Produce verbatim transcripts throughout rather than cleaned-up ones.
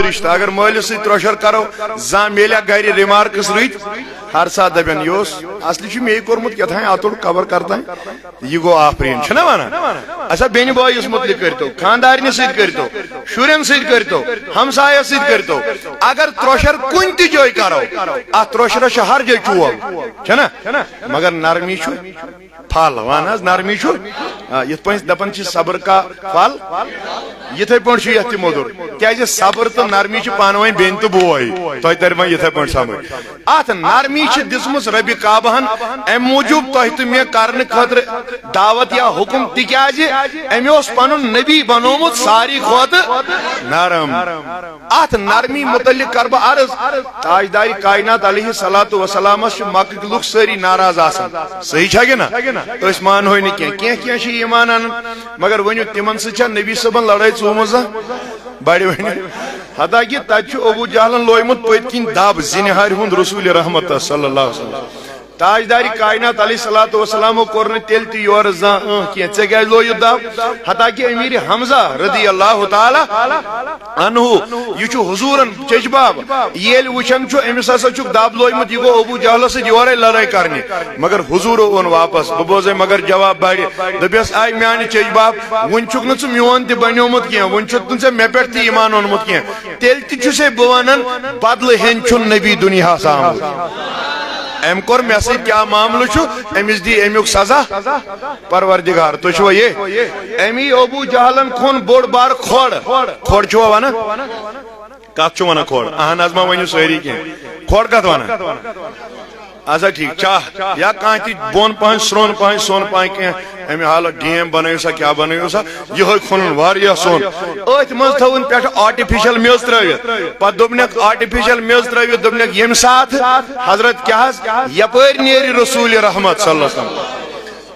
رشتہٕ۔ اگر مٲلِس سۭتۍ ترٛۄشر کرو، زانٛہہ میلیا گرِ ریمارکس رٕتۍ، ہر ساتہٕ دپن، "یہِ اوس اصلی چھُ مے کوٚرمُت کیٛاہ تام اتُر خبر کر تام، یہِ گوٚو آفرین"، چھُنہ ونان؟ اچھا، بیٚنہِ بٲیِس مُتعلق کٔرۍتو، خاندارنہِ سۭتۍ کٔرۍتو، شُرٮ۪ن سۭتۍ کٔرۍتو، ہمسایس سۭتۍ کٔرۍتو۔ اگر ترٛۄشر کُنہِ تہِ جایہِ کرو، اتھ ترٛۄشرس چھِ ہر جایہِ چوب، چھَنہ؟ مگر نرمی چھُ پھل، وَن حظ، نرمی چھُ۔ آ، یِتھ پٲٹھۍ دَپان چھِ صبر کا پھل، یِتھَے پٲٹھۍ چھُ یَتھ تہِ مۄدُر۔ کیٛازِ صبر تہٕ نرمی چھِ پانہٕ ؤنۍ بیٚنہِ تہٕ بوے۔ تۄہہِ تَرِ وۄنۍ یِتھَے پٲٹھۍ سمجھ۔ اَتھ نرمی چھِ دِژمٕژ ربِ کعبہَن اَمہِ موٗجوٗب تۄہہِ تہٕ مےٚ کرنہٕ خٲطرٕ دعوت یا حُکم، تِکیٛازِ أمۍ اوس پَنُن نبی بنوومُت ساروی کھۄتہٕ نرم۔ اتھ نرمی متعلق کرٕ بہٕ عرض۔ تاجدار کائنات علیہ الصلوۃ والسلامس چھِ مکٕکۍ لُکھ سٲری ناراض آسان۔ صحیح چھا کِنہٕ نہ؟ أسۍ مانہوے نہٕ کینٛہہ۔ کینٛہہ، کینٛہہ چھِ ایمان انان، مگر ؤنِو، تِمن سۭتۍ چھا نبی صٲبن لڑٲے ژوٗمٕژ زانٛہہ؟ بڑِ ؤنِو۔ حتیٰ کہِ تتہِ چھُ ابو جہلن لویمُت پٔتۍ کِنۍ دب زِنہِ ہارِ ہُنٛد رسول رحمت صلی اللہ علیہ وسلم۔ تاجدار کائنات علیہ الصلوۃ والسلامو کوٚر نہٕ تیٚلہِ تہِ یورٕ زانٛہہ ٲنٛہ کینٛہہ۔ ژےٚ کیٛازِ لویُتھ دب؟ حتیٰ کہ امیر حمزہ رضی اللہ تعالیٰ عنہ، یہِ چھُ حضوٗرن چیٚچباب، ییٚلہِ وٕچھان چھُ أمِس ہسا چھُکھ دب لویمُت، یہِ گوٚو ابو جہلس سۭتۍ یورے لڑٲے کرنہِ۔ مگر حضوٗرو اوٚن واپس۔ بہٕ بوزے مگر جواب بڑِ۔ دوٚپیس، "آے میانہِ چیٚچباب، وُنہِ چھُکھ نہٕ ژٕ میون تہِ بنیومُت کینٛہہ، وُنہِ چھُکھ نہٕ ژےٚ مےٚ پٮ۪ٹھ تہِ ایمان اوٚنمُت کینٛہہ۔" تیٚلہِ تہِ چھُسے بہٕ ونان، بدلہٕ ہیٚنۍ چھُنہٕ نبی دُنیاہس آمُت۔ أمۍ کوٚر مےٚ سۭتۍ کیٛاہ معاملہٕ چھُ، أمِس دی اَمیُک سزا پروردگار۔ تُہۍ چھِوا یہِ؟ أمی ابو جہلن کھوٚن بوٚڑ بار کھۄڑ۔ کھۄڑ چھِوا ونان؟ کتھ چھُ ونان کھۄڑ؟ اہن حظ، ما ؤنِو سٲری کینٛہہ۔ کھۄڑ کتھ ونان؟ اچھا ٹھیک، چاہ یا کانٛہہ تہِ بۄن پہن، سرٛوٚن پہن، سۄن پہن کینٛہہ، امہِ حالہٕ ڈیم بنٲیِو سا، کیٛاہ بنٲیِو سا، یِہوٚے کھوٚنُن واریاہ سۄن۔ أتھۍ منٛز تھٲوٕن پٮ۪ٹھٕ artificial میٚژ ترٲوِتھ۔ پتہٕ دوٚپنکھ artificial میٚژ ترٲوِتھ، دوٚپنکھ، ییٚمہِ ساتہٕ حضرت کیٛاہ حظ یپٲرۍ نیرِ رسول رحمت صلی اللہ علیہ وسلم،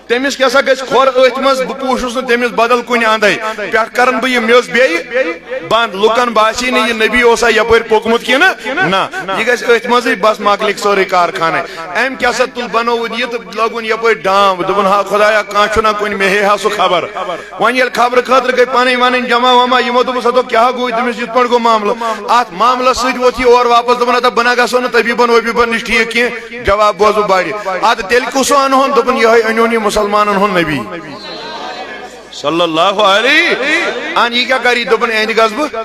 تٔمِس کیٛاہ سا گژھِ کھۄر أتھۍ منٛز، بہٕ پوٗشُس نہٕ تٔمِس بدل کُنہِ اندے۔ پٮ۪ٹھ کرن بہٕ یہِ میٚژ بیٚیہِ بنٛد، لُکن باسی نہٕ یہِ نبی اوسا یپٲرۍ پوٚکمُت کِنہٕ نہ، یہِ گژھِ أتھۍ منٛزٕے، بس مۄکلِکھ سٲرٕے کارخانَے۔ أمۍ کیٛاہ سا تُل، بنووُن یہِ تہٕ لوگُن یپٲرۍ ڈام، دوٚپُن، "ہا خدایا، کانٛہہ چھُنہ کُنہِ، مےٚ ہے ہا سُہ خبر۔" وۄنۍ ییٚلہِ خبرٕ خٲطرٕ گٔے پنٕنۍ ونٕنۍ جمع ومع، یِمو دوٚپُس، "ہتو کیٛاہ گوٚو؟" دوٚپمِس، "یِتھ پٲٹھۍ گوٚو معاملہٕ۔" اتھ معاملس سۭتۍ ووٚتھ یہِ اورٕ واپس، دوٚپُن، "ہتا بہٕ نہ گژھو نہٕ طبیبن وبیبن نِش ٹھیک کینٛہہ۔" جواب بوز بہٕ بڑِ۔ ادٕ تیٚلہِ کُس انہون؟ دوٚپُن، یِہوٚے أنیون یہِ مسلمانن ہُنٛد نبی صلی اللہ علیہ۔ ان یہِ کیٛاہ کری؟ دوٚپُن، اہندِ غضبہٕ۔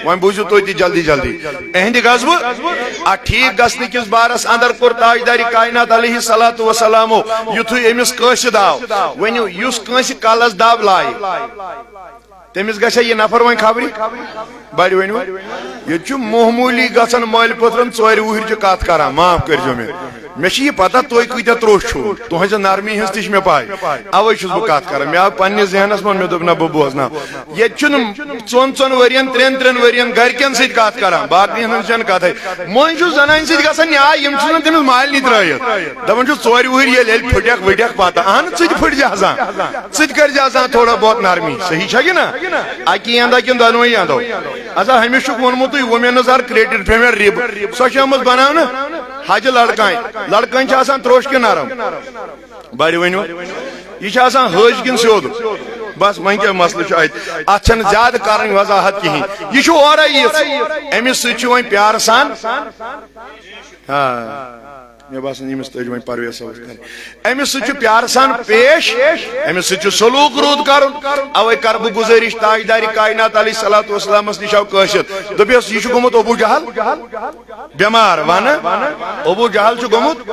وۄنۍ بوٗزِو تُہۍ تہِ جلدی جلدی۔ اہندِ غضبہٕ، اتھ ٹھیک گژھنہٕ کِس بارس اندر کوٚر تاجدارِ کائنات علیہ الصلوۃ والسلامو، یُتھُے أمِس قٲصد آو، ؤنِو، یُس کٲنٛسہِ کلس دب لایہِ، تٔمِس گژھِ یہِ نفر وۄنۍ خبرِ؟ بڑِ ؤنِو، ییٚتہِ چھُ معموٗلی گژھان مٲلۍ پٔتھرن ژورِ وُہٕرۍ چھِ کتھ کران، معاف کٔرۍزیو مےٚ۔ مےٚ چھِ یہِ پتہ تُہۍ کۭتیٛاہ ترٛوٚش چھِو، تُہٕنٛزِ نرمی ہٕنٛز تہِ چھِ مےٚ پَے، اوَے چھُس بہٕ کتھ کران۔ مےٚ آو پننِس ذہنس منٛز، مےٚ دوٚپ، نہ، بہٕ بوزناو۔ ییٚتہِ چھُنہٕ ژۄن ژۄن ؤرین، ترٛٮ۪ن ترٛٮ۪ن ؤرین گرِکٮ۪ن سۭتۍ کتھ کران، باقین ہٕنٛز چھنہٕ کتھے۔ مٔنٛزۍ چھُ زنانہِ سۭتۍ گژھان نیاے، یِم چھِنہٕ تٔمِس مالنٕے ترٲیِتھ۔ دپان چھُ، "ژورِ وُہٕرۍ ییٚلہِ، ییٚلہِ پھٕٹکھ وٕٹکھ پتہٕ، اہن، ژٕ تہِ پھٕٹۍ زِ آسان، ژٕ تہِ کٔرۍ زِ آسان تھوڑا بہت نرمی۔" صحیح چھا کِنہٕ نہ؟ اکی اندہ کِنہٕ دۄنوٕے اندو؟ اچھا، ہُمِس چھُکھ ووٚنمُتٕے، women's are created from a rib۔ سۄ چھِ آمٕژ بناونہٕ حجہِ لڑکانۍ۔ لڑکانۍ چھِ آسان ترٛوٚش کِنہٕ نرم؟ بڑِ ؤنِو۔ یہِ چھِ آسان حٲج کِنہٕ سیوٚد؟ بس، وۄنۍ کیٛاہ مسلہٕ چھُ اتہِ؟ اتھ چھنہٕ زیادٕ کرٕنۍ وضاحت کِہیٖنۍ۔ یہِ چھُ اورے یِژھ۔ أمِس سۭتۍ چھُ وۄنۍ پیارٕ سان۔ آ، مےٚ باسان، ییٚمِس تٔج وۄنۍ پرویز صٲبَس کَرٕنۍ۔ أمِس سۭتۍ چھُ پیارٕ سان پیش، أمِس سۭتۍ چھُ سلوٗک رُت کَرُن۔ اَوَے کَرٕ بہٕ گُزٲرِش تاجدارِ کائنات علیہ الصلوۃ والسلامَس نِش آو قٲصد۔ دوٚپیَس، "یہِ چھُ گوٚمُت ابو جہل بٮ۪مار، وَنہٕ ابو جہل چھُ گوٚمُت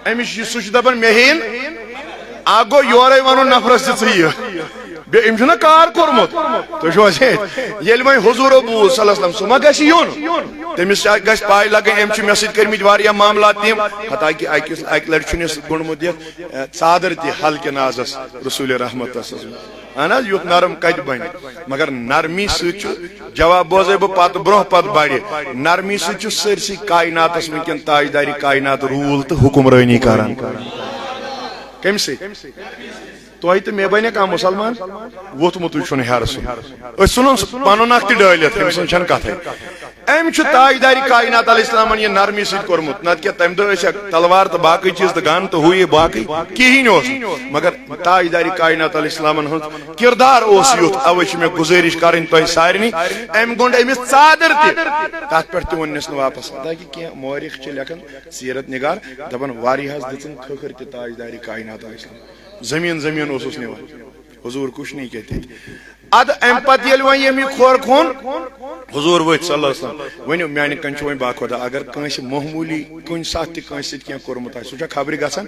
أمِس، یہِ، سُہ چھُ دَپان مےٚ ہیٚیِن۔" اَکھ گوٚو یورَے وَنُن نفرَس تہِ ژٕ یہِ۔ بیٚیہِ أمۍ چھُنہ کار کوٚرمُت۔ تُہۍ چھِو حظ ہیٚتھ؟ ییٚلہِ وۄنۍ حضوٗرو بوٗز صلی اللہ علیہ وسلم، سُہ ما گژھِ یُن؟ تٔمِس گژھِ پَے لَگٕنۍ، أمۍ چھِ مےٚ سۭتۍ کٔرمٕتۍ واریاہ معاملات تِم، حتیٰ کہِ اَکہِ، اَکہِ لَٹہِ چھُنہٕ اَسہِ گوٚنڈمُت یَتھ، اے، ژادر تہِ ہلکہِ نازَس رسول رحمت صلی اللہ علیہ وسلم۔ اہن حظ، یُتھ نرم کَتہِ بَنہِ؟ مگر نرمی سۭتۍ چھُ، جواب بوزَے بہٕ پَتہٕ، برونٛہہ پَتہٕ بَڑِ۔ نرمی سۭتۍ چھُ سٲرسٕے کائناتَس وٕنکٮ۪ن تاجدارِ کائنات روٗل تہٕ حُکمرٲنی کران۔ کَمہِ سۭتۍ؟ تۄہہِ تہٕ مےٚ بنہِ کانٛہہ مُسلمان؟ ووٚتھمُتٕے چھُنہٕ ہیرٕ سُہ۔ أسۍ ژھٕنُن سُہ پنُن اکھ تہِ ڈٲلِتھ، أمۍ سٕنٛز چھَنہٕ کتھے۔ أمۍ چھُ تاجدارِ کائنات علیہ السلامن یہِ نرمی سۭتۍ کوٚرمُت، نتہٕ کیٛاہ تَمہِ دۄہ ٲسۍ ہا تلوار تہٕ باقٕے چیٖز تہٕ گن تہٕ ہُہ یہِ باقٕے کِہیٖنۍ اوس نہٕ۔ مگر تاجدارِ کائنات علیہ السلامن ہُنٛد کردار اوس یُتھ، اوے چھِ مےٚ گُزٲرِش کرٕنۍ تۄہہِ سارنٕے، أمۍ گوٚنٛڈ أمِس ژادر تہِ، تتھ پٮ۪ٹھ تہِ ووٚننس نہٕ واپس۔ حالانکہِ کینٛہہ مورخ چھِ لیکھان، سیرت نگار، دپان واریاہس دِژٕن کھٔکھٕر تہِ تاجدارِ کائنات علیہ السلام، زٔمیٖن زٔمیٖن اوسُس نِوان۔ حضور کچھ نہیں کہتے تھے۔ ادٕ امہِ پتہٕ ییٚلہِ وۄنۍ ییٚمہِ یہِ کھۄر کھوٚن، حضور ؤتھۍ صلی اللہ علیہ وسلم۔ ؤنِو، میانہِ کنۍ چھُ وۄنۍ باخۄدا، اگر کٲنٛسہِ معموٗلی کُنہِ ساتہٕ تہِ کٲنٛسہِ سۭتۍ کینٛہہ کوٚرمُت آسہِ، سُہ چھا خبرِ گژھان؟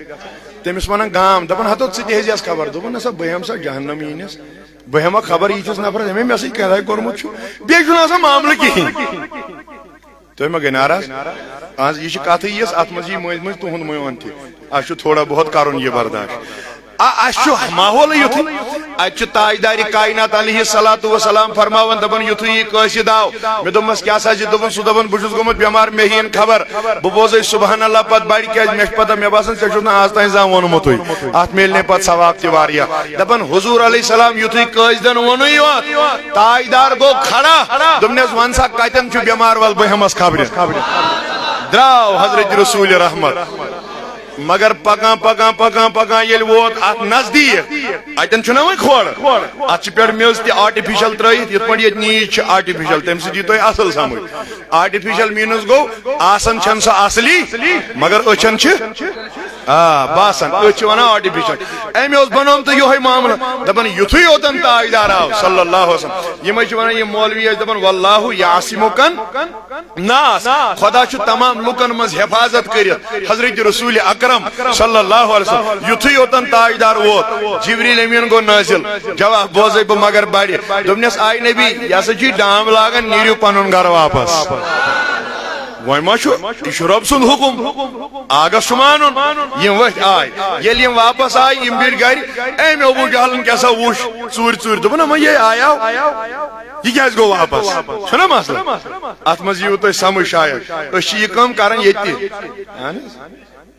تٔمِس ونان گام، دپان، ہتو، ژٕ تہِ ہیٚزِ یَس خبر۔ دوٚپُن، نسا، بہٕ ہٮ۪مہٕ سا جہنم یِنس، بہٕ ہٮ۪مہٕ خبر یِتھِس نفرس، أمۍ مےٚ سۭتۍ کینٛہہ تہِ کوٚرمُت چھُ، بیٚیہِ چھُنہٕ آسان معاملہٕ کِہیٖنۍ۔ تُہۍ مہ گٔے ناراض؟ اہن حظ، یہِ چھِ کَتھٕے یِژھ، اَتھ منٛز یی مٔنٛزۍ مٔنٛزۍ تُہُنٛد میون تہِ۔ اَسہِ چھُ تھوڑا بہت کَرُن یہِ برداشت۔ آ، اَسہِ چھُ ماحولٕے یُتھُے۔ اَتہِ چھُ تاجدارِ کائنات علیہ الصلوۃ والسلام فرماوان، دَپان، یُتھُے یہِ قٲصد آو، مےٚ دوٚپمَس، کیٛاہ سا چھِ؟ دوٚپُن، سُہ دَپان، بہٕ چھُس گوٚمُت بٮ۪مار، مےٚ ہیٚیِن خبر۔ بہٕ بوزَے سبحان اللہ پَتہٕ بَڑِ، کیٛازِ مےٚ چھُ پَتہ، مےٚ باسان، ژےٚ چھُس نہٕ آز تام زانٛہہ ووٚنمُتُے۔ اَتھ میلہِ نے پَتہٕ ثواب تہِ واریاہ۔ دَپان، حضور علیہ السلام یُتھُے قٲصدَن ووٚنُے یوت، تاجدار گوٚو کھڑا، دوٚپنس، "وَن سا، کَتٮ۪ن چھُ بٮ۪مار؟ وَل، بہٕ ہٮ۪مس خبرِ۔" درٛاو حضرت رسول رحمت۔ مگر پکان، پکان، پکان، پکان ییٚلہِ ووت اتھ نزدیٖک، اتٮ۪ن چھُنہ وۄنۍ کھۄڑ، اتھ چھِ پٮ۪ٹھ میٚژ تہِ آرٹیفیشل ترٲیِتھ، یِتھ پٲٹھۍ ییٚتہِ نیٖج چھِ آرٹیفیشل، تمہِ سۭتۍ یی تۄہہِ اصل سمجھ۔ آرٹیفیشل مینز گوٚو، آسان چھَنہٕ سۄ اصلی، مگر أچھن چھِ آ، باسان، أتھۍ چھِ ونان آرٹیفیشل۔ أمۍ اوس بنومُت یِہوٚے معاملہٕ۔ دپان، یُتھُے یوتن تاجدار آو، صلی اللہ علیہ وسلم۔ یِمے چھِ ونان، یِم مولوی ٲسۍ دپان، "واللہ یعصمک الناس"، خدا چھُ تمام لُکن منٛز حفاظت کٔرِتھ۔ حضرت رسول اکرم صلی اللہ علیہ وسلم، یُتھُے یوتن تاجدار ووت، جبریل امین گوٚو نٲزِل۔ جواب بوزے بہٕ مگر بڑِ۔ دوٚپنس، "آے نبی، یہِ ہسا چھُ ڈام لاگان، نیٖرِو پنُن گرٕ واپس۔" وۄنۍ ما چھُ، یہِ چھُ رۄب سُنٛد حُکُم۔ آگس چھُ مانُن۔ یِم ؤتھۍ آے۔ ییٚلہِ یِم واپس آے، یِم بیٖٹھۍ گرِ۔ أمۍ ابو جہلن کیٛاہ سا وُچھ؟ ژوٗرِ ژوٗرِ۔ دوٚپُن، "اما یے آیاو۔ یہِ کیٛازِ گوٚو واپس؟" چھُنہ مسلہٕ؟ اتھ منٛز یِیِو تۄہہِ سمجھ شاید۔ أسۍ چھِ یہِ کٲم کران ییٚتہِ تہِ۔ اہن حظ۔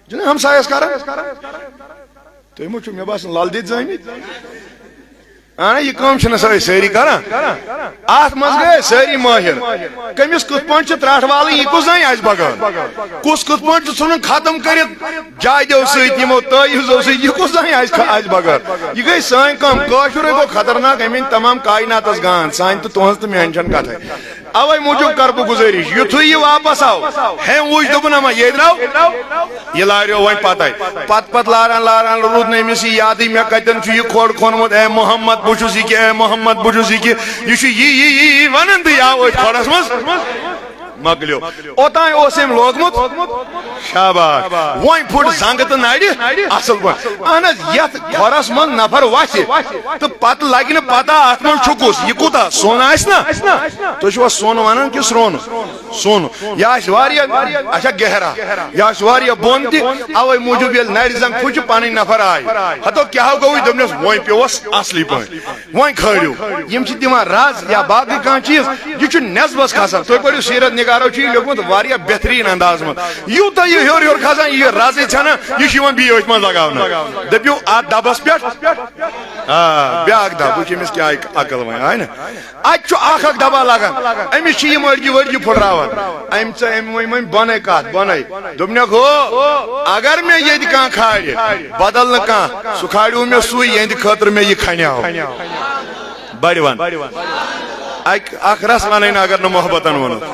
چھِنہ ہمسایس کران؟ تُہۍ ما چھِو، مےٚ باسان، لل دٮ۪دۍ زٲمٕتۍ؟ اہن، یہِ کٲم چھِنہٕ سا أسۍ سٲری کران؟ اتھ منٛز گٔے سٲری مٲہِر۔ کٔمِس کِتھ پٲٹھۍ چھِ ترٛٹھ والٕنۍ، یہِ کُس زانہِ آسہِ بغٲر؟ کُس کِتھ پٲٹھۍ چھُ ژھُنُن ختم کٔرِتھ جایدیو سۭتۍ، یِمو تٲویٖزو سۭتۍ، یہِ کُس زانہِ آسہِ، آسہِ بغٲر؟ یہِ گٔے سٲنۍ کٲم۔ کٲشُرے گوٚو خطرناک، أمۍ أنۍ تمام کائناتس گان، سانہِ تہٕ تُہنٛز تہٕ میٛانہِ چھَنہٕ کتھے۔ اوے موٗجوٗب کر بہٕ گُزٲرِش، یُتھُے یہِ واپس آو، ہیٚم وُچھ، دوٚپُن، اما یے درٛاو۔ یہِ لاریو وۄنۍ پتے۔ پتہٕ پتہٕ لاران لاران روٗد نہٕ أمِس یہِ یادٕے، مےٚ کتٮ۪ن چھُ یہِ کھۄڑ کھوٚنمُت، اے محمد، بہٕ چھُس یہِ کہِ، اے محمد، بہٕ چھُس یہِ کہِ۔ یہِ چھُ یی یی یی یی ونان تہٕ یہِ آو أتھۍ کھۄڑس منٛز۔ مۄکلیو۔ اوتام اوس أمۍ لوگمُت۔ شاباش۔ وۄنۍ پھُٹ زنٛگہٕ تہٕ نرِ اصل پٲٹھۍ۔ اہن حظ، یتھ کھۄرس منٛز نفر وسہِ تہٕ پتہٕ لگہِ نہٕ پتہ اتھ منٛز چھُ کُس، یہِ کوٗتاہ سۄن آسہِ نا؟ تُہۍ چھِوا سۄن ونان کہِ سرٛون؟ سۄن۔ یہِ آسہِ واریاہ، اچھا، گہرا۔ یہِ آسہِ واریاہ بۄن تہِ۔ اوے موٗجوٗب ییٚلہِ نرِ زنٛگ پھُچہِ، پنٕنۍ نفر آے۔ ہتو کیٛاہ گوٚوُے؟ دوٚپنس، وۄنۍ پیوس اصلی پٲٹھۍ۔ وۄنۍ کھٲلِو۔ یِم چھِ دِوان رز یا باقٕے کانٛہہ چیٖز، یہِ چھُ نٮ۪صبس کھسان۔ تُہۍ پٔرِو سیرت نگارو، چھُ یہِ لیوٚکھمُت واریاہ بہتریٖن انداز منٛز۔ یوٗتاہ یہِ ہیوٚر ہیوٚر کھسان، یہِ رزٕے ژھٮ۪نان، یہِ چھُ یِوان بیٚیہِ أتھۍ منٛز لگاونہٕ۔ دٔپِو، اتھ دبس پٮ۪ٹھ، آ، بیٛاکھ دب، وٕچھ أمِس کیٛاہ عقل وۄنۍ، آے نہ؟ اتہِ چھُ اکھ اکھ دبا لگان، أمِس چھِ یِم أڑجہِ ؤڑجہِ پھُٹراوان۔ أمۍ ژٕ، أمۍ ؤنۍ، ؤنۍ بۄنے کتھ، بۄنے۔ دوٚپنکھ، ہو، اگر مےٚ ییٚتہِ کانٛہہ کھالہِ، بدل نہٕ کانٛہہ، سُہ کھالِوٕ مےٚ سُے، یِہنٛدِ خٲطرٕ مےٚ یہِ کھنیاو۔ بڑِ ون۔ اکھ، اکھ رس ونٕے نہٕ، اگر نہٕ محبتن ووٚنُتھ۔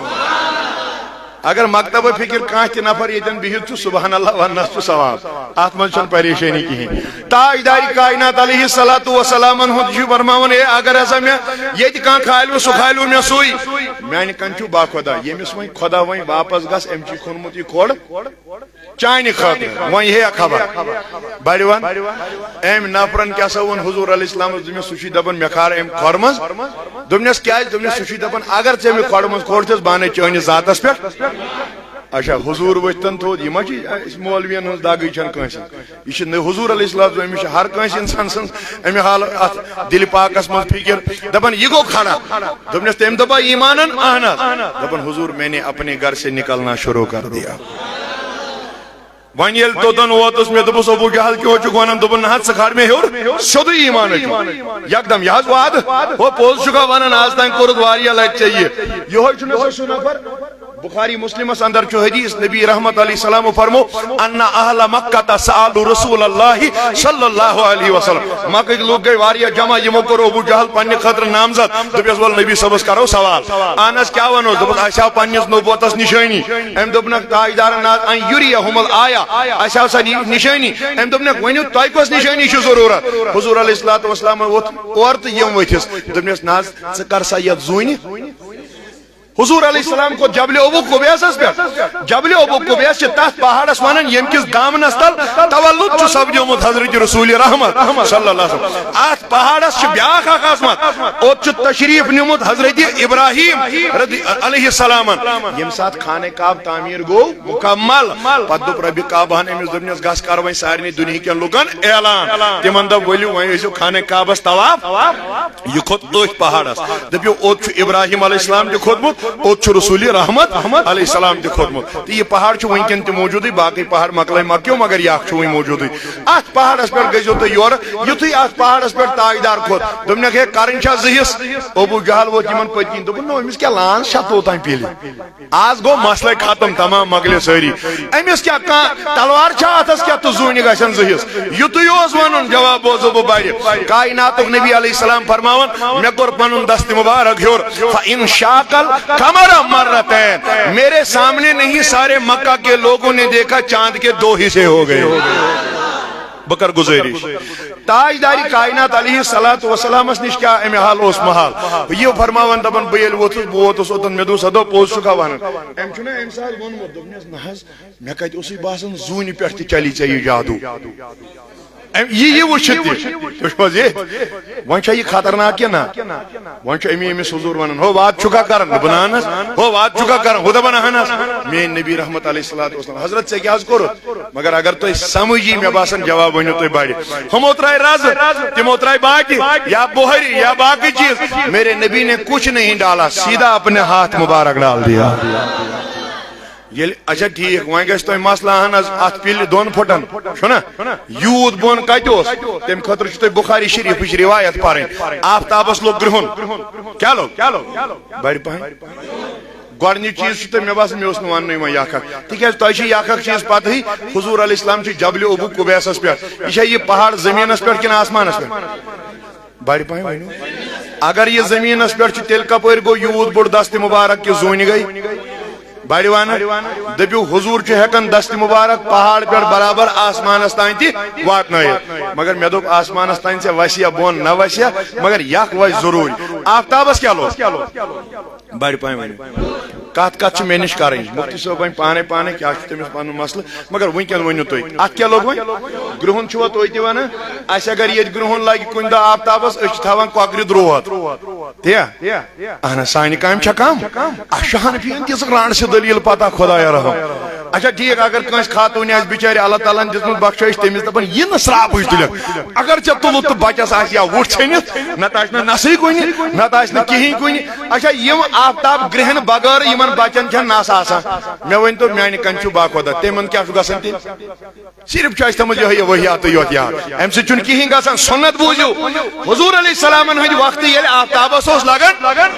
اگر مکتبہ فکر کانٛہہ تہِ نفر ییٚتٮ۪ن بِہِتھ چھُ، سبحان اللہ وننس چھُ ثواب۔ اتھ منٛز چھنہٕ پریشٲنی کِہیٖنۍ۔ تاجدارِ کائنات علیہ الصلوۃ والسلامن ہُنٛد چھُ فرماوان، اے، اگر ہسا مےٚ ییٚتہِ کانٛہہ کھالوٕ، سُہ کھالوٕ مےٚ سُے۔ میانہِ کنۍ چھُ باخۄدا، ییٚمِس وۄنۍ خۄدا وۄنۍ واپس گژھ، أمۍ چھُے کھوٚنمُت یہِ کھۄڑ۔ چانہِ خٲطرٕ وۄنۍ ہے خبر۔ بڑِ ون۔ أمۍ نفرن کیٛاہ سا ووٚن حضور علیہ السلامس؟ دوٚپمس، سُہ چھُے دپان، مےٚ کھار أمۍ کھۄڑ منٛز۔ دوٚپنس، کیٛازِ؟ دوٚپنس، سُہ چھُے دپان، اگر ژےٚ أمۍ کھۄڑ منٛز کھوڑ چھس، بہٕ انَے چٲنِس ذاتس پٮ۪ٹھ۔ اچھا، حضور ؤتھۍ تن تھوٚد، یہِ ما چھِ أسۍ مولوین ہٕنٛز دگٕے چھنہٕ کٲنٛسہِ۔ یہِ چھِ نہٕ حضور علیہ السلام، أمِس چھِ ہر کٲنٛسہِ انسان سٕنٛز اَمہِ حالہٕ اَتھ دِلہِ پاکس منٛز فِکر۔ دَپان، یہِ گوٚو کھڑا۔ دوٚپنَس، تٔمۍ دوٚپا، ایٖمانن؟ اہن حظ۔ دَپان، حضور، میں نے اپنے گھر سے نکلنا شروع کر دیا۔ وۄنۍ ییٚلہِ توٚتن ووتُس، مےٚ دوٚپُس، ابو جہل کیٛاہ چھُکھ وَنان؟ دوٚپُن، نہ حظ، ژٕ کھار مےٚ ہیوٚر سیوٚدُے ایٖمانٕے۔ یکدم، یہِ حظ وعدٕ۔ ہو، پوٚز چھُکھا وَنان؟ آز تام کوٚرُتھ واریاہ لٹہِ ژےٚ یہِ۔ یِہوٚے چھُ مےٚ سُہ، سُہ نفر۔ بخاری مسلمس اندر چھُ حدیث، نبی رحمت علیہ السلام فرمو، ان اہل مکہ سالوا رسول اللہ صلی اللہ علیہ وسلم۔ مکہ لوگ گئے واریاہ جمع، یمو کر ابو جہل پننہِ خاطر نامزد، دپیس ول نبی صٲبس کرو سوال۔ انس کیا ونو؟ دپس اسہِ آو پننس نبوتس نشانی۔ أمۍ دوٚپنکھ تاجدارن نہ ان یریہم الآیہ، اسہِ آو سا نشانی۔ أمۍ دوٚپنکھ ؤنِو تۄہہِ کۄس نشانی چھِ ضروٗرت؟ حضور علیہ الصلوۃ والسلام ووٚتھ اورٕ تہٕ یِم ؤتھِس۔ دوٚپنس نہ حظ، ژٕ کر سا یتھ زوٗنہِ۔ حضور علیہ السلام کھوٚت جبل ابو قبیسس پٮ۪ٹھ۔ جبل ابو قبیس چھِ تتھ پہاڑس ونان، ییٚمہِ کِس دامنس تل تولد چھُ سپدیومُت حضرت رسول رحمت صلی اللہ علیہ وسلم۔ اتھ پہاڑس چھِ بیاکھ اکھ عظمت۔ اوٚت چھُ تشریف نیومُت حضرت ابراہیم رضی-، علیہ السلامن۔ ییٚمہِ ساتہٕ خانہ کعبہ تعمیر گوٚو مکمل، پتہٕ دوٚپ ربِ کعبہن أمِس، دوٚپنس گژھ کر وۄنۍ سارنٕے دُنہِکٮ۪ن لُکن اعلان۔ تِمن دوٚپ ؤلِو وۄنۍ ٲسِو خانہ کعبس طواف۔ یہِ کھوٚت أتھۍ پہاڑس۔ دٔپِو، اوٚت چھُ ابراہیم علیہ السلام تہِ کھوٚتمُت، اوٚت چھُ رسول رحمت علیہ السلام تہِ کھوٚتمُت۔ تہٕ یہِ پہاڑ چھُ وٕنکٮ۪ن تہِ موجودٕے، باقٕے پہاڑ مۄکلٲے مکیو، مگر یہِ اکھ چھُ وٕنہِ موجودٕے۔ اتھ پہاڑس پٮ۪ٹھ گٔژھِو تُہۍ یورٕ۔ یُتھُے اتھ پہاڑس پٮ۪ٹھ تاجدار کھوٚت، دوٚپنکھ، ہے، کرٕنۍ چھا زٕ حصہٕ؟ ابو جہل ووت یِمن پٔتۍ کِنۍ، دوٚپُن، نہ، أمِس کیٛاہ لان چھا توٚتام پیٚلہِ؟ آز گوٚو مسلے ختم، تمام مۄکلے سٲری۔ أمِس کیٛاہ، کانٛہہ تلوار چھا اتھس کیٛاہ تہٕ زوٗنہِ گژھن زٕ حصہٕ؟ یُتُے اوس ونُن، جواب بوزو بہٕ بڑِ۔ کائناتُک نبی علیہ السلام فرماوان، مےٚ کوٚر پنُن دست مبارک ہیوٚر، فَإِنْ شَاقَ الْقَمَرَ مَرَّتَيْنِ، میرے سامنے نہیں سارے مکہ کے لوگوں نے دیکھا چاند کے دو حصے ہو گئے۔ بہٕ کرٕ گُزٲرِش، تاجدارِ کائنات علیہ الصلوۃ والسلامس نِش کیٛاہ امہِ حال اوس محال۔ یہِ فرماوان دپان، بہٕ ییٚلہِ ووتُس، بہٕ ووتُس اوٚتن، مےٚ دوٚپُس، ہتو پوٚز چھُکھا ونان؟ أمۍ چھُنہ امہِ ساتہٕ ووٚنمُت، دوٚپنس، نہ حظ، مےٚ کتہِ اوسُے باسان زوٗنہِ پٮ۪ٹھ تہِ چلی ژےٚ یہِ جادو۔ أمۍ یہِ، یہِ وٕچھِتھ تہِ۔ تُہۍ چھِو حظ ییٚتھۍ؟ وۄنۍ چھا یہِ خطرناک کِنہٕ نہ؟ وۄنۍ چھُ أمی أمِس حضور ونان، ہو واد چھُکھا کران؟ دوٚپُن، اہن حظ۔ ہو واد چھُکھا کران؟ ہُہ دپان، اہن حظ۔ میٲنۍ نبی رحمت علیہ الصلوۃ والسلام، حضرت، ژےٚ کیٛاہ حظ کوٚرُتھ؟ مگر اگر تُہۍ سمجھی، مےٚ باسان جواب ؤنِو تُہۍ بڑِ۔ ہُمو ترٛایہِ رزٕ، تِمو ترٛایہِ باقی، یا بۄہرِ، یا باقی چیز۔ میرے نبی نے کچھ نہیں ڈالا، سیدھا اپنے ہاتھ مبارک ڈال دیا۔ ییٚلہِ، اچھا ٹھیٖک، وۄنۍ گژھِ تۄہہِ مسلہٕ، اہن حظ، اتھ پِلہِ دۄن پھُٹن، چھُنہ؟ یوٗت بۄن کتہِ اوس؟ تمہِ خٲطرٕ چھُ تۄہہِ بخاری شریفٕچ روایت پرٕنۍ۔ آفتابس لوٚگ گرٛہُن۔ کیٛاہ لوٚگ؟ بڑِ پہن۔ گۄڈٕنیُک چیٖز چھُ تۄہہِ، مےٚ باسان، مےٚ اوس نہٕ وننُے وۄنۍ یہِ اکھ اکھ، تِکیٛازِ تۄہہِ چھِ یہِ اکھ اکھ چیٖز پتہٕے، حضور علیہ السلام چھُ جبلِ ابو قبیسس پٮ۪ٹھ۔ یہِ چھا یہِ پہاڑ زٔمیٖنس پٮ۪ٹھ کِنہٕ آسمانس پٮ۪ٹھ؟ بڑِ پہن ؤنِو۔ اگر یہِ زٔمیٖنس پٮ۪ٹھ چھُ، تیٚلہِ کپٲرۍ گوٚو یوٗت بوٚڑ دست مبارک کہِ زوٗنہِ گٔے؟ بڑِ ونہٕ۔ دٔپِو، حضور چھُ ہٮ۪کان دست مبارک پہاڑ پٮ۪ٹھ برابر آسمانس تام تہِ واتنٲیِتھ۔ مگر مےٚ دوٚپ، آسمانس تام ژےٚ وسہِ یا بۄن نہ وسہِ یا، مگر یکھ وسہِ ضروٗری۔ آفتابس کیٛاہ لوٚگ؟ بڑِ پہن ؤنِو۔ کتھ کتھ چھِ مےٚ نِش کرٕنۍ؟ مفتی صٲب وۄنۍ پانے پانے کیٛاہ چھُ تٔمِس پنُن مسلہٕ، مگر وٕنکٮ۪ن ؤنِو تُہۍ، اتھ کیٛاہ لوٚگ وۄنۍ؟ گرٛہُن چھُوا تُہۍ تہِ ونان؟ اسہِ اگر ییٚتہِ گرٛہُن لگہِ کُنہِ دۄہ آفتابس، أسۍ چھِ تھاوان کۄکرِ درٛوتھ۔ تیا؟ اہن حظ، سانہِ کامہِ چھا کم؟ اسہِ چھُ حنفین تِژھ رانٛڈ سے دٔلیٖل پتہ، خۄدایا رحم۔ اچھا ٹھیٖک، اگر کٲنٛسہِ خاتوٗنہِ آسہِ بِچارِ اللہ تعالیٰ ہن دِژمٕژ بخشٲیِش، تٔمِس دپان، یہِ نہٕ سرٛاپٕچ تُلِتھ۔ اگر ژےٚ تُلُتھ تہٕ بچس آسہِ یا وُٹھ ژھٔنِتھ، نتہٕ آسہِ نہٕ نسٕے کُنہِ، نتہٕ آسہِ نہٕ کِہیٖنۍ کُنہِ۔ اچھا، یِم آفتاب گرٛہن بغٲر یِمن بچن چھےٚ نس آسان، مےٚ ؤنۍ تو، میانہِ کنہِ چھُ باخۄدا، تِمن کیٛاہ چھُ گژھان تیٚلہِ؟ صرف چھُ اَسہِ تھٲومٕژ یِہوٚے یہِ وحیاتٕے یوت یاد۔ اَمہِ سۭتۍ چھُنہٕ کِہیٖنۍ گژھان۔ سُنت بوٗزِو، حضور علیہ السلامن ہٕنٛدِ وقتہٕ ییٚلہِ آفتابس اوس لگان،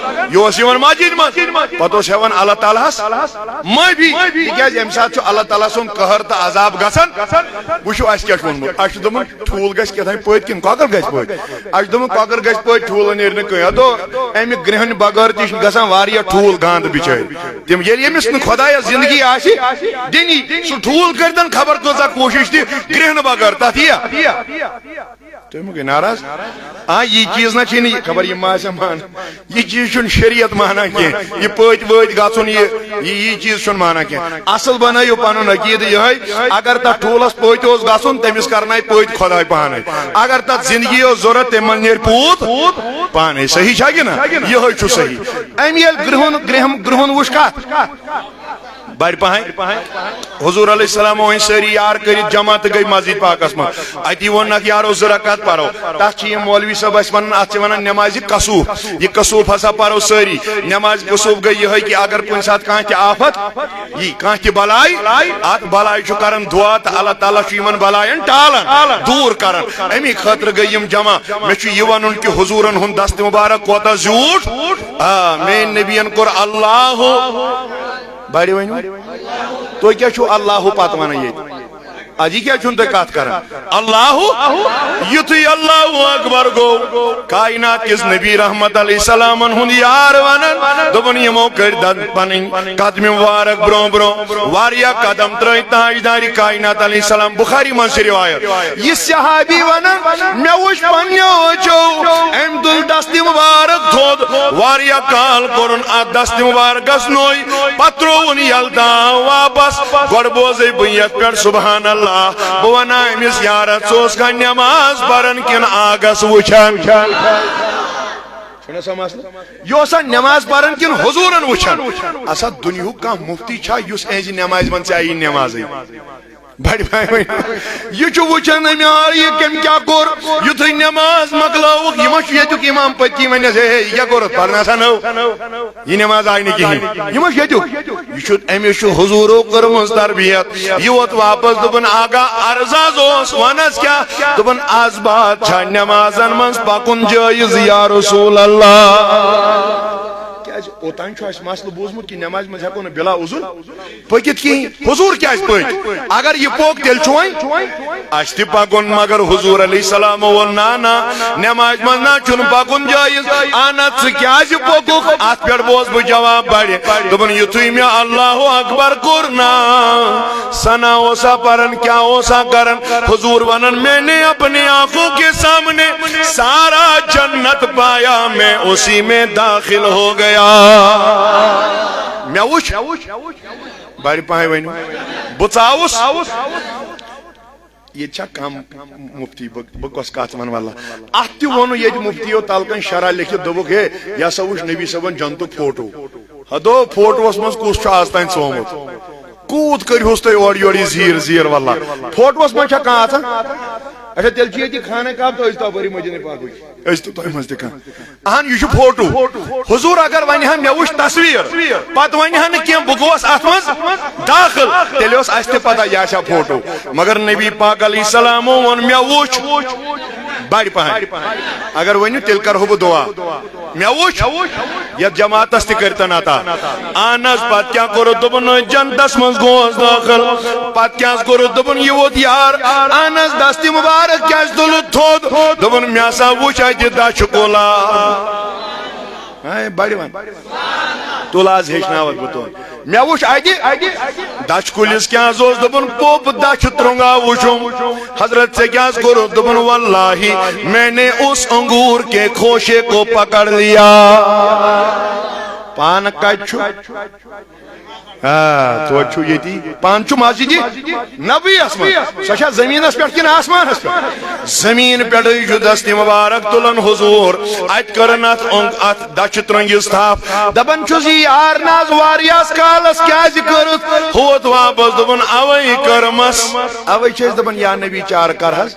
یہِ اوس یِوان مسجد منٛز، پتہٕ اوس ہٮ۪وان اللہ تعالیٰ ہس معٲفی، تِکیٛازِ اَمہِ ساتہٕ چھُ اللہ تعالیٰ سُنٛد قہر تہٕ عذاب گژھان۔ وٕچھِو، اَسہِ کیٛاہ چھُ ووٚنمُت؟ اَسہِ چھُ دوٚپمُت، ٹھوٗل گژھِ کیٛاہ تام پٔتۍ کِنۍ، کۄکر گژھِ پٔتۍ۔ اَسہِ چھُ دوٚپمُت، کۄکر گژھِ پٔتۍ، ٹھوٗل نیرِ نہٕ کٕہٕنۍ۔ ہتو، اَمہِ گرٛہنہِ بغٲر تہِ چھِ گژھان واریاہ ٹھوٗل گنٛد بِچٲرۍ۔ تِم ییٚلہِ ییٚمِس نہٕ خۄدایَس زِندگی آسہِ دِنی، سُہ ٹھوٗل کٔرۍتن خبر کۭژاہ کوٗشِش تہِ، گرٛہنہٕ بغٲر تَتھ یِیا۔ تُہۍ مہٕ گٔے ناراض۔ آ، یہِ چیٖز نہ چھِ نہٕ، خبر یہِ ما آسہِ مان۔ یہِ چیٖز چھُنہٕ شریعت مانان کینٛہہ۔ یہِ پٔتۍ وٲتۍ گژھُن، یہِ، یہِ، یہِ چیٖز چھُنہٕ مانان کینٛہہ۔ اصل بنٲیِو پنُن عقیدٕ یِہوٚے، اگر تتھ ٹھوٗلس پٔتۍ اوس گژھُن، تٔمِس کرنایہِ پٔتۍ خۄداے پانے۔ اگر تتھ زندگی ٲس ضروٗرت، تٔمۍ منٛز نیرِ پوٗت پانے۔ صحیح چھا کِنہٕ نہ؟ یِہوٚے چھُ صحیح۔ أمۍ ییٚلہِ گرٛہُن، گرٛہم، گرٛہُن وُچھ کتھ؟ بڑِ پہن۔ حضور علیہ السلام وۄنۍ سٲری یار کٔرِتھ جمع تہٕ گٔے مسجد پاکس منٛز۔ اتی ووٚننکھ، یارو، زٕ رکعت پرو۔ تتھ چھِ یِم مولوی صٲب اسہِ ونان، اتھ چھِ ونان نمازِ کسوف۔ یہِ کسوف ہسا پرو سٲری۔ نمازِ کسوف گٔے یِہوٚے کہِ اگر کُنہِ ساتہٕ کانٛہہ تہِ آفت یی، کانٛہہ تہِ بلاے، اتھ بلاے چھُ کران دعا تہٕ اللہ تعالیٰ چھُ یِمن بلاین ٹالان، دوٗر کران۔ امی خٲطرٕ گٔے یِم جمع۔ مےٚ چھُ یہِ ونُن کہِ حضوٗرن ہُنٛد دست مبارک کوتاہ زیوٗٹھ۔ آ، میٲنۍ نبین کوٚر اللہ بڑِ ؤنِو۔ تُہۍ کیٛاہ چھُو اللہ پتہٕ ونان ییٚتہِ؟ اَدٕ یہِ کیٛازِ چھُنہٕ تُہۍ کتھ کران؟ اللہ، یُتھُے اللہ اکبر گوٚو، کائنات کِس نبی رحمت علیہ السلامن ہُنٛد یار ونان، دوٚپُن، یِمو کٔرۍ دَنٛد پنٕنۍ قدمہِ مبارک برٛونٛہہ برٛونٛہہ، واریاہ قدم ترٲے تاجدارِ کائنات علیہ السلام۔ بخاری منٛز چھِ روایت۔ یہِ صحابی ونان، مےٚ وُچھ پننیو أچھو، أمۍ تُل دستِ مبارک تھوٚد، واریاہ کال کوٚرُن اتھ دستِ مبارکس نوٚے، پتہٕ ترٛووُن یلہٕ تہٕ آو واپس۔ گۄڈٕ بوزے بہٕ یتھ پٮ۪ٹھ سبحان اللہ۔ بہٕ ونہٕ أمِس، یارا، ژٕ اوسکھا نٮ۪ماز پران کِنہٕ آگس وٕچھان؟ چھُنہ سا مسلہٕ؟ یہِ اوسا نٮ۪ماز پران کِنہٕ حضوٗرن وٕچھان؟ اسا دُنیہُک کانٛہہ مُفتی چھا یُس اہنزِ نٮ۪مازِ منٛز ژےٚ آیی نٮ۪مازٕے؟ بڑِ بھاے ؤنِو۔ یہِ چھُ وٕچھان أمۍ آ، یہِ کٔمۍ کیٛاہ کوٚر؟ یُتھُے نٮ۪ماز مۄکلٲوٕکھ، یہِ ما چھُ ییٚتیُک اِمام پٔتی وَنٮ۪س، ہے، ہے، یہِ کیٛاہ کوٚرُتھ؟ پَرنَس ہا نٔو۔ یہِ نٮ۪ماز آیہِ نہٕ کِہیٖنۍ۔ یہِ ما چھُ ییٚتیُک؟ یہِ چھُ، أمِس چھُ حضوٗرو کٔرمٕژ تربیت۔ یہِ ووت واپس، دوٚپُن، آقا، عرض حظ اوس، وَن حظ کیٛاہ؟ دوٚپُن، از بعد چھا نٮ۪مازَن منٛز پَکُن جٲیِز، یا رسول اللہ؟ کیٛازِ اوٚتام چھُ اَسہِ مسلہٕ بوٗزمُت کہِ نٮ۪مازِ منٛز ہٮ۪کو نہٕ بِلا عذر پٔکِتھ کِہیٖنۍ۔ حضوٗر کیٛازِ پٔکۍ؟ اگر یہِ پوٚک، تیٚلہِ چھُ وۄنۍ اَسہِ تہِ پَکُن۔ مگر حضوٗر علیہ السلامو ووٚن، نہ، نہ، نٮ۪مازِ منٛز نہ چھُنہٕ پَکُن جٲیِز۔ اَہن حظ، ژٕ کیٛازِ پوٚکُکھ؟ اَتھ پٮ۪ٹھ بوز بہٕ جواب بَڑِ۔ دوٚپُن، یُتھُے مےٚ اللہ اکبر کوٚر نا، ثنا اوسا پَران، کیٛاہ اوسا کَران؟ حضوٗر وَنان، میں نے اپنی آنکھوں کے سامنے سارا جنت پایا، میں اسی میں داخل ہو گیا۔ مےٚ وُچھ، بڑِ پاے ؤنِو۔ بہٕ ژاوُس۔ ییٚتہِ چھا کم مفتی؟ بہٕ، بہٕ کۄس کتھ ونہٕ واللہ۔ اتھ تہِ ووٚنُن ییٚتہِ مفتیو تلہٕ کنہِ شرح لیکھِتھ، دوٚپُکھ، ہے، یہِ ہسا وُچھ نبی صٲبن جنتُک فوٹو۔ ہدو، فوٹوس منٛز کُس چھُ از تام ژومُت؟ کوٗت کٔرۍہوس تُہۍ اورٕ یورٕ یہِ زیٖر زیٖر واللہ؟ فوٹوس منٛز چھا کانٛہہ اژان؟ اچھا، تیٚلہِ چھُ ییٚتہِ خانہ کعبہ تہٕ أسۍ تَپٲری مدینہ پاکٕے۔ أسۍ تہٕ تۄہہِ منٛز تہِ کانٛہہ۔ اہن، یہِ چھُ فوٹو۔ حضور اگر ونہِ ہا، مےٚ وٕچھ تصویر، پتہٕ ونہِ ہا نہٕ کینٛہہ، بہٕ گوس اتھ منٛز داخل، تیٚلہِ اوس اسہِ تہِ پتہ یہِ آسہِ ہا فوٹو۔ مگر نبی پاک علیہ السلامو ووٚن، مےٚ وُچھ، بڑِ پہن۔ اگر ؤنِو، تیٚلہِ کرہو بہٕ دعا۔ مےٚ وُچھ، یتھ جماعتس تہِ کٔرتن عطا۔ اہن حظ، پتہٕ کیٛاہ کوٚرُتھ؟ دوٚپُن، أتھۍ جنتس منٛز گوس دٲخل۔ پتہٕ کیٛاہ حظ کوٚرُتھ؟ دوٚپُن، یہِ ووت یار۔ اہن حظ، دستِ مبارک کیٛازِ تُلُتھ تھوٚد؟ دوٚپُن، مےٚ ہسا وُچھ اتہِ دچھِ کُلا۔ ہے، بڑِ وَن۔ تُل، از ہیٚچھناوَتھ بہٕ تُہۍ۔ مےٚ وُچھ اتہِ دچھِ کُلِس کیٛاہ حظ اوس؟ دوٚپُن، پوٚپ دچھِ ترٛۄنٛگا وُچھُم۔ حضرت، ژےٚ کیٛاہ حظ کوٚرُتھ؟ دوٚپُن، واللہ، میں نے اس انگور کے خوشے کو پکڑ لیا۔ پانہٕ کتہِ چھُ؟ آ، توتہِ چھُ ییٚتی۔ پانہٕ چھُ مسجدِ نبویَس منٛز۔ سۄ چھا زٔمیٖنَس پٮ۪ٹھ کِنہٕ آسمانَس پٮ۪ٹھ؟ زٔمیٖن پٮ۪ٹھٕے چھُ دستِ مبارک تُلان حضوٗر۔ اَتہِ کٔرٕن اَتھ اونٛگ-، اَتھ دَچھِ ترٛنٛگِس تھپھ۔ دَپان چھُس، یہِ یار ناز واریاہَس کالَس کیٛازِ کٔرٕتھ؟ ہوت واپس دوٚپُن، اَوَے کٔرمَس۔ اَوَے چھِ أسۍ دَپان، یا نبی چار کر حظ۔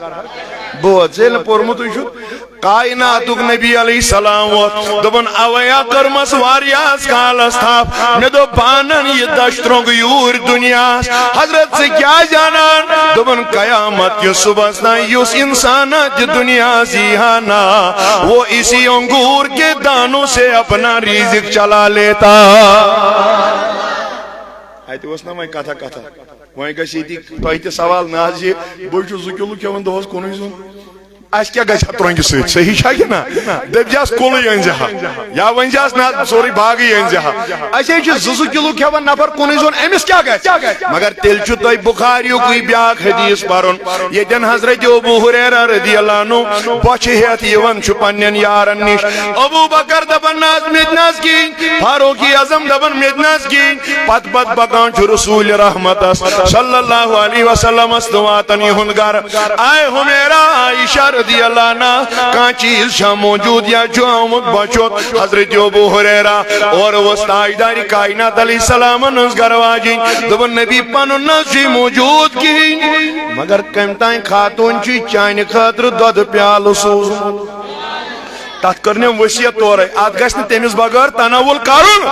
بوز، ییٚلہِ نہٕ پوٚرمُتُے چھُ۔ کائناتُک نبی علیہ السلام ووت، دوٚپُن، اویا کٔرمَس واریاہَس کالَس تھپھ۔ مےٚ دوٚپ، بانَن یہِ دَچھ ترٛنٛگ یوٗرۍ دُنیاہَس۔ حضرت، ژٕ کیٛازِ اَنان؟ دوٚپُن، قیامت کِس صُبحَس تام یُس اِنسان اَتھ دُنیاہَس یی ہا نا، وہ اسی انگور کے دانوں سے اپنا رزق چلا لیتا۔ اَتہِ اوس نا وۄنۍ کَتھا کَتھا۔ وۄنۍ گژھِ ییٚتی تۄہہِ تہِ سوال، نہ حظ، یہِ بہٕ چھُس زٕ کِلوٗ کھٮ۪وان دۄہَس کُنُے زوٚن۔ اَسہِ کیٛاہ گژھِ ہا ترٛۄنٛگہِ سۭتۍ؟ صحیح چھا کِنہٕ نہ؟ دٔپۍ زِہَس کُلٕے أنۍ زِ ہا، یا ؤنۍ زِہَس نہ، سورُے باغٕے أنۍ زِ ہا۔ اَسہِ حظ چھِ زٕ زٕ کِلوٗ کھٮ۪وان نفر کُنُے زوٚن، أمِس کیٛاہ گژھِ؟ مگر تیٚلہِ چھُ تۄہہِ بُخاریُکُے بیٛاکھ حدیث پَرُن، ییٚتٮ۪ن حضرت ابو ہریرہ رضی اللہ عنہ بۄچھِ ہٮ۪تھ یِوان چھُ پنٛنٮ۪ن یارَن نِش۔ ابو بکر دَپان، نہ حظ، مےٚ تہِ نہ حظ کِہیٖنۍ۔ فاروق اعظم دَپان، مےٚ تہِ نہ حظ کِہیٖنۍ۔ پتہٕ پتہٕ پکان چھُ رسول رحمتس صلی اللہ علیہ وسلمس تہٕ واتان یِہُنٛد گرٕ۔ آے حمیرا، عائشہ رضی اللہ عنہا، کانٛہہ چیٖز چھا موجود یا چھُ آمُت بچوت؟ حضرت ابو ہریرہ اورٕ اوس تاجدارِ کائنات علیہ السلامن ہٕنٛز گرٕ واجِنۍ۔ دوٚپُن، نبی، پنُن نہ حظ چھُے موجود کِہیٖنۍ، مگر کٔمۍ تام خاتوٗن چھُے چانہِ خٲطرٕ دۄدٕ پیالہٕ سوٗزمُت۔ تتھ کٔرنم وصیت تورے، اتھ گژھِ نہٕ تٔمِس بغٲر تناول کرُن۔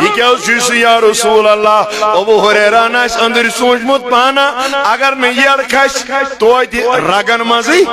یہِ کیٛاہ حظ چھُے سُہ یا رسول اللہ؟ ابو ہریرہ نہٕ آسہِ أنٛدٕرۍ سوٗنٛچمُت پانہ، اگر نہٕ یٔڑ کھسہِ توتہِ رگن منٛزٕے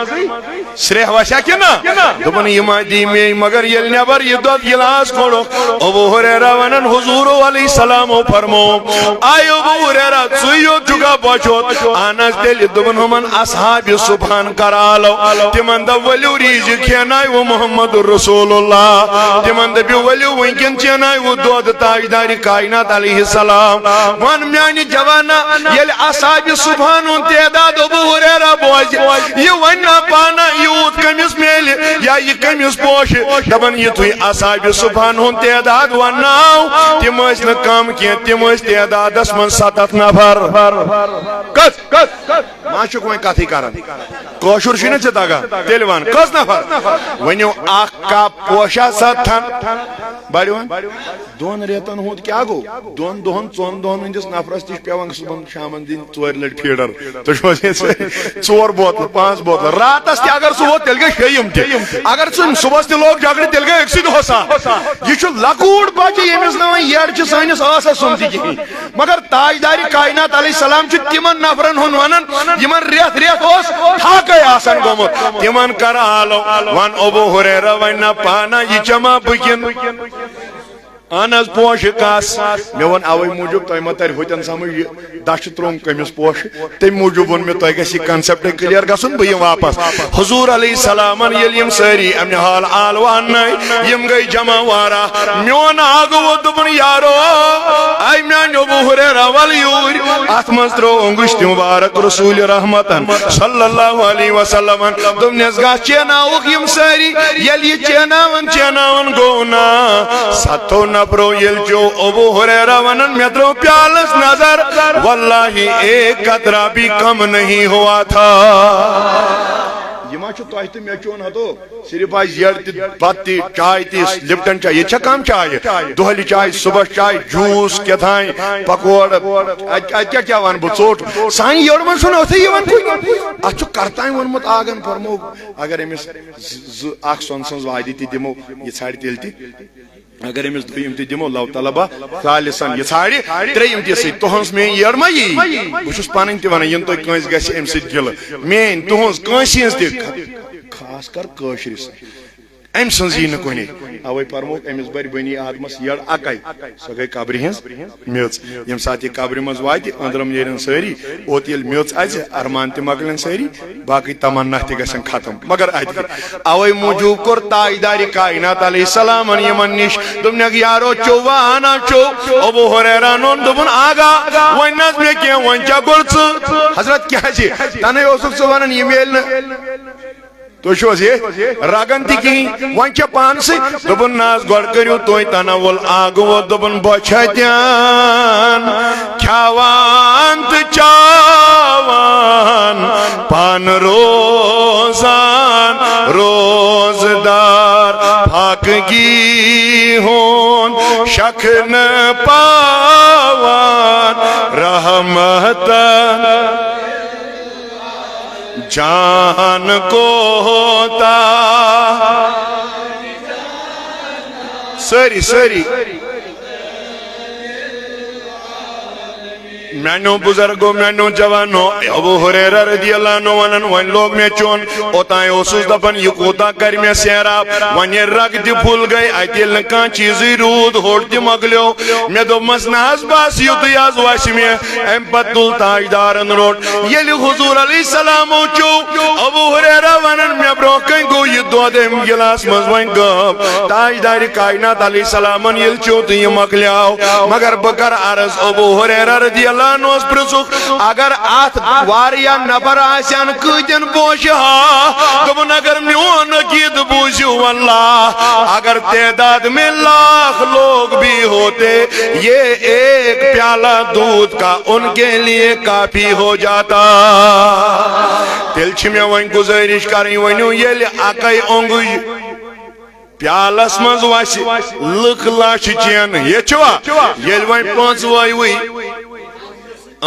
سرٛیٚہہ وسیا کِنہٕ نہ؟ دوٚپُن، یہِ ما دی مے، مگر ییٚلہِ نٮ۪بر یہِ دۄد گِلاس کوٚڑُکھ، ابو ہریرہ ونان، حضور علیہ السلامو فرمو، آے ابو ہریرہ، ژٕے یوت چھُکھا بۄچھِ ہوت؟ اہن حظ، تیٚلہِ دوٚپُن، ہُمن اصحاب صبحن کرالو، تِمن دوٚپ، ؤلِو ریٖزِ کھیناوِ محمد رسول اللہ، تِمن دٔپِو، ؤلِو وٕنکٮ۪ن چیناوِ دۄد تاجدارِ کائنات علیہ السلام۔ وَن میانہِ جوانا، ییٚلہِ اصحاب صبحن ہُنٛد تعداد ابو ہریرہ بوزِ، یہِ ونہِ نا پانہ یوٗت کٔمِس میلہِ یا یہِ کٔمِس پوشہِ۔ دپان یُتھُے اصحاب صبحن ہُنٛد تعداد ونناو، تِم ٲسۍ نہٕ کم کینٛہہ، تِم ٲسۍ تعدادس منٛز ستتھ نفر۔ کس؟ کس؟ ما چھُکھ وۄنۍ کتھٕے کران؟ کٲشُر چھُے نہ ژےٚ تگان؟ تیٚلہِ ون، کٔژ نفر؟ ؤنِو، اکھ کپ پوشا ستتھن؟ بڑِ وۄنۍ۔ دۄن رٮ۪تن ہُنٛد کیٛاہ گوٚو؟ دۄن دۄہن، ژۄن دۄہن ہٕنٛدِس نفرس تہِ چھِ پٮ۪وان صُبحن شامن دِنۍ ژورِ لٹہِ فیٖڈر۔ تُہۍ چھِو حظ یہِ سٲری؟ ژور بوتلہٕ، پانٛژھ بوتلہٕ۔ راتس تہِ اگر سُہ ووت، تیٚلہِ گٔے شیٚیِم تہِ۔ اگر سُہ صُبحس تہِ لوگ جگڑٕ، تیٚلہِ گٔے أکسٕے دۄہس اکھ۔ یہِ چھُ لۄکوٗٹ بچہٕ، ییٚمِس نہٕ وۄنۍ یٔڑ چھِ سٲنِس ٲسس سومژٕ کِہیٖنۍ۔ مگر تاجدارِ کائنات علیہ السلام چھُ تِمن نفرن ہُنٛد ونان، یِمن رٮ۪تھ رٮ۪تھ اوس فاقے آسان گوٚمُت۔ تِمن کرالو، ون ابو ہریرہ، ونہِ نہ پانہ یہِ چما بہٕ کِنہٕ؟ اہن حظ، پوشہِ کس؟ مےٚ ووٚن اوے موٗجوٗب، تۄہہِ ما ترِ ہوٚتٮ۪ن سمجھ، یہِ دچھِ ترٛوٚم کٔمِس پوشہِ؟ تمہِ موٗجوٗب ووٚن مےٚ، تۄہہِ گژھِ یہِ concept clear گژھُن، بہٕ یِمہٕ واپس۔ حضور علیہ السلامن ییٚلہِ یِم سٲری امہِ حال آل واننٲے، یِم گٔے جمع واریاہ۔ میون آگہٕ ووت، دوٚپُن، یارو، اے میانہِ ابو ہریرہ، ول یوٗرۍ۔ اتھ منٛز ترٛوو اوٚنگُج تہِ مبارک رسول رحمتن صلی اللہ علیہ وسلمن۔ دوٚپنس، گژھ چیناوُکھ یِم سٲری۔ ییٚلہِ یہِ چیناوان چیناوان گوٚو نا، ستو نفرو ییٚلہِ چیوٚو، ابو ہریرہ ونان، مےٚ ترٛوو پیالس نظر، واللہ ایک قطرہ بھی کم نہیں ہوا تھا۔ یہِ ما چھُ تۄہہِ تہٕ مےٚ چیوٚن ہتو؟ صرف آسہِ یٔڑ تہِ بتہٕ تہِ، چاے تہِ، لپٹن چاے۔ ییٚتہِ چھا کم چاے؟ دۄہلہِ چاے، صبحس چاے، جوٗس، کیٛاہ تام، پکوڑٕ۔ اتہِ، اتہِ کیٛاہ، کیٛاہ ونہٕ بہٕ، ژوٚٹ۔ سانہِ یٔڑ منٛز چھُنہٕ ٲتھٕے یِوان کُنہِ۔ اتھ چھُ کرتامۍ ووٚنمُت آگن فرموو، اگر أمِس زٕ، زٕ، اکھ سۄنہٕ سٕنٛز وادی تہِ دِمو، یہِ ژھانڈِ تیٚلہِ تہِ۔ اگر أمِس دوٚیِم تہِ دِمو، لو طلبہ ثالثاً، یہِ ژھانڈِ ترٛیٚیِم تہِ سۭتۍ۔ تُہنٛز میٲنۍ یٔڑ ما یی؟ بہٕ چھُس پنٕنۍ تہِ ونان، یِنہٕ تُہۍ کٲنٛسہِ گژھِ امہِ سۭتۍ گِلہٕ۔ میٲنۍ، تُہنٛز، کٲنٛسہِ ہٕنٛز تہِ، خاص کر کٲشرِس۔ أمۍ سٕنٛز یی نہٕ کُنے۔ اوے فرمووُکھ، أمِس بَرِ بنی آدمس یٔڑ اَکَے، سۄ گٔے قبرِ ہٕنٛز میٚژ۔ ییٚمہِ ساتہٕ یہِ قبرِ منٛز واتہِ، أنٛدرم نیرن سٲری، اوت ییٚلہِ میٚژ اَژِ، ارمان تہِ مۄکلن سٲری، باقٕے تمنا تہِ گژھن ختم۔ مگر اَتہِ تہِ۔ اوے موٗجوٗب کوٚر تاجدارِ کائنات علیہ السلامن یِمن نِش، دوٚپنکھ، یارو، چوٚو وا انا چوٚو؟ ابو ہریرہ نوٚن، دوٚپُن، آغا، وۄنۍ نہ حظ مےٚ کینٛہہ، وۄنۍ کیٛاہ گوٚو ژٕ؟ حضرت، کیٛازِ؟ تَنے اوسُکھ ژٕ وَنان، یہِ میلہِ نہٕ۔ تُہۍ چھِو حظ یہِ رگن تہِ کِہیٖنۍ؟ وۄنۍ چھےٚ پانسٕے۔ دوٚپُن، نہ حظ، گۄڈٕ کٔرِو تُہۍ تناول۔ اکھ گوٚو، دوٚپُن، بۄچھِ ہتٮ۪ن کھٮ۪وان تہٕ چاوان، پانہٕ روزان روزدار، فاقگی ہُنٛد شکھ نہٕ پاوان، رحمتن جان کوتاہ۔ سٲری، سٲری۔ میانیو بزرگو، میانیو جوانو، ابو ہریرہ رضی اللہ عنہ ونان، وۄنۍ لوگ مےٚ چیوٚن۔ اوتام اوسُس دپان، یہِ کوٗتاہ کرِ مےٚ سیراب؟ وۄنۍ ییٚلہِ رگ تہِ پھُل گٔے، اتہِ ییٚلہِ نہٕ کانٛہہ چیٖزٕے روٗد، ہوٚٹ تہِ مۄکلیو۔ مےٚ دوٚپمس، نہ حظ، بس یُتُے حظ وسہِ مےٚ۔ امہِ پتہٕ تُل تاجدارن روٚٹ۔ ییٚلہِ حضور علیہ السلامو چیوٚو، ابو ہریرہ ونان، مےٚ برونٛہہ کنہِ گوٚو یہِ دۄد امہِ گلاس منٛز وۄنۍ غٲب۔ تاجدارِ کائنات علیہ السلامن ییٚلہِ چیوٚو تہٕ یہِ مۄکلیو۔ مگر بہٕ کرٕ عرض، ابو ہریرہ رضی اللہ عنہس پرژھُکھ، اگر اتھ واریاہ نفر آسن، کۭتٮ۪ن پوشہِ ہا؟ دوٚپُن، اگر میون عقیدٕ بوٗزِو، واللہ، اگر تعداد میں لاکھ لوگ بھی ہوتے، یہ ایک پیالہ دودھ کا ان کے لیے کافی ہو جاتا۔ تیٚلہِ چھِ مےٚ وۄنۍ گُزٲرِش کرٕنۍ، ؤنِو، ییٚلہِ اکے اونگُج پیالس منٛز وسہِ، لٕکھ لچھ چینہٕ، ییٚتہِ چھُوا؟ ییٚلہِ وۄنۍ پانٛژوَے وٕے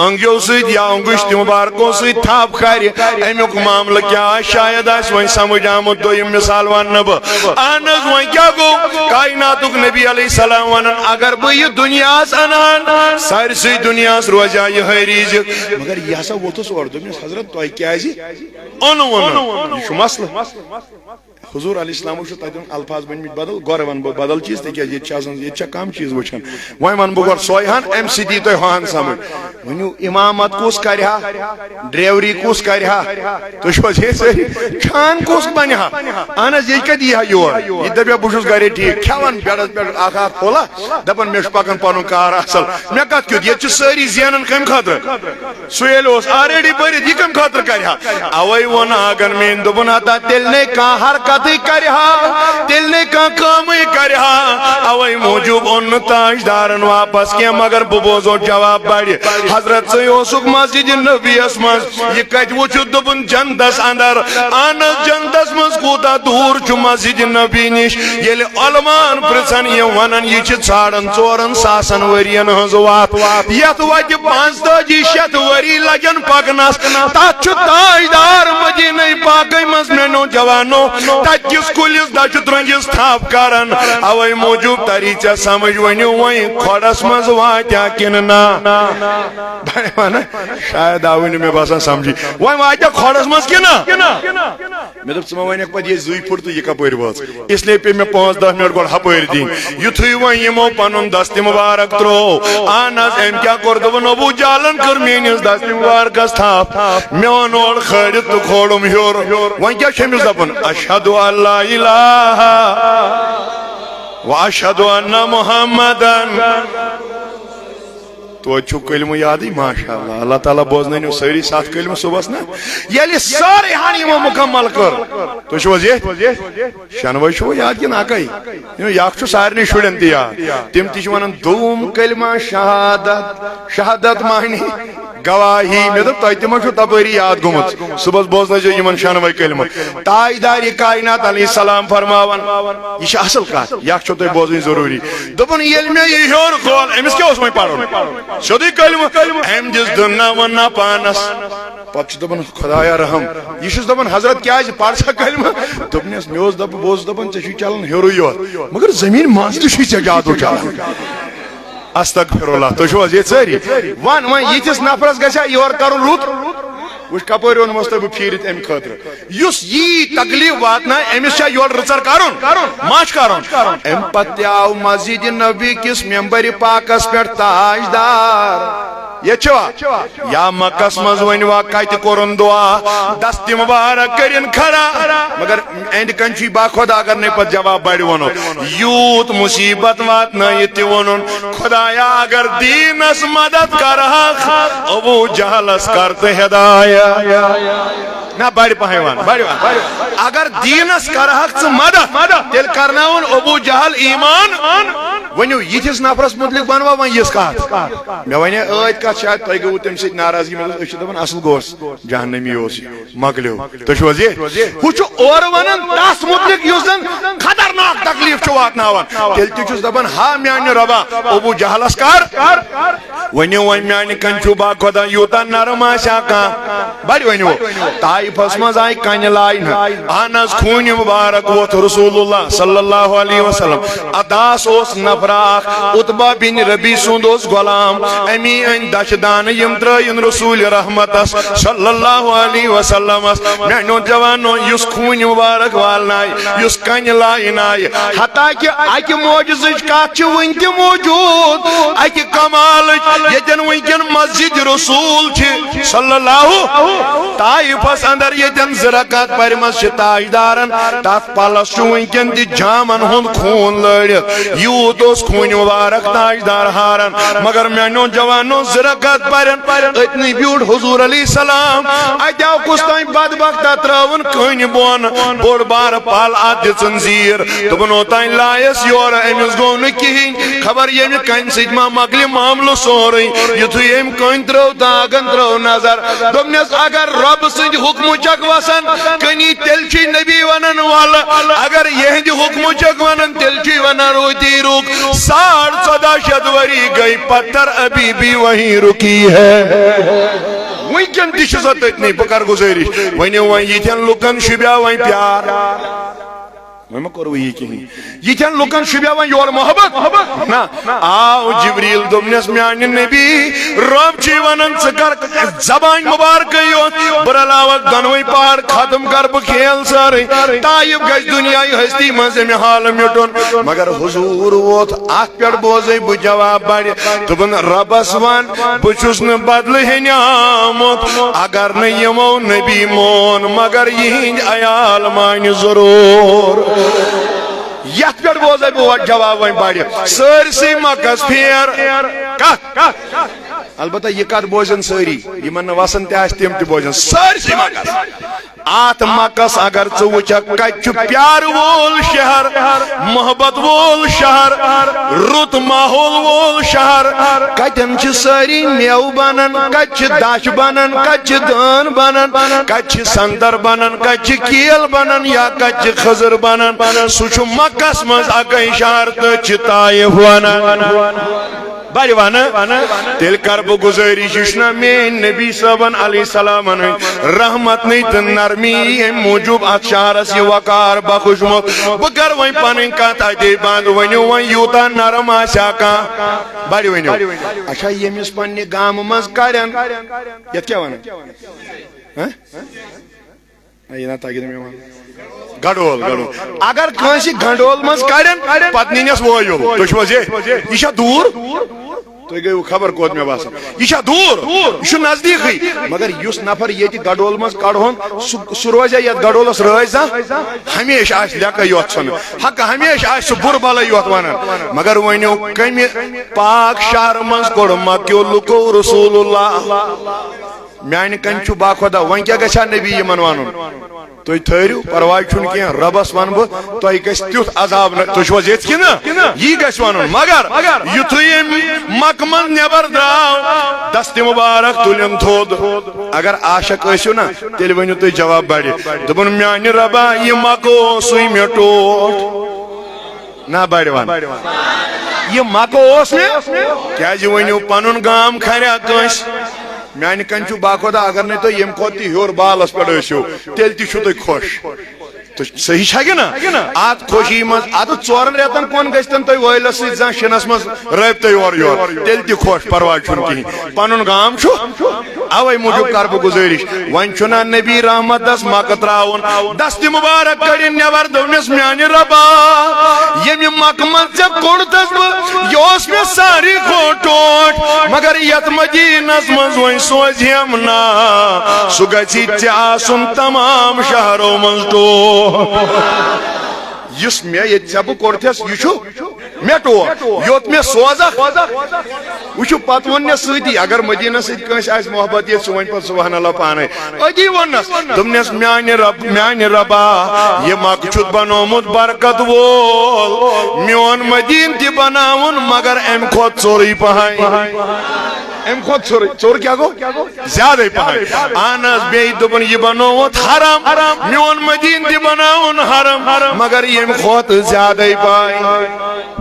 انگیو سۭتۍ یا انگشتہِ مبارکو سۭتۍ تھپھ کرِ، امیُک معاملہٕ کیٛاہ آسہِ؟ شاید آسہِ وۄنۍ سمجھ آمُت۔ دوٚیِم مثال ونہٕ بہٕ۔ اہن حظ، وۄنۍ کیٛاہ گوٚو؟ کائناتُک نبی علیہ السلام ونان، اگر بہٕ یہِ دُنیاہس انہٕ ہن، سارسٕے دُنیاہس روزِ ہا یِہے ریٖزق۔ مگر یہِ ہسا ووٚتھُس اورٕ، دوٚپنس، حضرت، تۄہہِ کیٛازِ اوٚنوٕ نہٕ؟ یہِ چھُ مسلہٕ۔ حضور علیہ السلام چھُ تتٮ۪ن الفاظ ؤنمٕتۍ بدل، گۄڈٕ ونہٕ بہٕ بدل چیٖز، تِکیازِ ییٚتہِ چھِ آسان، ییٚتہِ چھےٚ کم چیٖز وٕچھان۔ وۄنۍ ونہٕ بہٕ گۄڈٕ سۄے ہن، امہِ سۭتۍ یی تۄہہِ ہن سمجھ۔ ؤنِو، امامت کُس کرِ ہا؟ ڈریوری کُس کرِ ہا؟ تُہۍ چھِو حظ ییٚتہِ سٲری؟ چھان کُس بنہِ ہا؟ اہن حظ، ییٚتہِ کتہِ یی ہا یور؟ یہِ دپہِ ہا، بہٕ چھُس گرے ٹھیٖک، کھٮ۪وان بیڈس پٮ۪ٹھ اکھ اکھ پھوٚلہ، دپان، مےٚ چھُ پکان پنُن کار اصل۔ مےٚ کتھ کیُتھ؟ ییٚتہِ چھِ سٲری زینان کمہِ خٲطرٕ؟ سُہ ییٚلہِ اوس already بٔرِتھ، یہِ کمہِ خٲطرٕ کرِ ہا؟ اوے ووٚن آگن میٲنۍ، دوٚپُن، ہتا تیٚلہِ نے کانٛہہ حرکتٕے کرِ ہا، تیٚلہِ نے کانٛہہ کٲمٕے کرِ ہا۔ اوے موٗجوٗب اوٚن نہٕ تاجدارن واپس کینٛہہ، مگر بہٕ بوزو جواب بڑِ۔ حضرت، ژٕے اوسُکھ مسجد نبیَس منٛز، یہِ کتہِ وُچھُتھ؟ دوٚپُن، جنتس اندر۔ اہن حظ، جنتس منٛز کوٗتاہ دوٗر چھُ مسجد نبی نِش؟ ییٚلہِ علماءن پرژھن، یِم ونن، یہِ چھِ ژھانڈان ژورن ساسن ؤرین ہٕنٛز وتھ۔ یتھ وتہِ پانٛژتٲجی شیٚتھ ؤری لگن پکنس، تتھ چھُ تاجدار مدینہ پاکے منٛز، میانیو جوانو، تتہِ کِس کُلِس دچھِ درٛنٛجس تھپھ کران۔ اوے موٗجوٗب تری ژےٚ سمجھ، ؤنِو وۄنۍ، کھۄڈس منٛز واتیا کِنہٕ نہ؟ بہٕ ونہٕ، شاید آوٕے نہٕ مےٚ باسان سمجھی۔ وۄنۍ واتیا کھۄڈس منٛز کِنہٕ نہ؟ مےٚ دوٚپ، ژٕ ما وَنَکھ پَتہٕ، یہِ زٕے پھُٹ تہٕ یہِ کَپٲرۍ وٲژ؟ اس لیے پیٚیہِ مےٚ پانٛژھ دَہ مِنَٹ گۄڈٕ ہَپٲرۍ دِنۍ۔ یُتھُے وۄنۍ یِمو پَنُن دَستہِ مُبارک ترٛوو، اہن حظ، أمۍ کیٛاہ کوٚر؟ دوٚپُن، ابو جہلَن کٔر میٛٲنِس دَستہِ مُبارکَس تھَپھ۔ مےٚ اوٚن اورٕ کھٲلِتھ تہٕ کھولُم ہیوٚر۔ وۄنۍ کیٛاہ چھُ أمِس دَپُن؟ اشہد ان لا الہ و اشہد ان محمدن۔ توتہِ چھُو کلمہٕ یادٕے، ماشاء اللہ۔ اللہ تعالیٰ بوزنٲیِو سٲری ستھ کلمہٕ صبحس نا۔ ییٚلہِ سٲرٕے ہن یِمو مکمل کٔر، تُہۍ چھِو حظ ییٚتھۍ؟ شٮ۪نوَے چھُو یاد کِنہٕ اَکٕے؟ یہِ اکھ چھُ سارنٕے شُرٮ۪ن تہِ یاد۔ تِم تہِ چھِ وَنان دوٚیُم کلمہ شہادت، شہادت معنی گواہی۔ مےٚ دوٚپ، تۄہہِ تہِ ما چھُو تپٲری یاد گوٚمُت؟ صبحس بوزنٲیزیو یِمن شٮ۪نوَے کلمہٕ۔ تاجدارِ کائنات علیہ السلام فرماوان، یہِ چھِ اصل کتھ، یہِ اکھ چھو تۄہہِ بوزٕنۍ ضروٗری۔ دوٚپُن، ییٚلہِ مےٚ یہِ ہیوٚر کھول، أمِس کیٛاہ اوس وۄنۍ پرُن؟ سیوٚدُے کلمہٕ۔ أمۍ دِژ دُنناوَن نہ پانس۔ پتہٕ چھُ دَپان، خدایا رحم۔ یہِ چھُس دَپان، حضرت، کیٛازِ پَر سا کلمہٕ؟ دوٚپنَس، مےٚ اوس دَپ-، بہٕ اوسُس دَپان، ژےٚ چھُے چَلان ہیوٚرُے یوت، مگر زٔمیٖن منٛز تہِ چھُے ژےٚ جادو چَلان۔ استغفر اللہ۔ تُہۍ چھِو حظ ییٚتہِ سٲری؟ وَن وۄنۍ، یِتھِس نفرَس گژھِ ہا یورٕ کَرُن رُت؟ وٕچھ، کَپٲرۍ اوٚنمَس تۄہہِ بہٕ پھیٖرِتھ اَمہِ خٲطرٕ۔ یُس یی تکلیف واتنایہِ، أمِس چھا یورٕ رٕژر کرُن؟ ما چھُ کرُن؟ اَمہِ پتہٕ تہِ آو مسجد نبی کِس ممبرِ پاکس پٮ۪ٹھ تاجدار۔ ییٚتہِ چھوا؟ یا مکس منٛز ؤنِوا کتہِ کوٚرُن دعا؟ دست مبارک کٔرِن کھڑا۔ مگر أنٛدۍ کَنۍ چھُے باخۄدا، اگر نے پتہٕ جواب بڑِ وَنو۔ یوٗت مصیبت واتنٲیِتھ تہِ ووٚنُن، خدایا، اگر دیٖنس مدد کرہکھ، ابو جہلس کر تہٕ ہدایت۔ نہ، بڑِ پہن ون، بڑِ ون۔ اگر دیٖنس کرہکھ ژٕ مدد، تیٚلہِ کرناوُن ابو جہل ایمان۔ ؤنِو، یِتھِس نفرس متعلق ونوا وۄنۍ یِژھ کتھ؟ مےٚ ونے ٲدۍ کتھ، شاید تۄہہِ گٔوٕ تمہِ سۭتۍ ناراضگی۔ مےٚ دوٚپ، أسۍ چھِ دپان اصل گوس، جہنمی اوس یہِ۔ مۄکلیو۔ تُہۍ چھِو حظ یہِ؟ ہُہ چھُ اورٕ ونان تس متعلق یُس زن خطرناک تکلیف چھُ واتناوان۔ تیٚلہِ تہِ چھُس دپان، ہا میانہِ رۄبا، ابو جہلس کر۔ ؤنِو وۄنۍ میانہِ کنہِ چھُ با خۄدا یوٗتاہ نرم آسہِ ہا کانٛہہ۔ بڑِ ؤنِو۔ طائفس منٛز آیہِ کنہِ لاینہٕ۔ اہن حظ، خوٗنہِ مبارک ووٚتھ رسول اللہ صلی اللہ علیہ وسلم۔ اداس اوس نفرا اکھ، عتبہ بن ربیع سُنٛد اوس غلام۔ امی أنۍ دچھ دانہٕ، یِم ترٲیِن رسول رحمتس صلی اللہ علیہ وسلمس۔ میانیو جوانو، یُس خوٗنہِ مبارک والنایہِ، یُس کنہِ لاینایہِ، حتیٰ کہ اکہِ معجزٕچ کتھ چھِ وٕنہِ تہِ موجود، اکہِ کمالٕچ، ییٚتٮ۪ن وٕنکٮ۪ن مسجد رسول چھِ صلی اللہ، طائفس اندر ییٚتٮ۪ن زٕ رکعت پرِمژ چھِ تاجدارن، تتھ پلس چھُ وٕنکٮ۪ن تہِ جامن ہُنٛد خوٗن لٲرِتھ۔ یوٗت اوس خوٗنہِ مبارک تاجدار ہاران۔ مگر میانیو جوانو، زٕ رکعت پرن، أتنی بیوٗٹھ حضور علیہ السلام۔ اتہِ آو کُس تام بدبخت ترٲوٕن کٔنۍ بۄن، بوٚڑ بارٕ پل اتھ دِژٕن زیٖر۔ دوٚپُن، اوتانۍ لایس یورٕ، أمِس گوٚو نہٕ کِہیٖنۍ۔ خبر ییٚمہِ کنہِ سۭتۍ ما مۄکلہِ معاملہٕ سون۔ سورُے۔ یُتھُے أمۍ کٔنۍ ترٲو، داغن ترٲو نظر، دوٚپنس، اگر رۄب سٕنٛدِ حُکمہٕ چھکھ وسان کٔنی، تیٚلہِ چھُے نبی ونان، ولہٕ۔ اگر یِہنٛدِ حُکمہٕ چھکھ ونان، تیٚلہِ چھُے ونان، روتی رُک۔ ساڑھ ژۄداہ شیٚتھ ؤری گٔے پتھر، ابھی بھی وہیں رکی ہے۔ وٕنکٮ۪ن تہِ چھِ سۄ تٔتنٕے۔ بہٕ کرٕ گُزٲرِش، ؤنِو وۄنۍ، یِتھٮ۪ن لُکن شوٗبیا وۄنۍ پیار؟ وۄنۍ ما کوٚروٕ یہِ کِہیٖنۍ؟ یِتھٮ۪ن لُکن شوٗبیا وۄنۍ یورٕ محبت؟ نہ۔ آو جبریل، دوٚپنس، میانہِ نبی، رۄب چھُے ونان، ژٕ کر زبانہِ مُبارکٕے یوت، بہٕ رلاوکھ دۄنوَے پہاڑ، ختم کر بہٕ کھیل سٲرٕے۔ طایف گژھِ دُنیاہہِ ہستی منٛز امہِ حالہٕ مِٹُن۔ مگر حضور ووت اتھ پٮ۪ٹھ، بوزے بہٕ جواب بڑِ۔ دوٚپُن، رۄبس ون، بہٕ چھُس نہٕ بدلہٕ ہیٚنہِ آمُت، اگر نہٕ یِمو نبی مون، مگر یِہِنٛدۍ عیال مانہِ ضروٗر۔ یتھ پٮ۪ٹھ بوزے بہٕ وۄنۍ جواب وۄنۍ بڑِ۔ سٲرسٕے مکس پھیر۔ کتھ؟ البتہ یہِ کتھ بوزن سٲری، یِمن نہٕ وسان تہِ آسہِ، تِم تہِ بوزن۔ سٲرسٕے مکس۔ اتھ مکس اگر ژٕ وٕچھکھ، کتہِ چھُ پیارٕ وول شہر، محبت وول شہر، رُت ماحول وول شہر؟ کتٮ۪ن چھِ سٲری میوٕ بنان، کتہِ چھِ دچھ بنان، کتہِ چھِ دٲن بنان، کتہِ چھِ سنگتر بنان، کتہِ چھِ کیل بنان یا کتہِ چھِ خٔزٕر بنان؟ سُہ چھُ مکس منٛز اکے شہر، تہٕ چھِ طایف ونان۔ بڑِ ونہٕ۔ تیٚلہِ کر بہٕ گُزٲرِش، یہِ چھُنہ میٲنۍ نبی صٲبن علیہ السلامن ہٕنٛدۍ رحمت نٕے تہٕ نرمی یی امہِ موٗجوٗب اتھ شہرس یہِ وقار بخشمُت۔ بہٕ کرٕ وۄنۍ پنٕنۍ کتھ اتے بند، ؤنِو وۄنۍ، یوٗتاہ نرم آسہِ ہا کانٛہہ؟ بڑِ ؤنِو۔ اچھا، ییٚمِس پننہِ گامہٕ منٛز کڑن، یتھ کیٛاہ ونان؟ ہہ؟ نہ، یہِ نہ تگہِ نہٕ مےٚ وَنُن۔ گنڈول، گنڈول۔ اگر کٲنٛسہِ گنڈول منٛز کڑن، پتہٕ نِنس وٲیُل۔ تُہۍ چھِو حظ یہِ؟ یہِ چھا دوٗر؟ تُہۍ گٔیوٕ خبر کوٚت مےٚ باسان۔ یہِ چھا دوٗر؟ یہِ چھُ نزدیٖکٕے۔ مگر یُس نفر ییٚتہِ گنڈول منٛز کڑہون، سُہ، سُہ روزِ یتھ گنڈولس رٲضۍ زانٛہہ؟ ہمیشہِ آسہِ لیکہٕ یوت ژھٕنُن۔ حق ہمیشہِ آسہِ سُہ بُرٕ بلے یوت ونان۔ مگر ؤنِو، کمہِ پاک شہرٕ منٛز کوٚڑ مکیو لُکو رسول اللہ؟ میانہِ کنہِ چھُ باخۄدا، وۄنۍ کیٛاہ گژھِ ہا نبی یِمن ونُن؟ تُہۍ ٹھٔہرِو، پرواے چھُنہٕ کینٛہہ، رۄبس ونہٕ بہٕ، تۄہہِ گژھِ تیُتھ عذاب نہ، تُہۍ چھِو حظ ییٚتہِ کِنہٕ؟ یی گژھِ ونُن۔ مگر یُتھُے أمۍ مکہٕ منٛز نٮ۪بر درٛاو، دستِ مُبارک تُلِن تھوٚد۔ اگر عاشق ٲسِو نا، تیٚلہِ ؤنِو تُہۍ جواب بڑِ۔ دوٚپُن، میانہِ رۄبا، یہِ مکہٕ اوسُے مےٚ ٹوٹھ۔ نہ بڑِ ون۔ یہِ مکہٕ اوس مےٚ۔ کیٛازِ ؤنِو پنُن گام کھریا کٲنٛسہِ؟ میانہِ کنہِ چھُ باخۄدا، اگر نے تُہۍ ییٚمہِ کھۄتہٕ تہِ ہیوٚر بالس پٮ۪ٹھ ٲسِو، تیٚلہِ تہِ چھِو تُہۍ خۄش۔ تہٕ صحیح چھا کِنہٕ؟ اتھ خوشی منٛز، اتھ ژورن رٮ۪تن کُن گژھِ تن تُہۍ وٲیلس سۭتۍ زانٛہہ شِنس منٛز رٲبطے اورٕ یورٕ، تیٚلہِ تہِ خۄش، پرواے چھُنہٕ کِہیٖنۍ۔ پنُن گام چھُ۔ اوے موٗجوٗب کر بہٕ گُزٲرِش، وۄنۍ چھُنہ نبی رحمتس مکہٕ تراوُن۔ دستِ مُبارک کٔڑِن نٮ۪بر، دوٚپنس، میانہِ رۄبا، ییٚمہِ مکہٕ منٛز ژےٚ کوٚڑتس بہٕ، یہِ اوس مےٚ ساروی کھۄتہٕ ٹوٹھ، مگر یتھ مدینس منٛز وۄنۍ سوزہیم نا، سُہ گژھِ ژےٚ آسُن تمام شہرو منٛز ٹوٹھ۔ یُس مےٚ ییٚتہِ ژےٚ بہٕ کوٚڑتھس، یہِ چھُ مےٚ ٹوٹھ، یوٚت مےٚ سوزکھ۔ وٕچھِو، پتہٕ ووٚن مےٚ سۭتی، اگر مدینس سۭتۍ کٲنٛسہِ آسہِ محبت، ییٚتہِ سُہ وَنہِ پتہٕ سبحان اللہ پانے۔ أتی ووٚننس، دوٚپنس، میانہِ رب، میانہِ ربا، یہِ مکہٕ چھُتھ بنومُت برکت وول، میون مدینہٕ تہِ بناوُن، مگر امہِ کھۄتہٕ ژوٚرُے پہن۔ امہِ کھۄتہٕ ژوٚرُے، ژوٚر کیٛاہ گوٚو؟ زیادَے پہن۔ اہن حظ، بیٚیہِ دوٚپُن، یہِ بنووُتھ حرم، میون مدینہٕ تہِ بناوُن حرم، مگر ییٚمہِ کھۄتہٕ زیادَے پہن۔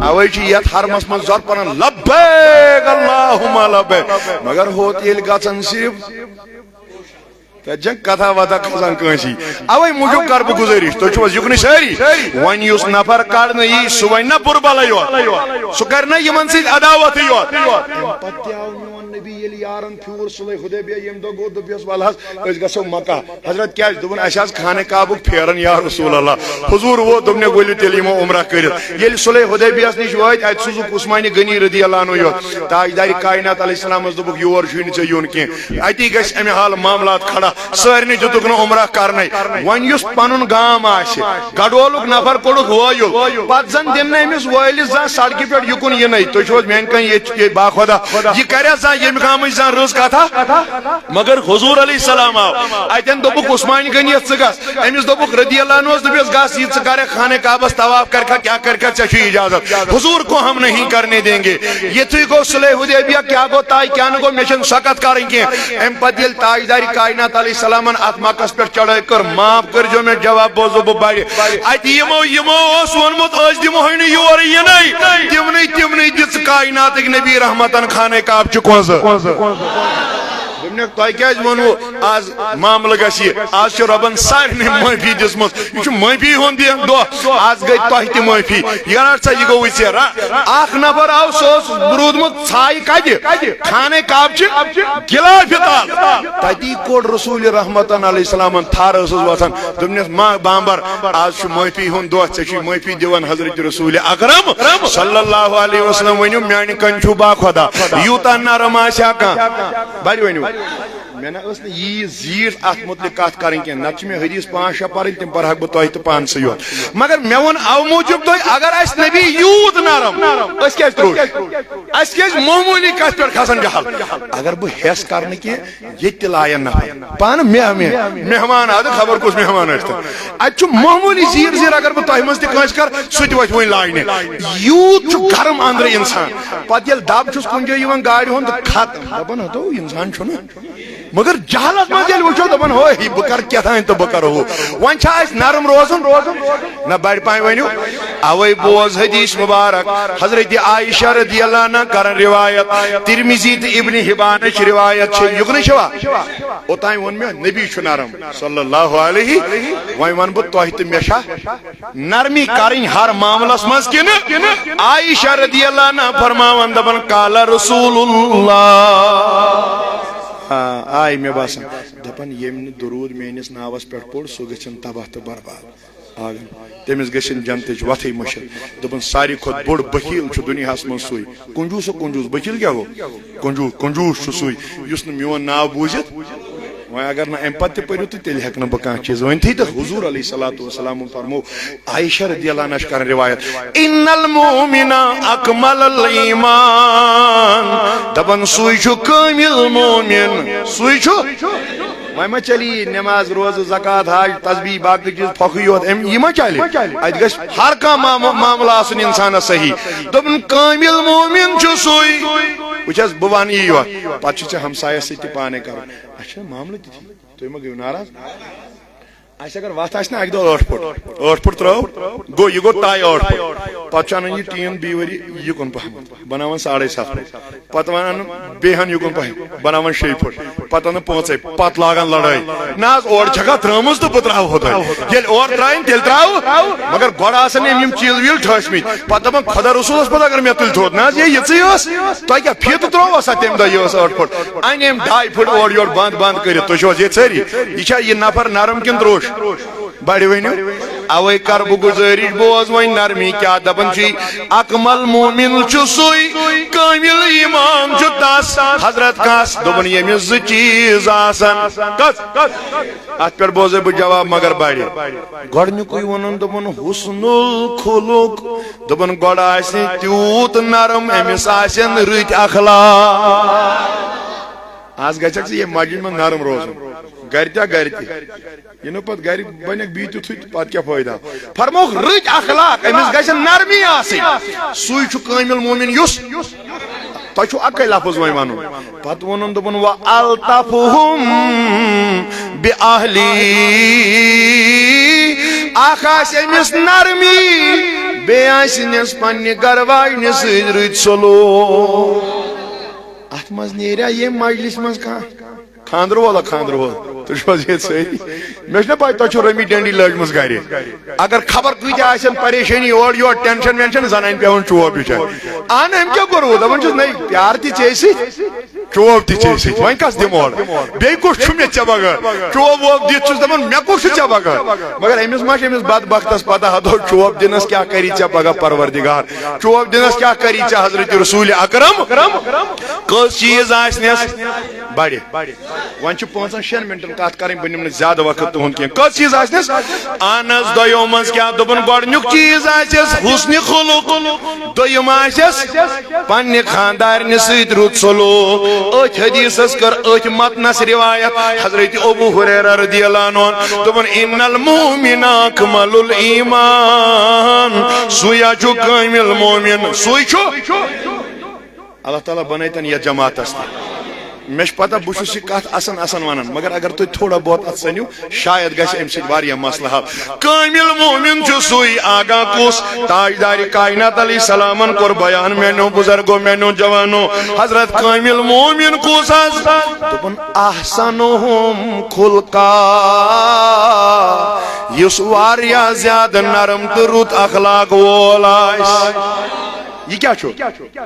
اوے چھِ یتھ حرمس منٛز زۄر پران، لبیک اللہم لبیک، مگر ہوت ییٚلہِ گژھان صرف تتہِ چھنہٕ کتھا وتھا کھسان کٲنسی۔ اوے موٗجوٗب کرٕ بہٕ گُزٲرِش، تُہۍ چھِو حظ یُکنُے سٲری؟ وۄنۍ یُس نفر کڑنہٕ یی، سُہ وَنہِ نہ بُرٕ بلے یوت، سُہ کرِ نہ یِمن سۭتۍ عداوتھٕے یوت۔ امہِ پتہٕ تہِ آو میون نبی ییٚلہِ یارن پھیوٗر صلح حدیبیہ، ییٚمہِ دۄہ گوٚو، دوٚپیس، ولہٕ حظ، أسۍ گژھو مکہ۔ حضرت کیازِ؟ دوٚپُن، اسہِ حظ خانہ کعبُک پھیران یا رسول اللہ۔ حضور ووت، دوٚپُن، ؤلِو تیٚلہِ یِمو عمرہ کٔرِتھ۔ ییٚلہِ صلح حدیبیہس نِش وٲتۍ، اتہِ سوٗزُکھ عثمانِ غنی رضی اللہ عنہ یوت۔ تاجدارِ کائنات علیہ السلامس دوٚپُکھ، یور چھُے نہٕ ژےٚ یُن کینٛہہ، اتی گژھِ امہِ حال معاملات کھڑا۔ سارنٕے دیُتُکھ نہٕ عمرہ کرنے۔ وۄنۍ یُس پنُن گام آسہِ، گڈولُک نفر کوٚڑُکھ وٲیُل، پتہٕ زن دِن نہٕ أمِس وٲلِس زانٛہہ سڑکہِ پٮ۪ٹھ یُکُن یِنَے۔ تُہۍ چھِو حظ میانہِ کَنہِ ییٚتہِ باخۄدا؟ یہِ کرِ زانٛہہ ییٚمہِ گامٕچ زانٛہہ رٕژ کتھا؟ مگر حضور علیہ السلام آو، اتٮ۪ن دوٚپُکھ عثمان غنیس، ژٕ گژھ۔ أمِس دوٚپُکھ رضی اللہ عنہس، دوٚپُس گژھ، یہِ ژٕ کرکھ خانہ کعبس طواف، کرکھا کیٛاہ کرکھا، ژےٚ چھُے اجازت۔ حضور کو ہم نہیں کرنے دیں گے۔ یِتھُے گوٚو صلح حدیبیہ، کیٛاہ گوٚو طے کیٛاہ نہٕ گوٚو، مےٚ چھَنہٕ سۄ کتھ کرٕنۍ کینٛہہ۔ امہِ پتہٕ ییٚلہِ تاجدارِ کائنات علیہ السلامن اتھ مکس پٮ۪ٹھ چڑٲے کٔر، معاف کٔرۍزیو مےٚ، جواب بوزو بہٕ بڑِ۔ اتہِ یِمو، یِمو اوس ووٚنمُت، أسۍ دِمہوے نہٕ یورٕ یِنَے۔ تِمنٕے، تِمنٕے دِژ کائناتٕکۍ نبی رحمتن خانہ کعبہٕ چہِ کۄنٛزٕ۔ دوٚپنَکھ، تۄہہِ کیٛازِ ووٚنوُ آز معاملہٕ گژھِ یہِ؟ آز چھِ رۄبن سارنٕے معٲفی دِژمٕژ۔ یہِ چھُ معٲفی ہُنٛد دِ-، دۄہ۔ آز گٔے تۄہہِ تہِ معٲفی۔ یارٕ سا، یہِ گوٚوُے ژےٚ۔ را-، اکھ نفر آو، سُہ اوس روٗدمُت ژھایہِ کتہِ؟ خانہ کعبہٕ چہِ غلافہِ تل۔ تتی کوٚڑ رسول رحمتن علیہ السلامن تھر ٲسٕس وۄتھان۔ دوٚپنس، ما بامبر، آز چھُ معٲفی ہُنٛد دۄہ، ژےٚ چھُے معٲفی دِوان حضرت رسول اکرم صلی اللہ علیہ وسلم۔ ؤنِو، میانہِ کنہِ چھُو با خۄدا، یوٗتاہ نرم آسہِ ہا کانٛہہ؟ بڑِ ؤنِو۔ مےٚ نہ ٲس نہٕ ییٖژ زیٖٹھ اتھ مُتعلق کتھ کرٕنۍ کینٛہہ، نتہٕ چھِ مےٚ حدیث پانٛژھ شےٚ پرٕنۍ، تِم پرہکھ بہٕ تۄہہِ تہٕ پانسٕے یوت۔ مگر مےٚ ووٚن، او موٗجوٗب تۄہہِ، اگر اسہِ نبی یوٗت نرم، أسۍ کیازِ ترٛوٚش؟ اسہِ کیازِ معموٗلی کتھ پٮ۪ٹھ کھسان جہل؟ اگر بہٕ ہٮ۪س کرنہٕ کینٛہہ، ییٚتہِ تہِ لایَن نفر۔ پانہٕ مےٚ، مےٚ، مہمان، ادٕ خبر کُس مہمان ٲسۍ تن۔ اتہِ چھُ معموٗلی زیٖر زیٖر، اگر بہٕ تۄہہِ منٛز تہِ کٲنٛسہِ کرٕ، سُہ تہِ وۄتھِ وۄنۍ لاینہِ۔ یوٗت چھُ گرم أنٛدرٕ انسان۔ پتہٕ ییٚلہِ دب چھُس کُنہِ جایہِ یِوان گاڑِ ہُنٛد، تہٕ ختم۔ دپان، ہتو، انسان چھُنہٕ۔ مگر جہلس منٛز ییٚلہِ وٕچھو، دپان، ہوے، بہٕ کرٕ کیٛاہ تام تہٕ بہٕ کرٕ ہُہ۔ وۄنۍ چھا اَسہِ نرم روزُن؟ نہ، بڑِ پایہِ ؤنِو۔ اوے بوز حدیث مبارک، حضرت عائشہ رضی اللہ عنہا کرن روایت، ترمذی تہٕ ابن حبانٕچ روایت چھِ، یُکنٕے چھوا؟ اوٚتام ووٚن مےٚ، نبی چھُ نرم صلی اللہ علیہ۔ وۄنۍ وَنہٕ بہٕ تۄہہِ تہٕ مےٚ چھا نرمی کرٕنۍ ہر معاملس منٛز کِنہٕ؟ عائشہ رضی اللہ عنہا فرماوان، دپان، قال رسول اللہ۔ آ، آے مےٚ باسان، دپان، ییٚمۍ نہٕ درود میٲنِس ناوس پٮ۪ٹھ پوٚر، سُہ گژھن تباہ تہٕ برباد۔ آ، تٔمِس گژھن جنتٕچ وتھٕے مٔشِتھ۔ دوٚپُن، ساروی کھۄتہٕ بوٚڑ بخیل چھُ دُنیاہس منٛز سُے۔ کنجوٗس و کنجوٗس، بخیل کیٛاہ گوٚو؟ کنجوٗس، کنجوٗس چھُ سُے، یُس نہٕ میون ناو بوٗزِتھ۔ وۄنۍ اگر نہٕ اَمہِ پتہٕ تہِ پٔرِو تہٕ تیٚلہِ ہٮ۪کہٕ نہٕ بہٕ کانٛہہ چیٖز ؤنتھٕے۔ تہٕ حضور علیہ الصلوۃ والسلام فرمو، عائشہ رضی اللہ عنہا چھِ کران روایت، ان المؤمن اکمل الايمان، دپان، سُے چھُ کٲمِل مومن، سُے چھُ۔ وۄنۍ ما چلی نماز، روزٕ، زکوٰۃ، حج، تسبیح، باقٕے چیٖز پھۄکھٕے یوت، أمۍ یہِ ما چلہِ؟ اَتہِ گژھِ ہر کانٛہہ معام-، معاملہٕ آسُن اِنسانَس صحیح۔ دوٚپُن، کٲمِل مومِن چھُ سُے۔ وٕچھ حظ، بہٕ وَنہٕ یی یوت، پَتہٕ چھُ ژےٚ ہمسایَس سۭتۍ تہِ پانَے کَرُن۔ اَسہِ چھُنہٕ معاملہٕ تہِ ٹھیٖک۔ تُہۍ مہ گٔیِو ناراض۔ اَسہِ اگر وَتھ آسہِ نہ اَکہِ دۄہ ٲٹھ فُٹ، ٲٹھ فُٹ ترٛٲو، گوٚو، یہِ گوٚو تَے ٲٹھ فُٹ۔ پَتہٕ چھُ اَنان یہِ ٹیٖن بیٚیہِ ؤری یہِ کُن پَہمَتھ، بَناوان ساڑَے سَتھ فُٹ۔ پتہٕ ونان بیٚیہِ ہن یُکُن پہم، بناوان شیٚیہِ پھٕٹ، پتہٕ انان پانٛژے، پتہٕ لاگان لڑٲے۔ نہ حظ، اورٕ چھکھا ترٲمٕژ تہٕ بہٕ تراوٕ ہوٚتن۔ ییٚلہِ اورٕ ترایَن، تیٚلہِ تراوٕ۔ مگر گۄڈٕ آسان أمۍ یِم چیٖل ویٖل ٹھٲسۍ مٕتۍ۔ پتہٕ دپان، خۄدا رسولس پتہٕ اگر مےٚ تُلہِ تھوٚد۔ نہ حظ، یے یِژٕے ٲس۔ تۄہہِ کیٛاہ فیٖتہٕ ترٛووا سا تمہِ دۄہ؟ یہِ ٲس ٲٹھ پھٕٹ۔ انہِ أمۍ ڈاے پھٕٹ اورٕ یورٕ بنٛد بنٛد کٔرِتھ۔ تُہۍ چھِو حظ ییٚتہِ سٲری؟ یہِ چھا یہِ نفر نرم کِنہٕ ترٛوٚش؟ بڑِ ؤنِو۔ اوے کر بہٕ گُزٲرِش، بوز وۄنۍ نرمی کیٛاہ دپان چھُے۔ اکمل مومن چھُ سُے، کٲمل ایمان چھُ تس۔ حضرت کس دوٚپُن، ییٚمِس زٕ چیٖز آسن۔ کس؟ اتھ پٮ۪ٹھ بوزے بہٕ جواب، مگر بڑِ۔ گۄڈنیُکُے ووٚنُن، دوٚپُن، حسن الخلق۔ دوٚپُن، گۄڈٕ آسہِ تیوٗت نرم، أمِس آسن رٕتۍ اخلاق۔ آز گژھکھ ژٕ ییٚمہِ مسجد منٛز نرم روزُن، گرِ تہِ ہا گرِ تہِ۔ یہِ نہٕ پتہٕ گرِ بنکھ بیٚیہِ تیُتھُے تہٕ پتہٕ کیٛاہ فٲیدٕ آو؟ فرمووُکھ، رٕتۍ اخلاق، أمِس گژھن نرمی آسٕنۍ۔ سُے چھُ کٲمِل مومِن یُس۔ تۄہہِ چھُو اَکٕے لفظ وۄنۍ وَنُن۔ پتہٕ ووٚنُن، دوٚپُن، "وَأَلْطَفُهُمْ بِأَهْلِي"۔ اکھ آسہِ أمِس نرمی، بیٚیہِ آسہِ أمِس پننہِ گرٕ واجنہِ سۭتۍ رٕتۍ سلوک۔ اتھ منٛز نیریا ییٚمہِ مجلس منٛز کانٛہہ؟ خانٛدرٕ وول ہا، خانٛدرٕ وول۔ تُہۍ چھِو حظ ییٚتہِ سٲری؟ مےٚ چھُنہ پَے، تۄہہِ چھو رٔمی ڈنڈی لٲجمٕژ گرِ۔ اگر خبر کۭتیٛاہ آسن پریشٲنی، اورٕ یورٕ ٹینشن وینشن، زنانہِ پٮ۪وان چوب بِچارِ۔ اہن، أمۍ کیٛاہ کوٚروٕ؟ دَپان چھُس، نَے، پیار تہِ ژےٚ سۭتۍ، چوب تہِ ژےٚ سۭتۍ۔ وۄنۍ کَس دِمہٕ اورٕ؟ بیٚیہِ کُس چھُ مےٚ ژےٚ بغٲر؟ چوب ووب دِتھ چھُس دَپان، مےٚ کُس چھُ ژےٚ بغٲر؟ مگر أمِس ما چھِ، أمِس بدبختس پتہ ہتو چوب دِنس کیٛاہ کری ژےٚ پگاہ پروردگار؟ چوب دِنس کیٛاہ کری ژےٚ حضرت رسول اکرم؟ کٔژ چیٖز آسنس؟ بڑِ۔ وۄنۍ چھِ پانٛژن شٮ۪ن منٹن کتھ کرٕنۍ، بہٕ نِمہٕ نہٕ زیادٕ وقت تُہُنٛد کینٛہہ۔ کٔژ چیٖز آسنس؟ اہن حظ، دۄیو منٛز کیٛاہ دوٚپُن؟ گۄڈٕنیُک چیٖز آسٮ۪س حسنِ خلق، دوٚیِم آسٮ۪س پننہِ خاندارنہِ سۭتۍ رُت سلوک۔ أتھۍ حدیثس کٔر أتھۍ متنس روایت حضرت ابو ہریرہ رضی اللہ عنہ، دوٚپُن، "ان المؤمن اکمل الایمان"، سُے ہا چھُ کٲمل مومن، سُے چھُ۔ اللہ تعالیٰ بنٲیتن یتھ جماعتس تہِ۔ مےٚ چھِ پتہ بہٕ چھُس یہِ کتھ اسان اسان ونان، مگر اگر تُہۍ تھوڑا بہت اتھ سٔنِو، شاید گژھِ امہِ سۭتۍ واریاہ مسلہٕ حل۔ کٲمل مومن چھُ سُے، آگاہ کُس؟ تاجدار کائنات علیہ السلامن کوٚر بیان، میانیو بزرگو، میانیو جوانو، حضرت کٲمل مومن کُس حظ؟ دوٚپُن، احسنہم خلقا، یُس واریاہ زیادٕ نرم تہٕ رُت اخلاق وول آسہِ۔ یہِ کیٛاہ چھُ؟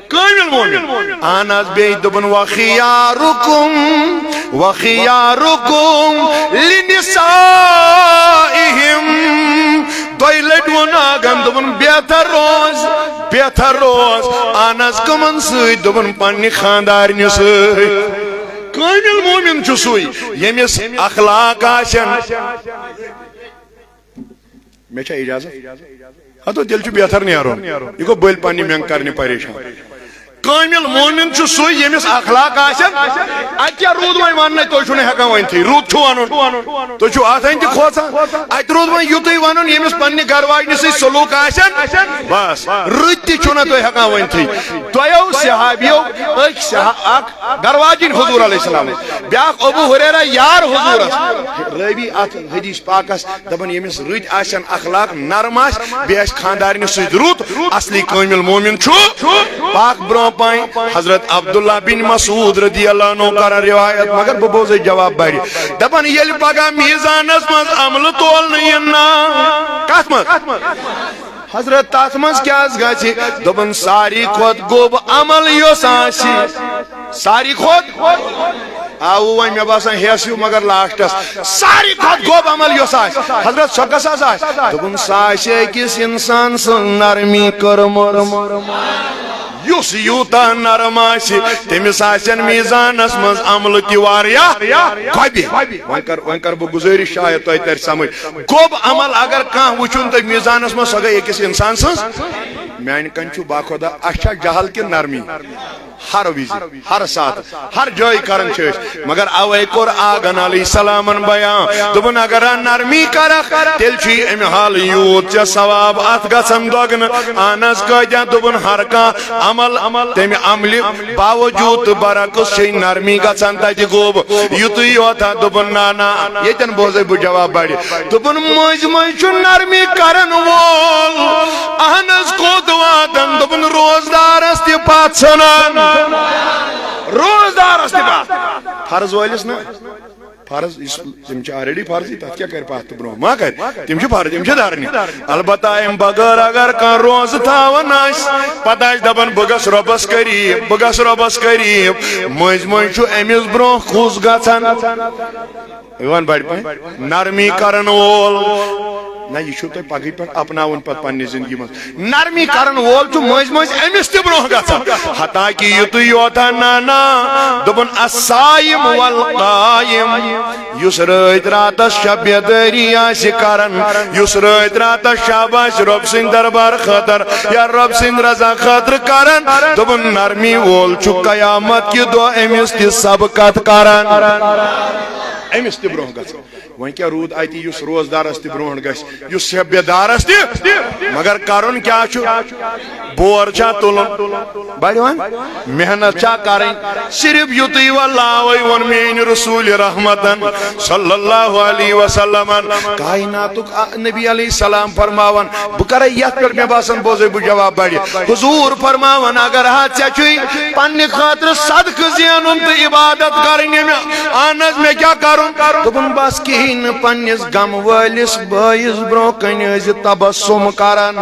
کٲمل مومن۔ اہن حظ، بیٚیہِ دوٚپُن، "وخیارکم، وخیارکم لنسائہم"۔ دۄیہِ لٹہِ ووٚن آگن، دوٚپُن، "بہتر روز، بہتر روز"۔ اہن حظ، کٕمن سۭتۍ؟ دوٚپُن، "پننہِ خاندارنہِ سۭتۍ۔" کٲمل مومن چھُ سُے، ییٚمِس اخلاق آسن۔ مےٚ چھا اجازت؟ ہتو، تیٚلہِ چھُ بہتر نیرُن۔ یہِ گوٚو بٔلۍ پننہِ مٮ۪نٛگ کرنہِ پریشان۔ کٲمل مومن چھُ سُے، ییٚمِس اخلاق آسن۔ اتہِ کیٛاہ روٗد وۄنۍ وننَے؟ تُہۍ چھِو نہٕ ہٮ۪کان ؤنتھٕے۔ روٗد چھُ ونُن۔ تُہۍ چھِو اتھ أنۍ تہِ کھوژان۔ اتہِ روٗد وۄنۍ یُتُے ونُن، ییٚمِس پننہِ گرٕ واجنہِ سۭتۍ سلوٗک آسن۔ بس، رٕتۍ تہِ چھِو نہٕ تُہۍ ہٮ۪کان ؤنتھٕے۔ دۄیو صحابیو، أکۍ صحا-، اکھ گرواجِنۍ حضور علیہ السلام، بیاکھ ابو ہریرہ یار حضورس۔ رٲوی اتھ حدیث پاکس دپان، ییٚمِس رٕتۍ آسن، اخلاق نرم آسہِ، بیٚیہِ آسہِ خاندارنہِ سۭتۍ رُت، اصلی کٲمل مومن چھُ۔ پاک برونٛہہ پاے حضرت عبداللہ بن مسعود رضی اللہ عنہ کران روایت، مگر بہٕ بوزے جواب بڑِ۔ دپان، ییٚلہِ پگاہ میزانس منٛز عملہٕ تولنہٕ یِن نا، کتھ منٛز؟ حضرت، تتھ منٛز کیٛاہ حظ گژھِ؟ دوٚپُن، ساروی کھۄتہٕ گوٚب عمل یُس آسہِ، ساروی کھۄتہٕ، آوُ وۄنۍ مےٚ باسان ہیٚس ہیوٗ، مگر لاسٹس، ساروی کھۄتہٕ گوٚب عمل یُس آسہِ۔ حضرت، سۄ کۄس حظ آسہِ؟ دوٚپُن، سۄ آسہِ أکِس انسان سٕنٛز نرمی کٔرمٕژ۔ یُس یوٗتاہ نرم آسہِ، تٔمِس آسن میزانس منٛز عملہٕ تہِ واریاہ گۄبہِ۔ وۄنۍ کر، وۄنۍ کر بہٕ گُزٲرِش، شاید تۄہہِ ترِ سمجھ۔ گوٚب عمل اگر کانٛہہ وٕچھُن تہٕ میزانس منٛز، سۄ گٔے أکِس انسان سٕنٛز۔ میانہِ کنۍ چھُ باخۄدا، اَسہِ چھا جہل کِنہٕ نرمی؟ ہر وِزِ، ہر ساتہٕ، ہر جایہِ کران چھِ أسۍ۔ مگر اوے کوٚر آگن علیہ السلامن بیان، دوٚپُن، اگر نرمی کرکھ، تیٚلہِ چھُے امہِ حالہٕ یوٗت ژےٚ ثواب اتھ گژھان دۄگنہٕ۔ اہن حظ، کٲتیٛاہ؟ دوٚپُن، ہر کانٛہہ عمل، تمہِ عملہِ باوجود تہٕ برعکس چھے نرمی گژھان تتہِ گوٚب۔ یُتُے یوت ہا؟ دوٚپُن، نہ، نہ، ییٚتٮ۪ن بوزے بہٕ جواب بڑِ۔ دوٚپُن، مٔنٛزۍ مٔنٛزۍ چھُ نرمی کرن وول، اہن حظ، کوٚت واتن؟ دوٚپُن، روزدارس تہِ پتھ ژھٕنان۔ روزدارس تہِ پتھ۔ فرض وٲلِس نہ، فرض، یُس تٔمِس چھِ already فرضٕے، تَتھ کیٛاہ کَرِ پَتھ تہٕ برٛونٛہہ؟ ما کَرِ؟ تٔمِس چھِ فرض، تٔمِس چھِ دَرنہِ۔ البتہ اَمہِ بغٲر اگر کانٛہہ روزٕ تھاوان آسہِ، پَتہٕ آسہِ دَپان، "بہٕ گژھٕ رۄبَس قریٖب، بہٕ گژھٕ رۄبَس قریٖب"، مٔنٛزۍ مٔنٛزۍ چھُ أمِس برٛونٛہہ کُس گژھان؟ یِوان بَڑِ پَہَن نرمی کَرَن وول۔ نہ، یہِ چھُو تۄہہِ پَگہٕے پٮ۪ٹھ اَپناوُن پَتہٕ پنٛنہِ زِندگی منٛز۔ نرمی کرن وول چھُ مٔنٛزۍ مٔنٛزۍ أمِس تہِ برٛونٛہہ گژھان۔ حتیٰ کہ یُتُے یوت ہا، نہ، نہ، دوٚپُن، "الصائم والقائم"، یُس رٲتۍ راتس شب بیدٲری آسہِ کران، یُس رٲتۍ راتس شب آسہِ رۄب سٕنٛدِ دربار خٲطرٕ یا رۄب سٕنٛدِ رضا خٲطرٕ کران، دوٚپُن، نرمی وول چھُ قیامت کہِ دۄہ أمِس تہِ سبقت کران۔ أمِس تہِ برٛونٛہہ گژھان۔ وۄنۍ کیٛاہ روٗد اَتہِ، یُس روزدارس تہِ برٛونٛہہ گژھِ، یُس شب بیدارس تہِ؟ مگر کرُن کیٛاہ چھُ؟ بور چھا تُلُن؟ بڑِ وۄنۍ محنت چھا کرٕنۍ؟ صرف یُتُے واللہ وے ووٚن میٛانہِ رسول رحمتن صلی اللہ علیہ وسلمن۔ کائناتُک آ-، نبی علیہ السلام فرماوان، بہٕ کرے یتھ پٮ۪ٹھ، مےٚ باسان بوزے بہٕ جواب بڑِ۔ حضور فرماوان، اگر ہا ژےٚ چھُے پننہِ خٲطرٕ صدقہٕ زینُن تہٕ عبادت کرٕنۍ، مےٚ، اہن حظ، مےٚ کیٛاہ کرُن؟ دوٚپُن، بس کِہیٖنۍ نہٕ، پننِس غم وٲلِس بٲیِس برٛونٛہہ کنہِ ٲسۍ زِ تبسم کران۔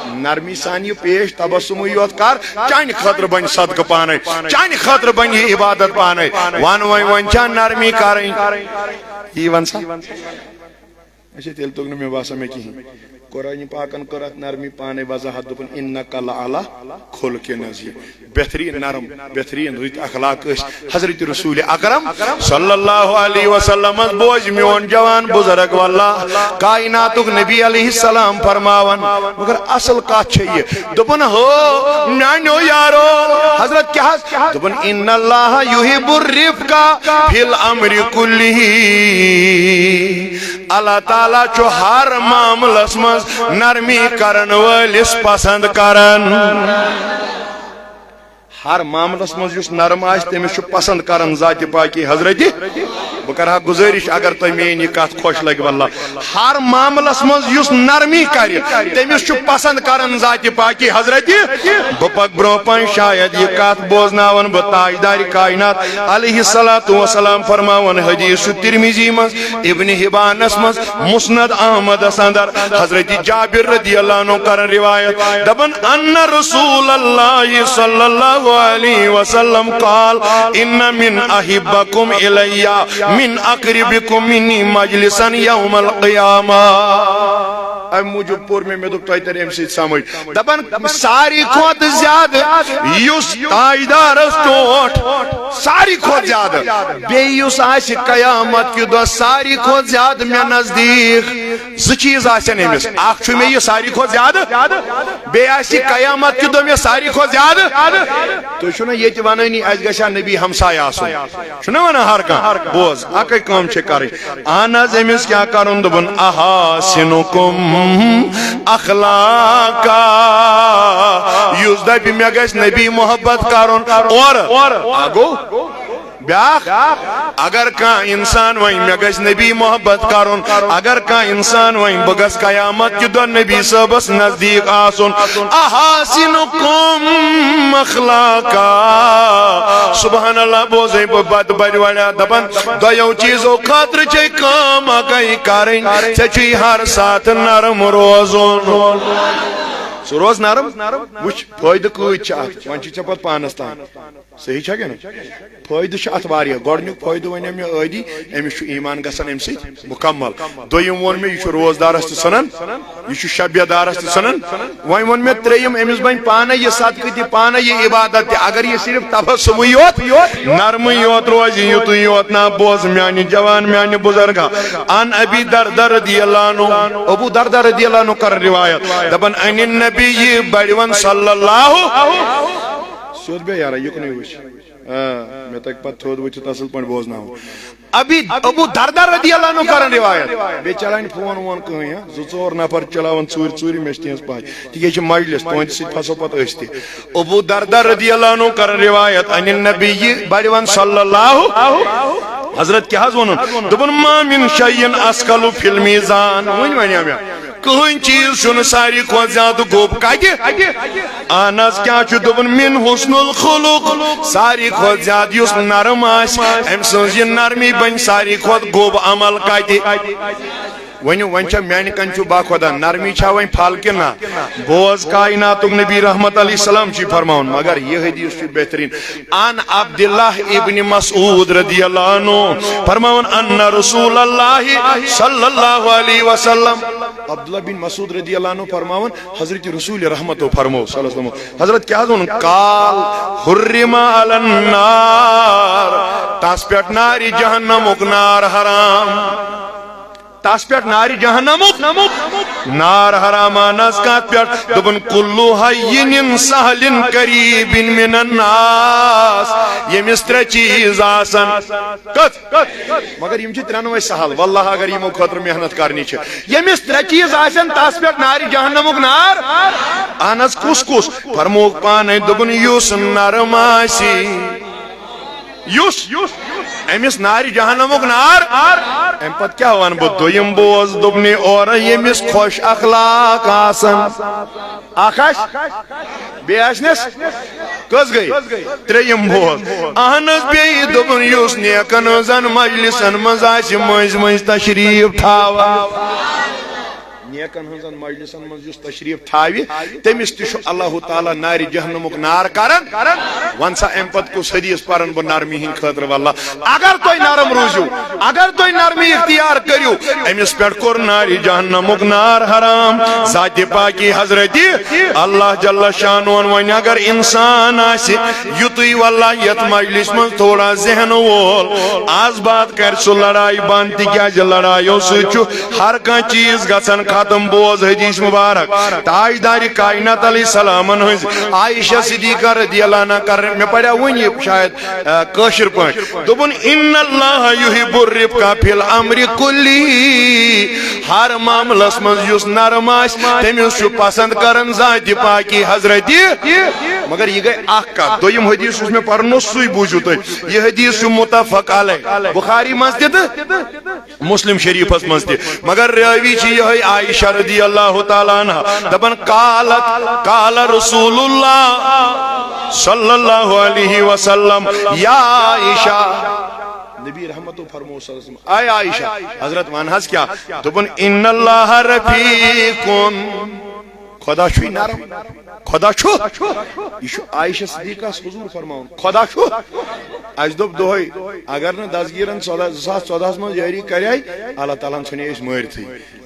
نرمی سان یہِ پیش، تبسمٕے یوت کر، چانہِ خٲطرٕ بنہِ صدقہٕ پانے، چانہِ خٲطرٕ بنہِ یہِ عبادت پانے۔ ون وۄنۍ، وۄنۍ چھا نرمی کرٕنۍ؟ یی ون سا۔ اچھا، تیٚلہِ توٚگ نہٕ مےٚ باسان مےٚ کِہیٖنۍ۔ قرآن پاکن کٔر اتھ نرمی پانے وضاحت، دوٚپُن، "انک لعلی خلق عظیم"۔ بہترین نرم، بہترین رٕتۍ اخلاق ٲسۍ حضرت رسول اکرم صلی اللہ علیہ وسلمس۔ بوز میون جوان بزرگ، واللہ کائناتُک نبی علیہ السلام فرماوان، مگر اصل کتھ چھےٚ یہِ۔ دوٚپُن، ہو میانیو یارو، حضرت کیٛاہ حظ؟ دوٚپُن، "ان اللہ یحب الرفق فی الامر کلہ"۔ اللہ تعالیٰ چھُ ہر معاملس منٛز نرمی کرن وٲلِس پسند کران۔ ہر معاملس منٛز یُس نرم آسہِ، تٔمِس چھُ پسند کران ذاتِ پاکی حضرتِ۔ بہٕ کرٕ ہا گُزٲرِش، اگر تۄہہِ میٲنۍ یہِ کتھ خۄش لگہِ، واللہ، ہر معاملس منٛز یُس نرمی کرِ، تٔمِس چھُ پسند کران ذاتِ پاکی حضرتِ۔ بہٕ پکہٕ برونٛہہ پہن، شاید یہِ کتھ بوزناون بہٕ تاجدارِ کائنات علیہ الصلوۃ والسلام فرماوان حدیث چھُ ترمذی منٛز، ابن حبانس منٛز، مسند احمدس اندر حضرت جابر رضی اللہ عنہ کرن روایت، دپن، ان رسول اللہ صلی اللہ علیہ وسلم قال، ان من احبکم الی من اقربکم منی مجلسا یوم القیامہ۔ امہِ موٗجوٗب پوٚر مےٚ، مےٚ دوٚپ، تۄہہِ ترِ امہِ سۭتۍ سمجھ۔ دپان، ساروی کھۄتہٕ زیادٕ یُس تاجدارس ٹوٹھ، ساروی کھۄتہٕ زیادٕ، بیٚیہِ یُس آسہِ قیامت کہِ دۄہ ساروی کھۄتہٕ زیادٕ مےٚ نزدیٖک، زٕ چیٖز آسن أمِس۔ اکھ چھُ مےٚ یہِ ساروی کھۄتہٕ زیادٕ، بیٚیہِ آسہِ قیامت کہِ دۄہ مےٚ ساروی کھۄتہٕ زیادٕ۔ تُہۍ چھِو نہ ییٚتہِ ونٲنی، اَسہِ گژھِ ہا نبی ہمسایہِ آسُن۔ چھُنہ ونان ہر کانٛہہ، بوز، اکٕے کٲم چھِ کرٕنۍ۔ اہن حظ، أمِس کیٛاہ کرُن؟ دوٚپُن، احاسنکم اخلاقا۔ یُس دپہِ مےٚ گژھِ نبی محبت کرُن، اورٕ، آ گوٚو؟ بیاکھ، اگر کانٛہہ انسان وۄنۍ مےٚ گژھِ نبی محبت کرُن، اگر کانٛہہ انسان وۄنۍ بہٕ گژھٕ قیامت کہِ دۄہ نبی صٲبس نزدیٖک آسُن، احاسنکم اخلاقا۔ سبحان اللہ، بوزے بہٕ بد بد وڑا دپان، دۄیو چیٖزو خٲطرٕ چھے کٲم اکے کرٕنۍ، ژےٚ چھُے ہر ساتہٕ نرم روزُن۔ ژٕ روز نرم، وٕچھ فٲیدٕ کۭتۍ چھِ اتھ، وۄنۍ چھُے ژےٚ پتہٕ پانس تام۔ صحیح چھا کِنہٕ؟ فٲیدٕ چھُ اتھ واریاہ۔ گۄڈٕنیُک فٲیدٕ وَنیو مےٚ ٲدی، أمِس چھُ ایٖمان گژھان اَمہِ سۭتۍ مُکمل۔ دوٚیِم ووٚن مےٚ، یہِ چھُ روزدارس تہِ ژھٕنان، یہِ چھُ شب بیدارس تہِ ژھٕنان۔ وۄنۍ ووٚن مےٚ ترٛیٚیِم، أمِس بَنہِ پانَے یہِ صدقہٕ تہِ، پانَے یہِ عبادت تہِ، اگر یہِ صرف تبسمٕے یوت، نرمٕے یوت روزِ، یُتُے یوت نا۔ بوز میانہِ جوان، میانہِ بُزرگا، عن ابی دردہ رضی اللہ عنہ، ابو دردہ رضی اللہ عنہ کرن روایت، دپان، عن النبی، یہِ بڑِوَن صلی اللہ۔ سیوٚد بیٚہہ یارا، یُکنُے وٕچھ۔ آ، مےٚ تَگہِ پَتہٕ تھوٚد ؤتھِتھ اَصٕل پٲٹھۍ بوزناوُن۔ ابی، ابو دردہ رضی اللہ عنہ کرن روایت۔ بیٚیہِ چلاوٕنۍ فون وون کٕہٕنۍ، ہا؟ زٕ ژور نفر چلاوان ژوٗرِ ژوٗرِ، مےٚ چھِ تِہنٛز پَے۔ تِکیٛازِ یہِ چھِ مجلس، تُہنٛدِ سۭتۍ پھسو پَتہٕ أسۍ تہِ۔ ابو دردہ رضی اللہ عنہ کرن روایت، عن النبی، بڑِوَن صلی اللہ۔ حضرت کیٛاہ حظ ووٚنُن؟ دوٚپُن، ما من شیء اثقل فی المیزان۔ وۄنۍ وَنیو مےٚ۔ کٕہٕنۍ چیٖز چھُنہٕ ساروی کھۄتہٕ زیادٕ گوٚب کتہِ؟ اہن حظ، کیٛاہ چھُ دوٚپُن؟ من حسن الخلق، ساروی کھۄتہٕ زیادٕ یُس نرم آسہِ، أمۍ سٕنٛز یہِ نرمی بنہِ ساروی کھۄتہٕ گوٚب عمل کتہِ؟ ؤنِو، وۄنۍ چھا میانہِ کنہِ چھُ باخۄدا نرمی چھا وۄنۍ پھل کِنہٕ نہ؟ بوز، کائناتُک نبی رحمت علیہ السلام چھُ فرماوان، مگر یہِ حدیث چھُ بہترین۔ عن عبداللہ ابن مسعود رضی اللہ عنہ فرماوان، ان رسول اللہ صلی اللہ علیہ وسلم، عبداللہ بن مسعود رضی اللہ عنہ فرماوان، حضرت رسول رحمت فرمو صلی اللہ علیہ وسلم، حضرت کیٛاہ حظ ووٚن؟ قال، حرم علی النار، تس پٮ۪ٹھ نارِ جہنمُک نار حرام۔ تس پٮ۪ٹھ نارِ جہنمُک نار حرام۔ اہن حظ، کتھ پٮ۪ٹھ؟ دوٚپُن، کل ہین سہل قریب من الناس، ییٚمِس ترٛےٚ چیٖز آسن۔ کتھ؟ مگر یِم چھِ ترٛٮ۪نوَے سہل، واللہ اگر یِمو خٲطرٕ محنت کرنی چھِ۔ ییٚمِس ترٛےٚ چیٖز آسن، تس پٮ۪ٹھ نارِ جہنمُک نار۔ اہن حظ، کُس کُس؟ فرمووُکھ پانے، دوٚپُن، یُس نرم آسہِ۔ یُس أمِس نارِ جہنمُک نار، اَمہِ پتہٕ کیٛاہ وَنہٕ بہٕ؟ دوٚیِم بوز، دوٚپنہِ اورٕ ییٚمِس خۄش اخلاق آسن۔ اکھ آسہِ، بیٚیہِ آسہِ نس؟ کٔژ گٔے؟ ترٛیٚیِم بوز۔ اہن حظ، بیٚیہِ دوٚپُن، یُس نیکن ہٕنٛزن مجلسن منٛز آسہِ مٔنٛزۍ مٔنٛزۍ تشریٖف تھاوان۔ نیکن ہٕنٛزن مجلسن منٛز یُس تشریف تھاوِ، تٔمِس تہِ چھُ اللہ تعالیٰ نارِ جہنمُک نار کران۔ وۄنۍ سا، اَمہِ پتہٕ کُس حدیث پرن بہٕ نرمی ہٕنٛدِ خٲطرٕ؟ واللہ، اگر تُہۍ نرم روٗزِو، اگر تُہۍ نرمی اختیار کٔرِو، أمِس پٮ۪ٹھ کوٚر نارِ جہنمُک نار حرام۔ ذاتِ پاکی حضرتِ اللہ جل شانہن۔ وۄنۍ اگر انسان آسہِ یُتُے، واللہ، یتھ مجلس منٛز تھوڑا ذہن وول، از بعد کرِ سُہ لڑایہِ بنٛد، تِکیازِ لڑایو سۭتۍ چھُ ہر کانٛہہ چیز گژھان ختم۔ بوز حدیث مبارک تاجدارِ کائنات علیہ السلامن ہٕنٛز، عائشہ صدیقہ رضی اللہ عنہا کر، مےٚ پریا وُنہِ یہِ شاید، آ، کٲشِر پٲٹھۍ۔ دوٚپُن، "ان اللہ یحب الرفق فی الامر کلہ"۔ ہر معاملس منٛز یُس نرم آسہِ، تٔمِس چھُ پسند کران ذاتِ پاکی حضرتِ۔ مگر یہِ گٔے اکھ کتھ۔ دوٚیِم حدیث یُس مےٚ پرُن اوس، سُے بوٗزِو تُہۍ۔ یہِ حدیث چھُ متفق علیہ، بخاری منٛز تہِ تہٕ مسلم شریفس منٛز تہِ۔ مگر راوی چھِ یِہوٚے عائشہ رضی اللہ تعالیٰ عنہا۔ دپان، قالت، قال رسول اللہ صلی اللہ علیہ وسلم، یا عائشہ۔ نبی رحمتو فرمو صلی اللہ علیہ وسلم، اے عائشہ، حضرت ون حظ کیا؟ دوٚپُن، ان اللہ رفیق۔ خدا چھُے نرم۔ خدا چھُ۔ یہِ چھُ عائشہ صدیقہ حضور فرماوان۔ خدا چھُ۔ اَسہِ دوٚپ دۄہے، اگر نہٕ دستگیرن ژۄداہ، زٕ ساس ژۄدہَس منٛز یٲری کرے، اللہ تعالیٰ ہن ژھٕنے أسۍ مٲرتھٕے۔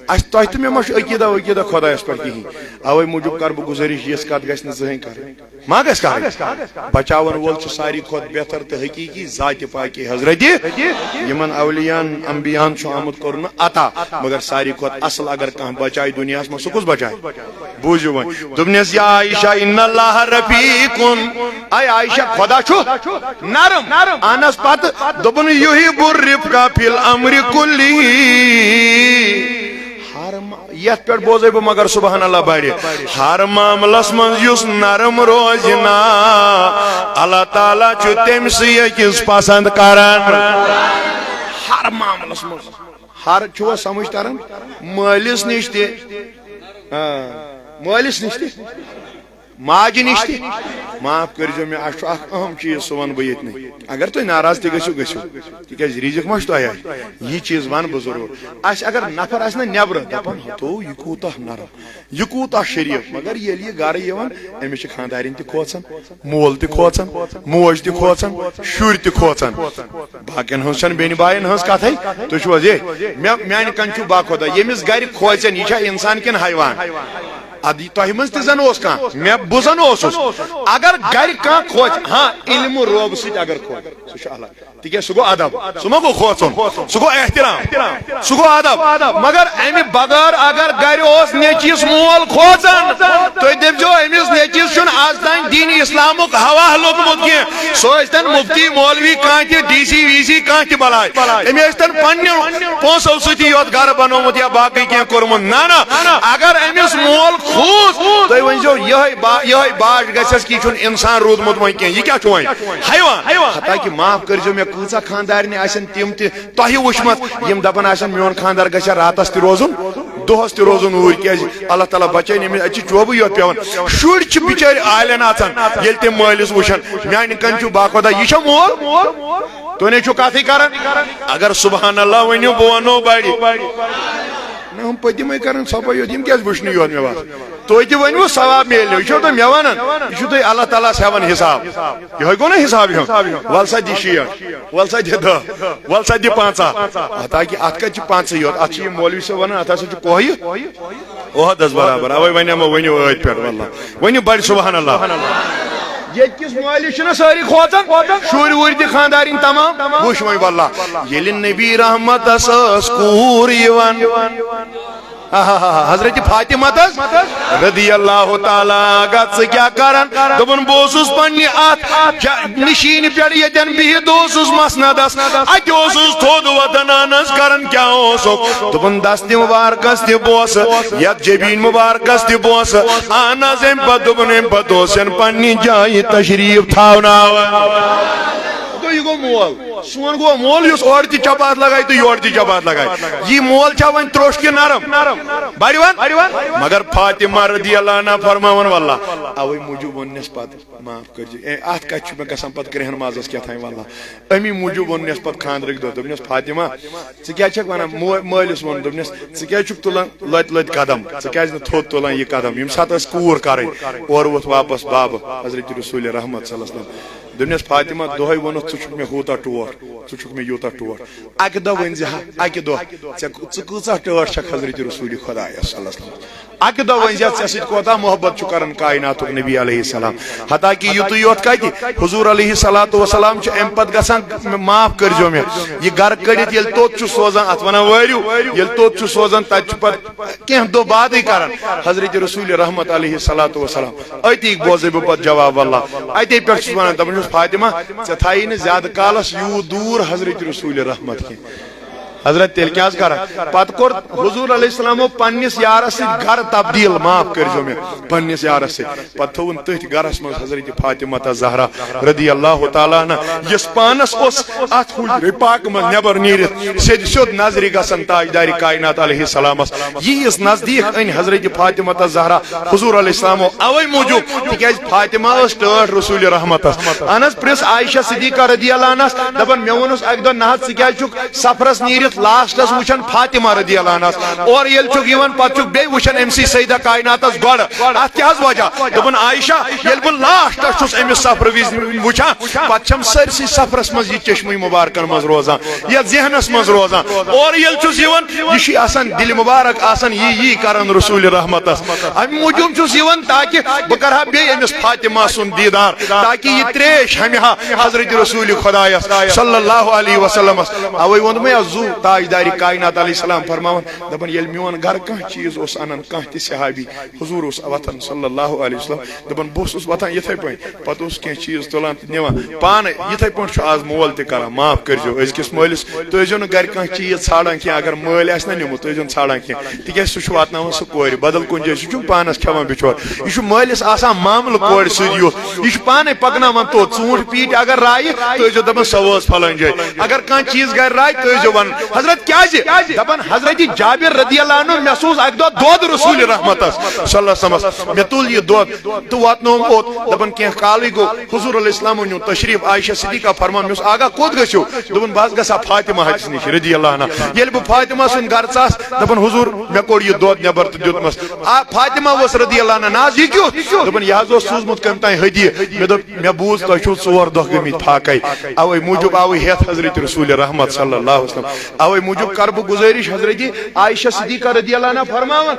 اَسہِ، تۄہہِ تہٕ مےٚ ما چھُ عقیدہ وقیدہ خۄدایَس پٮ۪ٹھ کِہیٖنۍ۔ اَوَے موٗجوٗب کَرٕ بہٕ گُزٲرِش، یِژھ کَتھ گژھِ نہٕ زٕہٕنۍ کَرٕنۍ۔ ما گژھِ کَرٕنۍ؟ بچاوَن وول چھُ ساروی کھۄتہٕ بہتر تہٕ حقیٖقی ذاتِ پاکِ حضرتِ۔ یِمَن اولیاءَن، انبیاءَن چھُ آمُت کوٚرنہٕ عطا، مگر ساروی کھۄتہٕ اَصٕل اگر کانٛہہ بچایہِ دُنیاہَس منٛز، سُہ کُس بچایہِ؟ بوٗزِو وۄنۍ۔ دوٚپنَس، یا عائشہ، ان اللہ رفیق۔ اے عائشہ، خدا چھُ نرم۔ انس پتہٕ دوٚپُن، یحب الرفق فی الامر کلہ۔ ہر ما-، یتھ پٮ۪ٹھ بوزے بہٕ مگر سبحان اللہ بڑِ۔ ہر معاملس منٛز یُس نرم روزِ نا، اللہ تعالیٰ چھُ تٔمۍ سٕے أکِس پسند کران۔ ہر معاملس منٛز۔ ہر چھُوا سمجھ تران؟ مٲلِس نِش تہِ۔ آ، مٲلِس نِش تہِ۔ ماجہِ نِش تہِ۔ معاف کٔرۍزیو مےٚ، اَسہِ چھُ اَکھ اَہَم چیٖز، سُہ وَنہٕ بہٕ ییٚتہِ نٕے۔ اگر تُہۍ ناراض تہِ گٔژھِو، گٔژھِو، تِکیٛازِ رِزِق ما چھُ تۄہہِ اَتھِ۔ یہِ چیٖز وَنہٕ بہٕ ضروٗر۔ اَسہِ اگر نفر آسہِ نہ نٮ۪برٕ، دَپان، ہتو، یہِ کوٗتاہ نرم، یہِ کوٗتاہ شریٖف، مگر ییٚلہِ یہِ گَرٕ یِوان، أمِس چھِ خانٛدارِنۍ تہِ کھوژان، مول تہِ کھوژان، موج تہِ کھوژان، شُرۍ تہِ کھوژان۔ باقین ہٕنٛز چھَنہٕ بیٚنہِ باین ہٕنٛز کتھے۔ تُہۍ چھِو حظ یے؟ مےٚ، میانہِ کنہِ چھُ باقۄدہ، ییٚمِس گرِ کھوژن، یہِ چھا انسان کِنہٕ حیوان؟ ادٕ یہِ تۄہہِ منٛز تہِ زن اوس کانٛہہ، مےٚ، بہٕ زن اوسُس۔ اگر گرِ کانٛہہ کھوژِ، ہاں، علم روب سۭتۍ اگر کھوژِ، سُہ چھُ الگ۔ تِکیٛازِ سُہ گوٚو ادب، سُہ ما گوٚو کھوژُن، سُہ گوٚو احترام، سُہ گوٚو ادب۔ مگر امہِ بغٲر اگر گرِ اوس نیٚچوِس مول کھوژان، تُہۍ دٔپۍزیو، أمِس نیٚچوِس چھُنہٕ از تام دین اسلامُک ہوا لوٚگمُت کینٛہہ۔ سُہ ٲسۍتن مفتی، مولوی، کانٛہہ تہِ ڈی سی وی سی، کانٛہہ تہِ بلاے۔ أمۍ ٲسۍتن پننیو پونٛسو سۭتی یوت گرٕ بنوومُت یا باقٕے کینٛہہ کوٚرمُت۔ نہ، نہ، اگر أمِس مول کھوٗژ، تُہۍ ؤنۍزیو، یِہوٚے با-، یِہوٚے باش گژھٮ۪س کہِ یہِ چھُنہٕ انسان روٗدمُت وۄنۍ کینٛہہ، یہِ کیٛاہ چھُ وۄنۍ؟ حیوان۔ حتیٰ کہِ معاف کٔرۍزیو مےٚ، کۭژاہ خانٛدارنہِ آسن تِم تہِ تۄہہِ وٕچھمژ، یِم دپان آسن، میون خانٛدار گژھِ ہا راتس تہِ روزُن، دۄہس تہِ روزُن اوٗرۍ، کیٛازِ اللہ تعالیٰ بچٲیِن، أمِس اَتہِ چھِ چوبہٕ یوت پٮ۪وان۔ شُرۍ چھِ بِچٲرۍ آلٮ۪ن اژان، ییٚلہِ تِم مٲلِس وٕچھن، میانہِ کنہِ چھُ باخۄدا، یہِ چھا مول؟ تُہۍ نے چھِو کتھٕے کران۔ اگر سبحان اللہ ؤنِو، بہٕ ونو بڑِ۔ نہ، ہُم پٔتِمٕے کران ژھۄپے یوت، یِم کیٛازِ وٕچھنہٕ یوت مےٚ باسان؟ تُہۍ تہِ ؤنِو، ثواب میلہِ۔ یہِ چھُو تُہۍ مےٚ ونان، یہِ چھُو تُہۍ اللہ تعالیٰ ہس ہٮ۪وان حساب۔ یِہوٚے گوٚو نا حساب ہیوٚن؟ ول سا دِ شیٹھ، ول سا دِ دَہ، ول سا دِ پنٛژاہ۔ تاکہِ اتھ کتہِ چھِ پنٛژٕے یوت؟ اتھ چھِ یہِ مولوی صٲب ونان، اتھ ہسا چھُ کوہہِ۔ عہدس برابر۔ اوے وۄنۍ یِمو، ؤنِو أتھۍ پٮ۪ٹھ واللہ۔ ؤنِو بڑِ سبحان اللہ۔ ییٚتہِ کِس مٲلِس چھِنہ سٲری کھوژان، شُرۍ وُرۍ تہِ خانٛدارِنۍ تمام۔ وٕچھ وۄنۍ واللہ، ییٚلہِ نبی رحمتس ٲس کوٗر یِوان، آہا، حضرت فاطمہ تس رضی اللہ تعالیٰ، گژھ ژٕ کیٛاہ کران؟ دوٚپُن، بہٕ اوسُس پننہِ اتھ جا-، نشیٖنہِ پٮ۪ٹھ ییٚتٮ۪ن بِہِتھ، بہٕ اوسُس مسندس، اتہِ اوسُس تھوٚد وۄتھان، انس کران کیٛاہ اوسُکھ؟ دوٚپُن، دستِ مبارکس تہِ بوسہٕ، یتھ جبین مبارکس تہِ بوسہٕ۔ اہن حظ، امہِ پتہٕ دوٚپُن، امہِ پتہٕ اوس یَن پننہِ جایہِ تشریف تھاوناوان۔ گوٚو، یہِ گوٚو مول۔ سون گوٚو مول یُس اورٕ تہِ چپاتھ لگایہِ تہٕ یورٕ تہِ چپاتھ لگایہِ۔ یہِ مول چھا وۄنۍ تروٚش کہِ نرم؟ بڑِ وۄنۍ۔ مگر فاطمہ رضی اللہ عنہا فرماوان، واللہ، اوے موٗجوٗب ووٚننس پتہٕ، معاف کٔرزِ۔ اے، اتھ کتھِ چھُ مےٚ گژھان پتہٕ کرٛیہن مازس کیٛاہ تام واللہ۔ امی موٗجوٗب ووٚننس پتہٕ خانٛدرٕکۍ دۄہ، دوٚپنس، فاطمہ، ژٕ کیٛازِ چھکھ ونان؟ مو-، مٲلِس ووٚن، دوٚپنس، ژٕ کیٛازِ چھُکھ تُلان لۄتہِ لۄتہِ قدم؟ ژٕ کیٛازِ نہٕ تھوٚد تُلان یہِ قدم؟ ییٚمہِ ساتہٕ ٲس کوٗر کرٕنۍ، اورٕ ووٚتھ واپس بابہٕ حضرت رسول رحمت صلی اللہ علیہ وسلم۔ دوٚپنس، فاطمہ، دۄہے ووٚنُتھ، ژٕ چھُکھ مےٚ ہوٗتاہ ٹوٹھ، ژٕ چھُکھ مےٚ یوٗتاہ ٹوٹھ۔ اکہِ دۄہ ؤنۍ زِ ہا، اکہِ دۄہ، ژےٚ، ژٕ کۭژاہ ٹٲٹھ چھکھ حضرت رسول خدایس صلی اللہ علیہ وسلم؟ اکہِ دۄہ ؤنۍ زِ ہا، ژےٚ سۭتۍ کوتاہ محبت چھُ کران کائناتُک نبی علیہ السلام۔ حتیٰ کہ یُتُے یوت کتہِ، حضور علیہ الصلوۃ والسلام چھُ امہِ پتہٕ گژھان، معاف کٔرزیو مےٚ، یہِ گرٕ کٔڑِتھ ییٚلہِ توٚت چھُ سوزان، اتھ ونان وٲرِو، ییٚلہِ توٚت چھُ سوزان، تتہِ چھُ پتہٕ کینٛہہ دۄہ بعدٕے کران حضرت رسول رحمت علیہ الصلوۃ والسلام۔ أتی بوزے بہٕ پتہٕ جواب، واللہ۔ اتے پٮ۪ٹھ چھُس ونان، دپان چھُس، فاطمہ، ژےٚ تھایی نہٕ زیادٕ کالس یوٗت دوٗر حضرت رسول رحمت کینٛہہ۔ حضرت تیٚلہِ کیٛاہ حظ کران؟ پتہٕ کوٚر حضور علیہ السلامو پننِس یارس سۭتۍ گرٕ تبدیل، معاف کٔرزیو مےٚ، پننِس یارس سۭتۍ۔ پتہٕ تھوٚوُن تٔتھۍ گرس منٛز حضرت فاطمہ زہرا رضی اللہ تعالیٰ عنہ، یُس پانس اوس اتھ حجرِ پاک منٛز نٮ۪بر نیٖرِتھ سیٚدِ سیوٚد نظرِ گژھان تاجدارِ کائنات علیہ السلامس۔ یہِ یِژھ نزدیٖک أنۍ حضرت فاطمہ زہرا حضور علیہ السلامو اوے موٗجوٗب، تِکیٛازِ فاطمہ ٲس ٹٲٹھ رسول رحمتس۔ اہن حظ، پرٛژھ عائشہ صدیقہ رضی اللہ عنہس، دپان، مےٚ ووٚنُس اکہِ دۄہ، نہ حظ، ژٕ کیٛازِ چھُکھ سفرس نیٖرِتھ لاسٹس وٕچھان فاطمہ رضی اللہ عنہس، اورٕ ییٚلہِ چھُکھ یِوان پتہٕ چھُکھ بیٚیہِ وٕچھان أمۍ سٕے سیدہ کائناتس گۄڈٕ۔ اتھ کیٛاہ حظ وجہ؟ دوٚپُن، عائشہ، ییٚلہِ بہٕ لاسٹس چھُس أمِس سفرٕ وِزِ وٕچھان، پتہٕ چھَم سٲرسٕے سفرس منٛز یہِ چشمٕے مبارکن منٛز روزان، یتھ ذہنس منٛز روزان۔ اورٕ ییٚلہِ چھُس یِوان، یہِ چھُ آسان دِلہِ مبارک آسان، یی یی کران رسول رحمتس۔ امہِ موٗجوٗب چھُس یِوان تاکہِ بہٕ کرٕ ہا بیٚیہِ أمِس فاطمہ سُنٛد دیٖدار، تاکہِ یہِ ترٛیش ہمہِ ہا حضرت رسول خدایس صلی اللہ علیہ وسلمس۔ اوے ووٚنمَے، زُو تاجدارِ کائنات علیہ السلام فرماوان، دپان، ییٚلہِ میون گرٕ کانٛہہ چیٖز اوس انان، کانٛہہ تہِ صحابی، حضور اوس وۄتھان صلی اللہ علیہ وسلم، دپان، بہٕ اوسُس وۄتھان یِتھے پٲٹھۍ، پتہٕ اوس کینٛہہ چیٖز تُلان تہٕ نِوان پانے۔ یِتھے پٲٹھۍ چھُ آز مول تہِ کران، معاف کٔرزیو، أزکِس مٲلِس، تُہۍ ٲسۍزیو نہٕ گرِ کانٛہہ چیٖز ژھانڈان کینٛہہ، اگر مٲلۍ آسہِ نہ نیوٗمُت، تُہۍ ٲسۍزیو نہٕ ژھانڈان کینٛہہ، تِکیازِ سُہ چھُ واتناوان سُہ کورِ بدل کُنہِ جایہِ، سُہ چھُنہٕ پانس کھٮ۪وان بِچور۔ یہِ چھُ مٲلِس آسان معاملہٕ کورِ سۭتۍ یُتھ، یہِ چھُ پانے پکناوان توٚت۔ ژوٗنٛٹھ پیٖٹۍ اگر رایہِ، تُہۍ ٲسۍزیو دپان، سۄ وٲژ فلٲنۍ جایہِ۔ اگر کانٛہہ چیٖز گرِ رایہِ، تُہۍ ٲسۍزیو ونان، حضرت کیازِ؟ دپان، حضرت جابر رضی اللہ عنہ، مےٚ سوٗز اکہِ دۄہ دۄد رسول رحمتس صلی اللہ علیہ وسلمس، مےٚ تُل یہِ دۄد تہٕ واتنووُم اوٚت۔ دپان، کینٛہہ کالٕے گوٚو، حضور علیہ السلام نیوٗ تشریف، عائشہ صدیقہ فرمان، مےٚ اوس، آغا، کوٚت گٔژھِو؟ دوٚپُن، بہٕ حظ گژھٕ ہا فاطمہ ہٹِس نِش رضی اللہ عنہا۔ ییٚلہِ بہٕ فاطمہ سٕنٛدِ گرٕ ژاس، دپان، حضور، مےٚ کوٚڑ یہِ دۄد نٮ۪بر تہٕ دیُتمس۔ آ، فاطمہ ؤژھ رضی اللہ عنہا، نہ حظ، یہِ کیُتھ؟ دوٚپُن، یہِ حظ اوس سوٗزمُت کٔمۍ تام ہدیہِ۔ مےٚ دوٚپ، مےٚ بوٗز تۄہہِ چھُو ژور دۄہ گٔمٕتۍ فاقے، اوے موٗجوٗب آوٕے ہٮ۪تھ حضرت رسول رحمت صلی اللہ علیہ وسلم۔ اوے موٗجوٗب کرٕ بہٕ گُزٲرِش، حضرت عائشہ صدیقہ رضی اللہ عنہا فرماوان،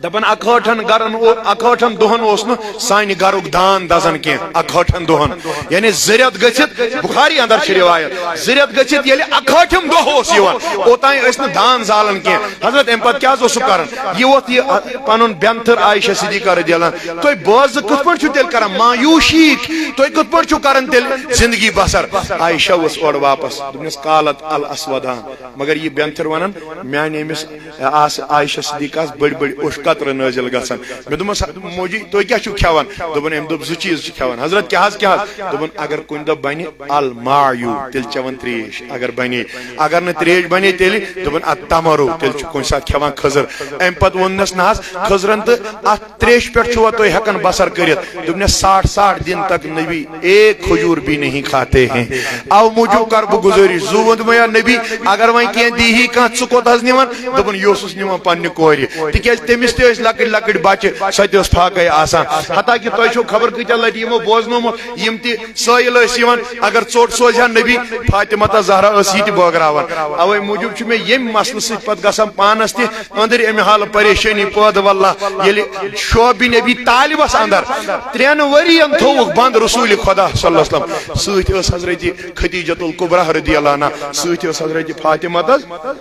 دپان، اکہٲٹھن گرن او-، اکہٲٹھن دۄہن اوس نہٕ سانہِ گرُک دان دزان کینٛہہ، اکہٲٹھن دۄہن، یعنی زٕ رٮ۪تھ گٔژھِتھ، بخاری اندر چھِ روایت، زٕ رٮ۪تھ گٔژھِتھ ییٚلہِ اکہٲٹھِم دۄہ اوس یِوان، اوتام ٲسۍ نہٕ دان زالان کینٛہہ۔ حضرت، امہِ پتہٕ کیٛاہ حظ اوسُکھ کران؟ یہِ ووت یہِ، ا، پنُن بٮ۪نتھٕر عائشہ صدیقہ رضی اللہ عنہا، تُہۍ بٲژٕ کِتھ پٲٹھۍ چھِو تیٚلہِ کران؟ مایوٗسی، تُہۍ کِتھ پٲٹھۍ چھِو کران تیٚلہِ زندگی بسر؟ عائشہ ؤژھ اورٕ واپس، دوٚپنس، قالت الاسودان، مگر یہِ بٮ۪نتھٕر ونان، میانہِ أمِس آس عائشہ صدیقہ آس بٔڑۍ بٔڑۍ اوٚش قطرٕ نٲزِل گژھان۔ مےٚ دوٚپمَس، موجی، تُہۍ کیٛاہ چھِو کھٮ۪وان؟ دوٚپُن، أمۍ دوٚپ، زٕ چیٖز چھِ کھٮ۪وان۔ حضرت، کیٛاہ حظ، کیٛاہ حظ؟ دوٚپُن، اگر کُنہِ دۄہ بَنہِ الماء، تیٚلہِ چٮ۪وان تریش، اگر بَنے، اگر نہٕ تریش بَنے، تیٚلہِ، دوٚپُن، التمر، تیٚلہِ چھُ کُنہِ ساتہٕ کھٮ۪وان کھٔزٕر۔ اَمہِ پَتہٕ ووٚننَس، نہ حظ، کھٔزرَن تہٕ اَتھ تریش پٮ۪ٹھ چھُوا تُہۍ ہٮ۪کان بسر کٔرِتھ؟ دوٚپنَس، ساٹھ ساٹھ دِن تک نبی ایک کھجور بھی نہیں کھاتے ہیں۔ او موٗجوٗب کَرٕ بہٕ گُزٲرِش، زُو ووٚنمَے یا نبی، اگر وۄنۍ کینٛہہ دیٖہی کانٛہہ، ژٕ کوٚت حظ نِوان؟ دوٚپُن، یہِ اوسُس نِوان پننہِ کورِ، تِکیٛازِ تٔمِس تہِ ٲسۍ لۄکٕٹۍ لۄکٕٹۍ بچہِ، سۄ تہِ ٲس فاقے آسان۔ حتیٰ کہِ تۄہہِ چھو خبر کۭتیٛاہ لٹہِ یِمو بوزنومُت، یِم تہِ سٲیِل ٲسۍ یِوان، اگر ژوٚٹ سوزِ ہا نبی، فاطمہ تہٕ زہرا ٲس یہِ تہِ بٲگراوان۔ اوے موٗجوٗب چھُ مےٚ ییٚمہِ مسلہٕ سۭتۍ پتہٕ گژھان پانس تہِ أنٛدرۍ امہِ حالہٕ پریشٲنی پٲدٕ، واللہ، ییٚلہِ شعبِ نبی طالبس اندر ترٛٮ۪ن ؤرین تھووُکھ بند رسول خدا صلی اللہ علیہ وسلم، سۭتۍ ٲس حضرت خدیجۃ الکبریٰ رضی اللہ عنہا، سۭتۍ ٲس حضرت فاطمہ تہٕ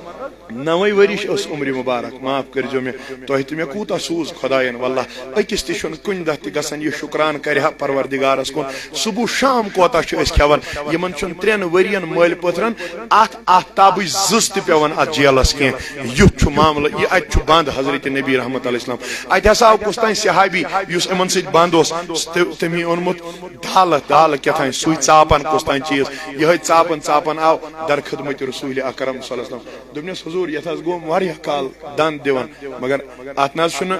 نوے ؤرِش ٲس عمر مبارک، معاف کٔرۍزیو مےٚ، تۄہہِ تہٕ مےٚ کوٗتاہ سوٗز خۄدایَن۔ واللہ، أکِس تہِ چھُنہٕ کُنہِ دۄہ تہِ گژھان یہِ شُکران کرِ ہا پروردگارَس کُن۔ صبح شام کوتاہ چھُ أسۍ کھٮ۪وان؟ یِمن چھُنہٕ ترٛٮ۪ن ؤرین مٲلۍ پٔتھرن اَتھ آفتابٕچ زٕژ تہِ پٮ۪وان اَتھ جیلَس کینٛہہ۔ یُتھ چھُ معاملہٕ، یہِ اَتہِ چھُ بنٛد حضرت نبی رحمت علیہ السلام۔ اَتہِ ہسا آو کُس تام صحابی یُس یِمن سۭتۍ بنٛد اوس، تہٕ تٔمی اوٚنمُت دالہٕ، دالہٕ کیٛاہ تام، سُے ژاپان کُس تام چیٖز، یِہوٚے ژاپان ژاپان آو در خدمت رسول اکرم صلی اللہ علیہ وسلم۔ دوٚپنس، "حضور، یتھ حظ گوٚو واریاہ کال دند دِوان، مگر اتھ نہ حظ چھُنہٕ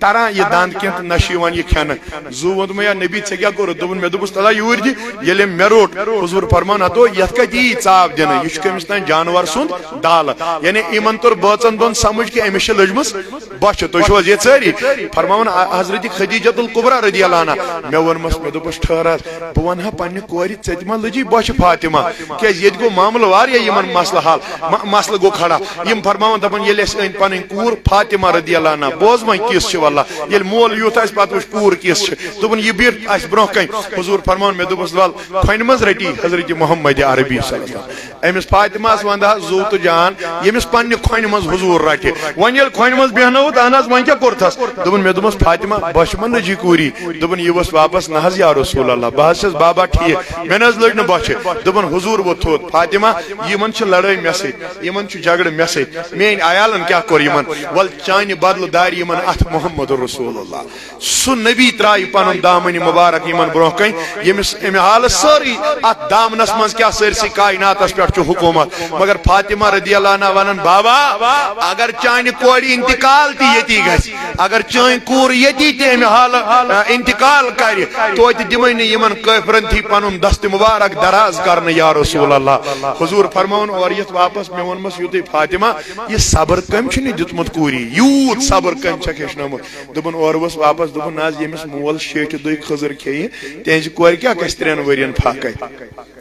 تران یہِ دند کینٛہہ تہٕ نہ چھُ یِوان یہِ کھٮ۪نہٕ۔" زُو ووٚن دوٚپمَے، "یا نبی، ژےٚ کیٛاہ کوٚرُتھ؟" دوٚپُن، "مےٚ دوٚپُس، تَلہ یوٗرۍ دِ، ییٚلہِ أمۍ مےٚ روٚٹ۔" حضور فرمان، "ہتو، یتھ کتہِ یی ژاپ دِنہٕ؟ یہِ چھُ کٔمِس تام جانور سُنٛد دالہٕ۔" یعنی یِمن توٚر بٲژن دۄن سمجھ کہِ أمِس چھِ لٔجمٕژ بۄچھِ۔ تُہۍ چھِو حظ ییٚتہِ سٲری؟ فرماوان، آ، حضرت خدیجۃ الکبریٰ رضی اللہ عنہا، مےٚ ووٚنمس، مےٚ دوٚپُس، "ٹھٔہر حظ، بہٕ ونہٕ ہا پننہِ کورِ، ژےٚ تہِ ما لٔجی بۄچھِ فاطمہ؟" کیٛازِ ییٚتہِ گوٚو معاملہٕ واریاہ یِمن مسلہٕ حل، م-، مسلہٕ گوٚو کھڑا۔ یِم فرماوان، دپان، ییٚلہِ اَسہِ أنۍ پنٕنۍ کوٗر فاطمہ رضی اللہ عنہا، بوز وۄنۍ کِژھ چھِ واللہ، ییٚلہِ مول یُتھ آسہِ، پتہٕ وٕچھ کوٗر کِژھ چھِ۔ دوٚپُن، یہِ بیٖٹھ اَسہِ برونٛہہ کنہِ۔ حضور فرماوان، مےٚ دوٚپُس، ول، کھۄنہِ منٛز رٔٹی حضرت محمد عربی صلی اللہ علیہ وسلم۔ أمِس فاطمہ ہس ونٛدٕ حظ زُو تہٕ جان، ییٚمِس پننہِ کھۄنہِ منٛز حضور رٹہِ۔ وۄنۍ ییٚلہِ کھۄنہِ منٛز بیہنٲوُت، اہن حظ، وۄنۍ کیٛاہ کوٚرتھس؟ دوٚپُن، مےٚ دوٚپمس، فاطمہ، بۄچھِ ما لٔجی کوٗری؟ دوٚپُن، یہِ ؤژھ واپس، نہ حظ یا رسول اللہ، بہٕ حظ چھَس بابا ٹھیٖک، مےٚ نہ حظ لٔج نہٕ بۄچھِ۔ دوٚپُن، حضور ووٚتھ تھوٚد، فاطمہ، یِمن چھِ لڑٲے مےٚ سۭتۍ، یِمن چھُ جھگڑٕ مےٚ سۭتۍ، میٲنۍ عیالن کیٛاہ کوٚر یِمن؟ ول، چانہِ بدلہٕ دارِ یِمن اتھٕ محمد رسول اللہ۔ سُہ نبی ترٛایہِ پنُن دامنہِ مبارک یِمن برونٛہہ کنہِ، ییٚمِس امہِ حالہٕ سٲرٕے اتھ دامنس منٛز کیٛاہ سٲرسٕے کائناتس پٮ۪ٹھ چھُ حکوٗمت۔ مگر فاطمہ رضی اللہ عنہا ونان، بابا، اگر چانہِ کورِ انتقال تہِ ییٚتی گژھِ، اگر چٲنۍ کوٗر ییٚتی تہِ امہِ حالہٕ، آ، انتقال کرِ، توتہِ دِمے نہٕ یِمن کٲفرن تھی پنُن دست مبارک دراز کرنہٕ، یا رسول اللہ۔ حضور فرماوُن اورٕ یِتھ واپس، مےٚ ووٚنمس یُتُے، فاطمہ، یہِ صبر کٔمۍ چھُنہٕ دیُتمُت کوٗری؟ یوٗت صبر کٔمۍ چھکھ ہیٚچھنٲومُت؟ دوٚپُن، اورٕ ؤژھ واپس، دوٚپُن، نہ حظ، ییٚمِس مول شیٹھِ دۄہہِ خٔزٕر کھیٚیہِ، تِہنٛزِ کورِ کیٛاہ گژھِ ترٛٮ۪ن ؤرین فاقے؟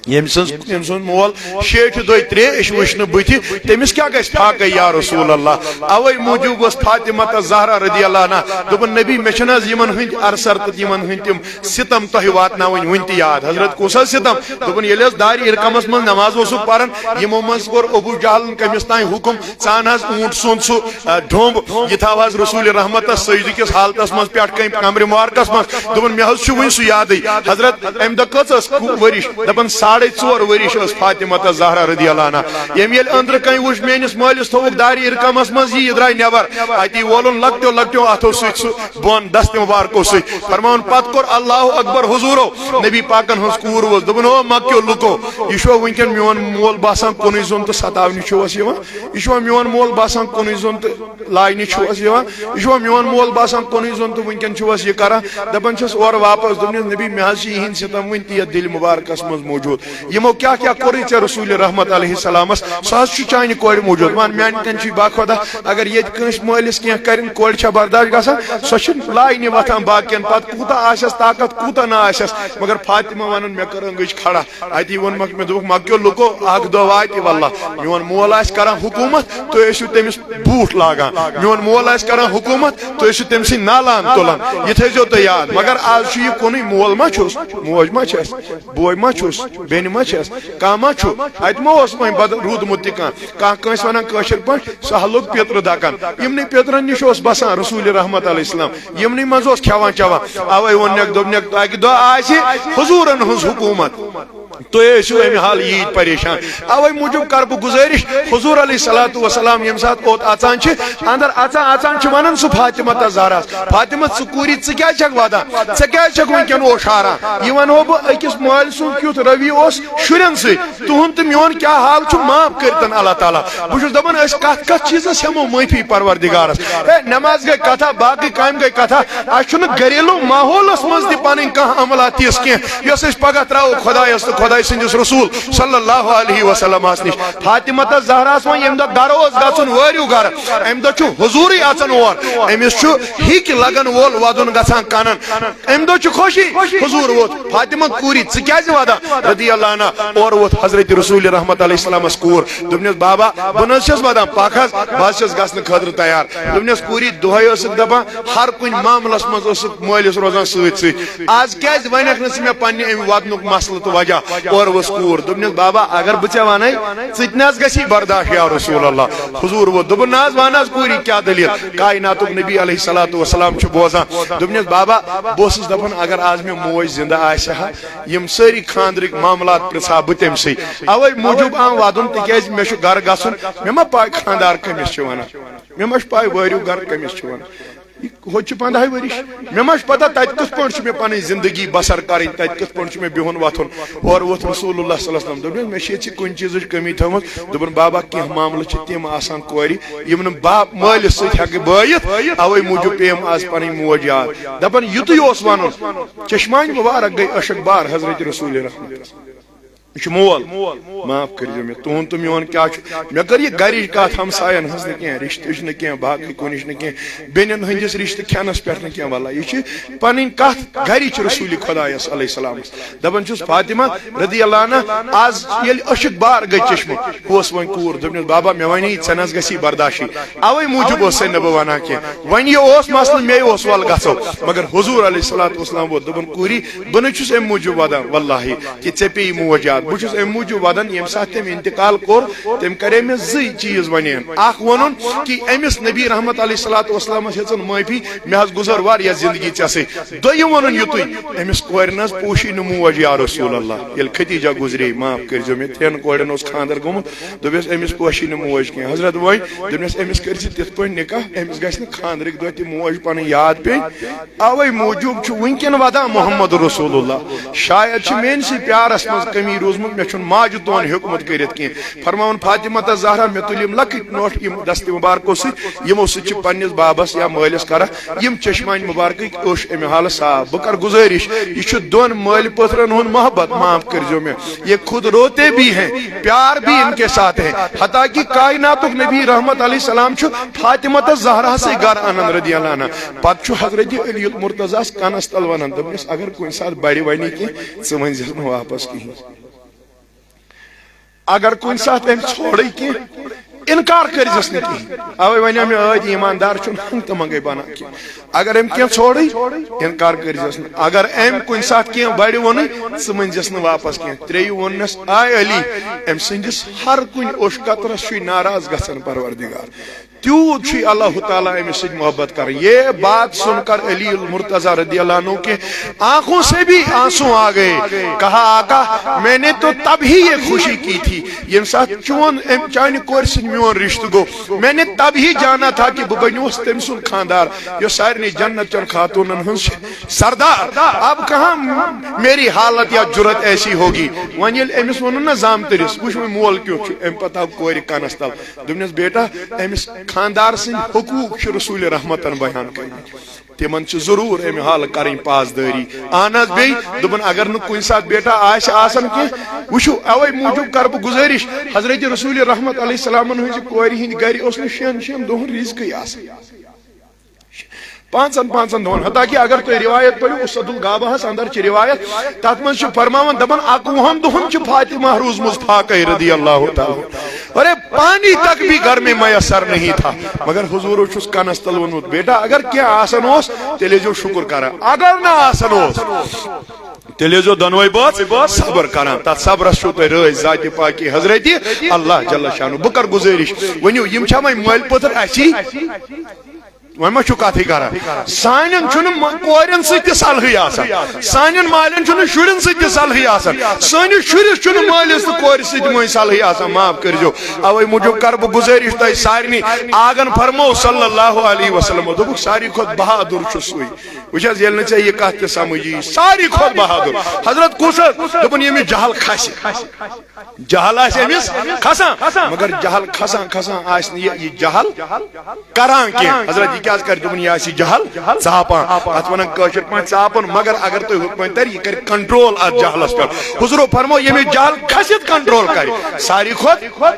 ییٚمۍ سٕنٛز، ییٚمۍ سُنٛد مول شیٹھِ دۄہہِ ترٛیش وٕچھنہٕ بٕتھِ، تٔمِس کیٛاہ گژھِ فاقے یا رسول اللہ؟ اوے موٗجوٗب ٲس فاطمہ تہٕ زہرا رضی اللہ عنہا۔ دوٚپُن، نبی، مےٚ چھِنہٕ حظ یِمن ہٕنٛدۍ ارسر تہٕ یِمن ہٕنٛدۍ تِم ستم تۄہہِ واتناوٕنۍ وُنہِ تہِ یاد؟ حضرت، کُس حظ ستم؟ دوٚپُن، ییٚلہِ حظ دارِ ارقمس منٛز نماز اوسُکھ پران، یِمو منٛز کوٚر ابو جہلن کٔمِس تام حُکم، ژٕ اَن حظ اوٗنٹ سُنٛد سُہ، آ، ڈوٚمب، یہِ تھاو حظ رسول رحمتس سجدٕ کِس حالتس منٛز پٮ۪ٹھ کَنہِ کمرِ مبارکس منٛز۔ دوٚپُن، مےٚ حظ چھُ وُنہِ سُہ یادٕے۔ حضرت، امہِ دۄہ کٔژ ٲس کو-، ؤرِش؟ دپان، ساڑے ژور ؤرِش ٲس فاطمہ تہٕ زہرا رضی اللہ عنہا۔ ییٚمۍ ییٚلہِ أنٛدرٕ کنہِ وُچھ، میٲنِس مٲلِس تھووُکھ دارِ ارقمس منٛز یہِ، یہِ درٛاے نٮ۪بر۔ اتی وولُن لۄکٹیو لۄکٹیو اتھو سۭتۍ سُہ بۄن دست مبارکو سۭتۍ۔ فرماوُن، پتہٕ کوٚر اللہ اکبر حضورو۔ نبی پاکن ہٕنٛز کوٗر ؤژھ، دوٚپُن، او مکیو لُکو، یہِ چھُوا وٕنکیٚن میون مول باسان کُنُے زوٚن تہٕ ستاونہِ چھُوس یِوان؟ یہِ چھُوا میون مول باسان کُنُے زوٚن تہٕ لاینہِ چھُوس یِوان؟ یہِ چھُوا میون مول باسان کُنُے زوٚن تہٕ وٕنکیٚن چھُوس یہِ کران؟ دپان چھِس اورٕ واپس، دوٚپنس، نبی، مےٚ حظ چھِ یِہِنٛدۍ ستم وٕنہِ تہِ یتھ دِلہِ مبارکس منٛز موٗجوٗد۔ یِمو کیٛاہ کیٛاہ کوٚرُے ژےٚ رسول رحمت علیہ السلامس؟ سُہ حظ چھُ چانہِ کورِ موٗجوٗد۔ مان، میانہِ کنہِ چھُے باخۄدا، اگر ییٚتہِ کٲنٛسہِ مٲلِس کینٛہہ کرن، کورِ چھا برداش گژھان؟ سۄ چھِ لاینہِ وۄتھان باقین، پتہٕ کوٗتاہ آسٮ۪س طاقت، کوٗتاہ نہ آسٮ۪س، مگر فاطمہ ونان، مےٚ کٔر أنٛگٕچ کھڑا۔ اتی ووٚن مکھ، مےٚ دوٚپُکھ، مکیو لُکو، اکھ دۄہ واتہِ واللہ، میون مول آسہِ کران حکوٗمت، تُہۍ ٲسِو تٔمِس بوٗٹھ لاگان۔ میون مول آسہِ کران حکوٗمت، تُہۍ ٲسِو تٔمۍ سٕنٛدۍ نالان تُلان۔ یہِ تھٲیزیو تُہۍ یاد۔ مگر آز چھُ یہِ کُنُے، مول ما چھُس، موج ما چھَس، بوے ما چھُس، بیٚنہِ ما چھَس، کانٛہہ ما چھُ؟ اَتہِ ما اوس وۄنۍ بدل روٗدمُت تہِ کانٛہہ؟ کانٛہہ کٲنٛسہِ وَنان کٲشِر پٲٹھۍ، سہلُک پیٚترٕ دَکان۔ یِمنٕے پیٚترَن نِش اوس بَسان رسول رحمت علیہ السلام، یِمنٕے منٛز اوس کھٮ۪وان چٮ۪وان۔ اَوَے ووٚننَکھ، دوٚپنَکھ، اَکہِ دۄہ آسہِ حضوٗرَن ہٕنٛز حکوٗمت۔ تُہۍ ٲسِو اَمہِ حالہٕ ییٖتۍ پریشان۔ اَوَے موٗجوٗب کَرٕ بہٕ گُزٲرِش، حضوٗر علیہ الصلوۃ والسلام ییٚمہِ ساتہٕ اوٚت اَژان چھِ، اَندَر اَژان اَژان چھِ وَنان سُہ فاطمہ تہٕ زہراہَس، فاطمہ، ژٕ کوٗری، ژٕ کیٛازِ چھَکھ وَدان؟ ژےٚ کیٛازِ چھَکھ وٕنکٮ۪ن اوشاران؟ یہِ وَنہو بہٕ أکِس مٲلۍ سُنٛد کیُتھ رویہِ اوس شُرٮ۪ن سۭتۍ۔ تُہُنٛد تہٕ میون کیٛاہ حال چھُ، معاف کٔرۍتن اللہ تعالیٰ۔ بہٕ چھُس دَپان، أسۍ کَتھ کَتھ چیٖزَس ہٮ۪مو معٲفی پروردگارَس؟ ہے، نٮ۪ماز گٔے کَتھا، باقٕے کامہِ گٔے کَتھا، اَسہِ چھُنہٕ گھریلو ماحولَس منٛز تہِ پَنٕنۍ کانٛہہ عملہ تِژھ کینٛہہ، یۄس أسۍ پَگاہ ترٛاوو خۄدایَس تہٕ خۄداے سٕنٛدِس رسول صلی اللہ علیہ وسلمَس نِش۔ فاطمہ تہٕ زہراہَس وۄنۍ ییٚمہِ دۄہ گَرٕ اوس گژھُن، وٲرِو گَرٕ، اَمہِ دۄہ چھُ حضوٗرٕے اَژان اور، أمِس چھُ ہِکۍ لَگَن وول وَدُن گژھان کَنَن۔ اَمہِ دۄہ چھُ خوشی، حضوٗر ووت۔ فاطمہ کوٗری، ژٕ کیٛازِ وَدان؟ رضی اللہ عنہ، اورٕ ووت حضرت رسول رحمت علیہ السلامَس کوٗر۔ دوٚپنَس، بابا، بہٕ نہ حظ چھَس وَدان، پَکھ حظ، بہٕ حظ چھَس گژھنہٕ خٲطرٕ تیار۔ دوٚپنَس، کوٗری، دۄہَے ٲسٕکھ دَپان، ہر کُنہِ معاملَس منٛز ٲسٕکھ مٲلِس روزان سۭتۍ سۭتۍ۔ آز کیٛازِ وَنَکھ نہٕ ژٕ مےٚ پنٛنہِ اَمہِ وَدنُک مسلہٕ تہٕ وجہ؟ اورٕ ؤژھ کوٗر، دوٚپنَس، "بابا، اگر بہٕ ژےٚ وَنَے، ژٕ تہِ نہ حظ گژھی برداش یا رسول اللہ۔" حضور ووت، دوٚپُن، "نہ حظ، وَن حظ کوٗری، کیٛاہ دٔلیٖل؟" کائناتُک نبی علیہ الصلوۃ والسلام چھُ بوزان۔ دوٚپنَس، "بابا، بہٕ اوسُس دَپان، اگر آز مےٚ موج زِندٕ آسہِ ہا، یِم سٲری خانٛدرٕکۍ معاملات پرٛژھٕ ہا بہٕ تٔمۍ سٕے۔ اَوَے موٗجوٗب آم وَدُن، تِکیٛازِ مےٚ چھُ گَرٕ گژھُن، مےٚ ما پَے خانٛدار کٔمِس چھِ وَنان؟" مےٚ ما چھِ پَے وٲرِو گَرٕ کٔمِس چھِ وَنان؟ یہِ ہوٚتہِ چھِ پنٛداہے ؤرِش۔ مےٚ ما چھِ پَتہ تَتہِ کِتھ پٲٹھۍ چھُ مےٚ پَنٕنۍ زِندگی بَسَر کَرٕنۍ، تَتہِ کِتھ پٲٹھۍ چھُ مےٚ بِہُن وۄتھُن۔ اورٕ ووت رسول اللہ صلی اللہ علیہ وسلم، دوٚپنَس، "مےٚ چھِ ییٚتہِ کُنہِ چیٖزٕچ کٔمی تھٲومٕژ۔" دوٚپُن، "بابا، کینٛہہ معاملہٕ چھِ تِم آسان کورِ، یِم نہٕ باپ مٲلِس سۭتۍ ہٮ۪کہٕ بٲیِتھ، اَوَے موٗجوٗب پیٚیَم آز پَنٕنۍ موج یاد۔" دَپان یُتُے اوس وَنُن، چشمانہِ مُبارک گٔے عشق بار حضرت رسول رحمت۔ یہِ چھُ مول۔ معاف کٔرۍزیو مےٚ، تُہُنٛد تہٕ میون کیٛاہ چھُ؟ مےٚ کٔر یہِ گَرِچ کَتھ، ہمساین ہٕنٛز نہٕ کینٛہہ، رِشتٕچ نہٕ کینٛہہ، باقٕے کُنِچ نہٕ کینٛہہ، بیٚنٮ۪ن ہٕنٛدِس رِشتہٕ کھٮ۪نَس پٮ۪ٹھ نہٕ کینٛہہ۔ وَللہ، یہِ چھِ پَنٕنۍ کَتھ گَرِچ رسوٗلِ خۄدایَس علیہ السلامَس۔ دَپان چھُس، فاطمہ رضی اللہ عنہا، آز ییٚلہِ عشق بار گٔے چشمہٕ، ہُہ اوس وۄنۍ کوٗر، دوٚپنَس، "بابا، مےٚ وَنے، ژےٚ نہ حظ گژھی برداشٕے، اَوَے موٗجوٗب اوسَے نہٕ بہٕ وَنان کینٛہہ۔ وۄنۍ یہِ اوس مسلہٕ، مے اوس، وَلہٕ گژھو۔" مگر حضور علیہ الصلوۃ والسلام ووت، دوٚپُن، "کوٗری، بہٕ نہ چھُس اَمہِ موٗجوٗب وَدان، واللہ، کہِ ژےٚ پیٚیہِ موج یاد۔ بہٕ چھُس اَمہِ موٗجوٗب وَدان، ییٚمہِ ساتہٕ تٔمۍ اِنتِقال کوٚر، تٔمۍ کَرے مےٚ زٕے چیٖز وَنین۔ اَکھ ووٚنُن کہِ أمِس نبی رحمت علیہ الصلوۃ والسلامَس ہیٚژٕن معٲفی، مےٚ حظ گُزٲر واریاہ زِندگی ژےٚ سۭتۍ۔ دوٚیِم ووٚنُن یُتُے، أمِس کورِ نہ حظ پوشی نہٕ موج یا رسول اللہ۔" ییٚلہِ خدیجہ گُزرے، معاف کٔرۍزیو مےٚ، ترٛٮ۪ن کورٮ۪ن اوس خانٛدر گوٚمُت، دوٚپمَس، "أمِس پوشی نہٕ موج کینٛہہ۔" حضرت وۄنۍ دوٚپمَس، "أمِس کٔرۍ زِ تِتھ پٲٹھۍ نکاح، أمِس گژھِ نہٕ خانٛدرٕکۍ دۄہ تہِ موج پَنٕنۍ یاد پیٚنۍ۔" اَوَے موٗجوٗب چھُ وٕنکٮ۪ن وَدان محمد رسول اللہ۔ شاید چھِ میٲنِسٕے پیارَس منٛز کٔمی روٗزمٕژ، مےٚ چھُنہٕ ماجہِ تون ہیوٚکمُت کٔرِتھ کینٛہہ۔ فرماوُن، فاطمہ تہٕ زہرا، مےٚ تُلۍ یِم لۄکٕٹۍ نوٚٹھ یِم دستہِ مُبارکو سۭتۍ، یِمو سۭتۍ چھِ پننِس بابَس یا مٲلِس کران یِم چشمانہِ مُبارکٕکۍ اوٚش اَمہِ حالہٕ صاف۔ بہٕ کَرٕ گُزٲرِش، یہِ چھُ دۄن مٲلۍ پٔترَن ہُنٛد محبت، معاف کٔرۍزیو مےٚ، یہ خود روتے بھی ہیں، پیار بھی ان کے ساتھ ہے۔ حتیٰ کہ کائناتُک نبی رحمت علیہ السلام چھُ فاطمہ تہٕ زہرا سٕے گَرٕ اَنان رضی اللہ عنہا۔ پتہٕ چھُ حضرت علی المرتضیٰ ہَس کَنَس تَل وَنان، دوٚپنَس، "اگر کُنہِ ساتہٕ بَڑِ وَنہِ کینٛہہ، ژٕ ؤنۍ زِہَس نہٕ واپَس کِہیٖنۍ۔" اگر کُنہِ ساتہٕ أمۍ ژھوڑٕے کینٛہہ، اِنکار کٔرۍزٮ۪س نہٕ کِہیٖنۍ۔ اَوَے وَنیو مےٚ ٲدۍ، ایٖماندار چھُنہٕ ہنٛگ تہٕ منٛگَے بَنان کینٛہہ۔ اگر أمۍ کینٛہہ ژھوڑٕے، اِنکار کٔرۍزٮ۪س نہٕ۔ اگر أمۍ کُنہِ ساتہٕ کینٛہہ بَڑِ ووٚنُے، ژٕ ؤنۍزٮ۪س نہٕ واپَس کینٛہہ۔ ترٛیٚیہِ ووٚننَس، "آے علی، أمۍ سٕنٛدِس ہر کُنہِ اوٚش قطرَس چھُے ناراض گژھان پروردگار۔" تیوٗت چھُے اللہ تعالیٰ أمِس سۭتۍ محبت کران۔ یہ بات سن کر علی المرتضیٰ رضی اللہ عنہ کے آنکھوں سے بھی آنسو آ گئے۔ کہا، "آقا، میں نے تو تب ہی یہ خوشی کی تھی، ییٚمہِ ساتہٕ چون، أمۍ، چانہِ کورِ سۭتۍ میون رشتہٕ گوٚو۔ میں نے تب ہی جانا تھا کہ بہٕ بنیوس تٔمۍ سُنٛد خاندار، یۄس سارنٕے جنت چٮ۪ن خاتوٗنن ہٕنٛز چھِ سردار۔ اب کہاں میری حالت یا جرت ایسی ہوگی۔" وۄنۍ ییٚلہِ أمِس ووٚنُن نہ زامتٕرِس، وٕچھ وۄنۍ مول کیُتھ چھُ، أمۍ پتہٕ آو کورِ کَنَس تَل۔ دوٚپنَس، "بیٹا، أمِس خاندار سٕنٛدۍ حقوٗق چھِ رسول رحمتن بیان کٔرمٕتۍ۔ تِمن چھِ ضروٗر اَمہِ حالہٕ کَرٕنۍ پاسدٲری۔" اہن حظ، بیٚیہِ دوٚپُن، اگر نہٕ کُنہِ ساتہٕ بیٹا آسہِ آسان کینٛہہ، وٕچھِو، اَوَے موٗجوٗب کَرٕ بہٕ گُزٲرِش، حضرت رسول رحمت علیہ السلامن ہٕنٛزِ کورِ ہٕنٛدِ گَرِ اوس نہٕ شٮ۪ن شٮ۪ن دۄہَن رِزقٕے آسان۔ پانٛژن پانٛژن دۄہن، حتیٰ کہ اگر تُہۍ روایت پٔرِو، وسعت الغابہس اندر چھِ روایت، تتھ منٛز چھُ فرماوان، دپان، "اکوُہن دۄہن چھِ فاطمہ روٗزمٕژ فاقے رضی اللہ تعالیٰ عنہ۔ ارے، پانی تک بھی گھر میں میسر نہیں تھا۔" مگر حضورو چھُس کنس تل ووٚنمُت، "بیٹا، اگر کینٛہہ آسان اوس، تیٚلہِ ٲسۍزیو شُکُر کران، اگر نہٕ آسان اوس، تیٚلہِ ٲسۍزیو دۄنوَے بٲژ صبر کران۔" تتھ صبرس چھُو تۄہہِ رٲضۍ ذاتِ پاکی حضرت اللہ جل شانہ۔ بہٕ کرٕ گُزٲرِش، ؤنِو، یِم چھا وۄنۍ مٲلۍ پٔتھر اَسی؟ وۄنۍ ما چھُ کتھٕے کران؟ سانٮ۪ن چھُنہٕ م-، کورٮ۪ن سۭتۍ تہِ صلحٕے آسان، سانٮ۪ن مالٮ۪ن چھُنہٕ شُرٮ۪ن سۭتۍ تہِ صلحٕے آسان، سٲنِس شُرِس چھُنہٕ مٲلِس تہٕ کورِ سۭتۍ وۄنۍ صلحٕے آسان۔ معاف کٔرۍزیو، اوے موٗجوٗب کرٕ بہٕ گُزٲرِش تۄہہِ سارنٕے، آگن فرمو صلی اللہ علیہ وسلم، دوٚپُکھ، "ساروی کھۄتہٕ بہادُر چھُ سُے۔" وٕچھ حظ، ییٚلہِ نہٕ ژےٚ یہِ کتھ تہِ سمجھ یی، ساروی کھۄتہٕ بہادُر حضرت کُس حظ؟ دوٚپُن، ییٚمِس جہل کھسہِ۔ جہل آسہِ أمِس کھسان، مگر جہل کھسان کھسان آسہِ نہٕ یہِ، یہِ جہل کران کینٛہہ۔ حضرت، یہِ کیٛازِ کرِ؟ دوٚپُن، یہِ آسہِ یہِ جہل ژاپان۔ اتھ ونان کٲشِر پٲٹھۍ ژاپُن، مگر اگر تُہۍ ہُتھ پٲٹھۍ ترِ، یہِ کرِ کنٹرول اتھ جہلس پٮ۪ٹھ۔ حضورو فرمو، ییٚمِس جہل کھسہِ، کنٹرول کرِ، ساروی کھۄتہٕ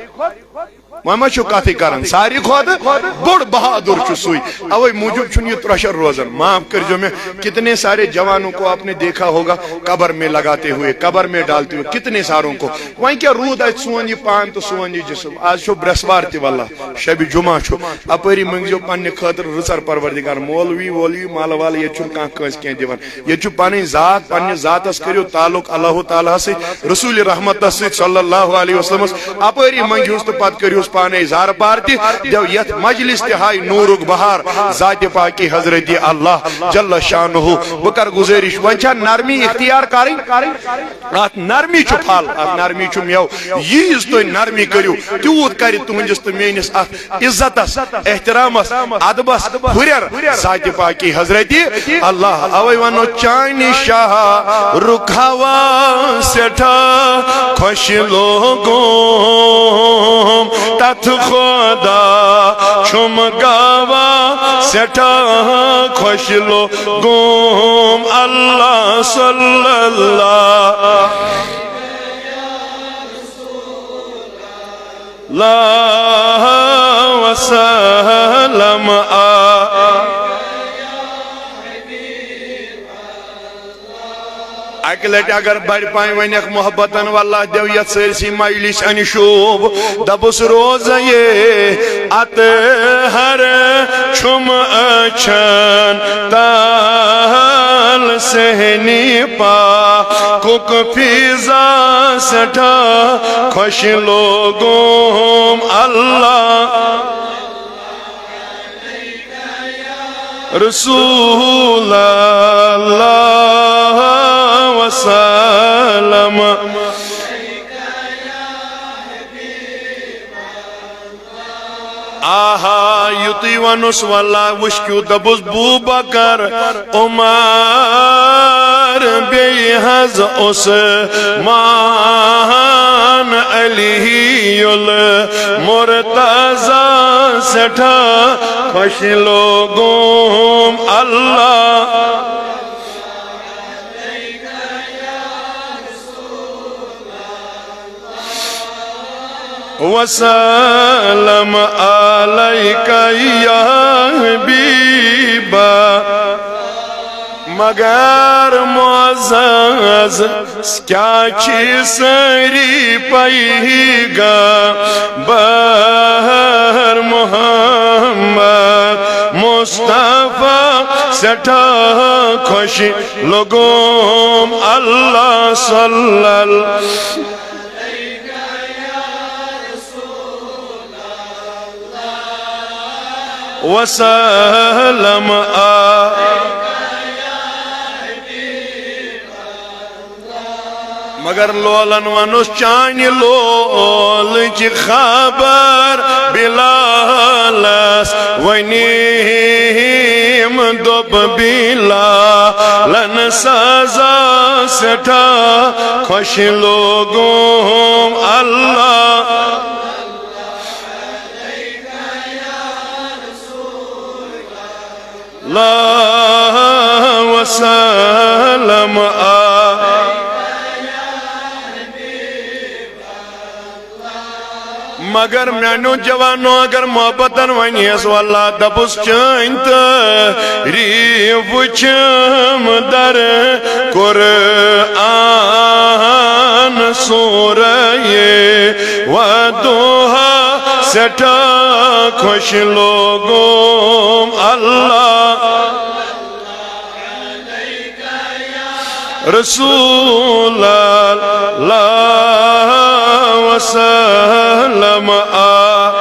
وۄنۍ ما چھُ کتھٕے کران، ساروی کھۄتہٕ بوٚڑ بہادُر چھُ سُے۔ اوے موٗجوٗب چھُنہٕ یہِ ترٛۄشر روزان۔ معاف کٔرۍزیو مےٚ، کتنے سارے جوانوں کو آپ نے دیکھا ہوگا قبر میں لگاتے ہوئے، قبر میں ڈالتے ہوئے، کتنے ساروں کو۔ وۄنۍ کیٛاہ روٗد اتہِ سون یہِ پان تہٕ سون یہِ جسم؟ آز چھُ برٛٮ۪سوار تہِ واللہ، شبِ جمعہ چھُ۔ اپٲری مٔنگزیو پننہِ خٲطرٕ رٕژر پروردگار۔ مولوی وولوی مالہٕ والہٕ ییٚتہِ چھُنہٕ کانٛہہ کٲنٛسہِ کینٛہہ دِوان۔ ییٚتہِ چھُ پنٕنۍ ذات، پننہِ ذاتس کٔرِو تعلق اللہ تعالیٰ ہس سۭتۍ، رسول رحمتس سۭتۍ صلی اللہ علیہ وسلمس۔ اپٲری منٛگہوس تہٕ پتہٕ کٔرِہوس پانے زارٕ پار تہِ۔ دٮ۪و یتھ مجلس تہِ ہاے نورُک بہار، ذاتِ پاکی حضرت اللہ جل شانہ۔ بہٕ کرٕ گُزٲرِش، وۄنۍ چھا نرمی اختیار کرٕنۍ؟ اتھ نرمی چھُ پھل، اتھ نرمی چھُ میوٕ۔ ییٖژ تُہۍ نرمی کٔرِو، تیوٗت کرِ تُہنٛدِس تہٕ میٲنِس اتھ عزتس، احترامس، ادبس ہُرٮ۪ر ذاتِ پاکی حضرت اللہ۔ اوے ونو چانہِ شاہ رُخ ہوا سٮ۪ٹھاہ خۄش لوگُم تتھ خۄدا چھُم گواہ سٮ۪ٹھاہ خۄش لوگُم اللہ صلی اللہ علیہ وسلم۔ آ۔ اکہِ لٹہِ اگر بڑِ پایہِ ونکھ محبتن، واللہ دیو یتھ سٲرسٕے مجلس انشوب۔ دپُس روزے اطہر چھُم أچھن تل صحنِ پاکُک فضا سٮ۪ٹھاہ خۄش لوگُم اللہ۔ رسول اللہ وسلم۔ آہا، یُتُے وَنُس واللہ وٕچھ کیُتھ، دَپُس بوٗ بکر، عمر، بیٚیہِ حظ عثمان، علی المرتضیٰ، سٮ۪ٹھاہ خۄش لوگُم اللہ۔ وسلم علیک یا حبیبا۔ مگر معزز کیا چھی سٲری پیغمبر محمد مصطفیٰ سٮ۪ٹھاہ خۄش لوگُم اللہ صلی اللہ وسلم آ۔ مگر لولن ونُس چانہِ لولٕچ خبر بلالس، ؤنِم دوٚپ بلالن سزا سٮ۪ٹھاہ خۄش لوگُم اللہ۔ اللہ وسلم آ۔ مگر میانیو جوانو اگر محبتن ونیس واللہ دپُس چٲنۍ تعریف وٕچھم در قرآن سورہ والضحیٰ سٮ۪ٹھاہ خۄش لوگُم اللہ۔ رسول اللہ وسلم آ۔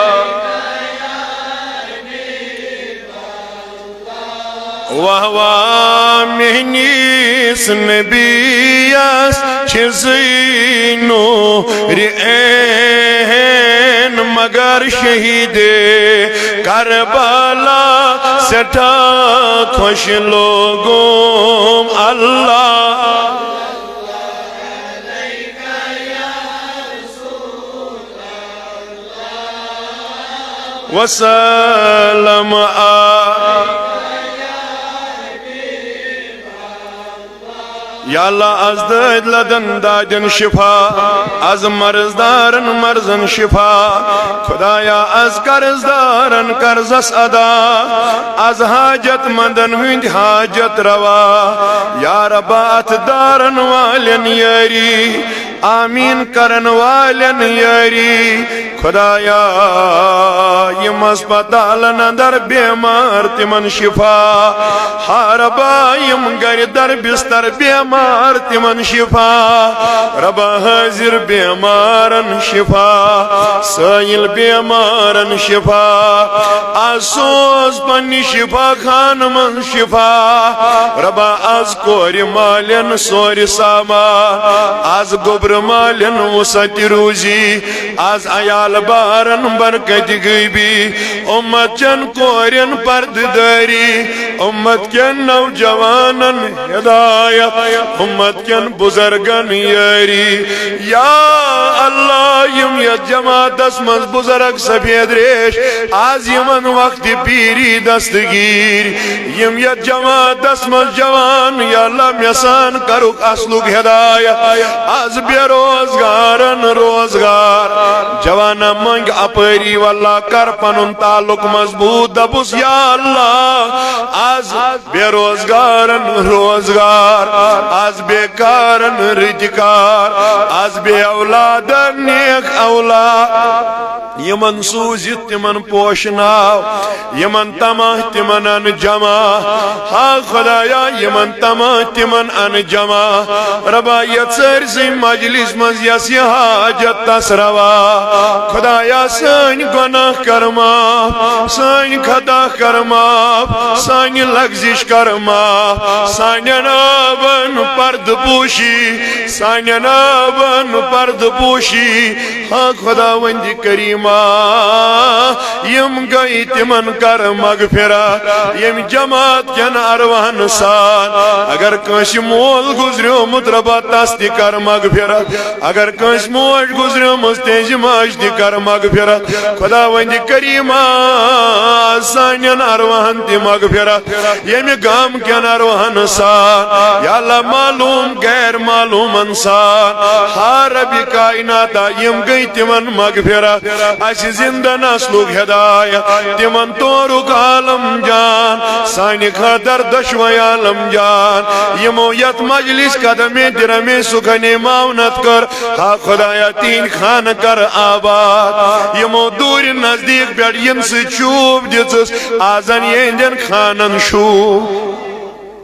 واہ واہ میٲنِس نبیَس چھِ زٕے نوٗرِ عین، مگر شہیٖدِ کربلا سٮ۪ٹھاہ خۄش لوگُم اللہ۔ وسلم آ۔ یا اللہ، از دٲدۍ لدن دادٮ۪ن شفا، از مرض دارن مرضن شفا۔ خدایا، از قرض دارن قرضس ادا، از حاجت مندن ہٕنٛدۍ حاجت روا۔ یا ربا، اتھ دارن والٮ۪ن یٲری، آمین کرن والٮ۪ن یٲری۔ خدایا، یِم ہسپتالن اندر بیمار، تِمن شفا۔ ہا ربا، یِم گرِ در بستر بیمار، تِمن شفا۔ ربا، حٲضِر بیمارن شفا، سٲیِل بیمارن شفا۔ از سوز پننہِ شفا خانہٕ منٛز شفا۔ ربا، از کورِ مالٮ۪ن سورِ سامان، از گوٚبرٕ مالٮ۪ن وسعت روزی، از عیال بارن برکت غیبی، امت چٮ۪ن کورٮ۪ن پردٕ دٲری، امت کٮ۪ن نوجوانن ہدایت، امت کٮ۪ن بزرگن یٲری۔ یا اللہ، یِم یتھ جماعتس منٛز بزرگ سفید ریش، از یِمن وقتِ پیری دستگیر، یِم یتھ جماعتس منٛز جوان، یا اللہ، مےٚ سان کرُکھ اصلُک ہدایت۔ از بے روزگارن روزگار، جوانا منگ اپٲری، واللہ کر پنُن تعلق مضبوط۔ دپُس، یا اللہ، از بے روزگارن روزگار، از بیکارن رٕتۍ کار، از بے اولادن نیک اولاد۔ یِمن سوٗزِتھ تِمن پوشناو، یِمن تماہ تِمن ان جمع۔ ہا خدایا، یِمن تماہ تِمن ان جمع۔ ربا، یتھ سٲرسٕے مجلس منٛز یس یہِ حاجت تس روا۔ خدایا، سٲنۍ گۄناہ کر معاف، سٲنۍ خطا کر معاف، سانہِ لغزش کر معاف، سانٮ۪ن ناون پردٕ پوشی، سانٮ۪ن ناون پردٕ پوشی۔ ہا خداوندِ کریما، یِم گٔے، تِمن کر مغفرت۔ ییٚمہِ جماعت کٮ۪ن ارواحن سان، اگر کٲنٛسہِ مول گُزریومُت، ربا، تس تہِ کر مغفرت۔ اگر کٲنٛسہِ موج گُزریمٕژ، تِہنٛزِ ماجہِ تہِ کر مغفرت۔ خداوندِ کریما، سانٮ۪ن ارواحن تہِ مغفرت۔ ییٚمہِ گام کٮ۪ن ارواحن سان، یا اللہ، معلوم غیر معلومن سان، ہا ربِ کائناتا، یِم گٔے، تِمن مغفرت۔ اسہِ زندٕ نسلُک ہدایت، تِمن تورُک عالم جان، سانہِ خٲطر دۄشوے عالم جان۔ یِمو یتھ مجلس قدمے درمے سخنے معاونت کٔر، ہا خدایا، تِہنٛدۍ خانہٕ کر آباد۔ یِمو دوٗرِ نزدیٖک پٮ۪ٹھ یِنہٕ سۭتۍ شوٗب دِژٕس، آزن یِہنٛدٮ۪ن خانن شوٗب۔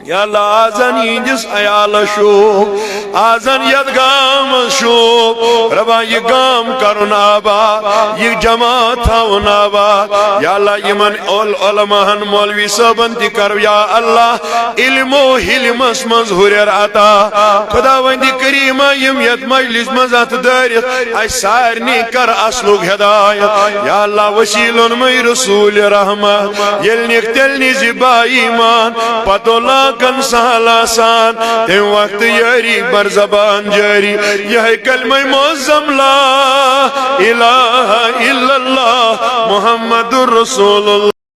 یا اللہ، آزن یِہنٛدِس عیالس شوٗب، آزن یتھ گامس شوٗب۔ ربا، یہِ گام کرُن آباد، یہِ جماعت تھاوُن آباد۔ یا اللہ، یِمن اول-، علماہن، مولوی صٲبن تہِ کر، یا اللہ، علم و حلمس منٛز ہُرٮ۪ر عطا۔ خداوندِ کریما، یِم یتھ مجلس منٛز اتھٕ دٲرِتھ، اسہِ سارنٕے کر اصلُک ہدایت۔ یا اللہ، وسیلن مے رسول رحمت، ییٚلہِ نِکھ تیٚلہِ نِزِ با ایمان، پتو لاکن سہل آسان، تمہِ وقتہٕ یٲری بر زبان جٲری، یہے کلمہ معظم لا الہ الا اللہ محمد رسول اللہ۔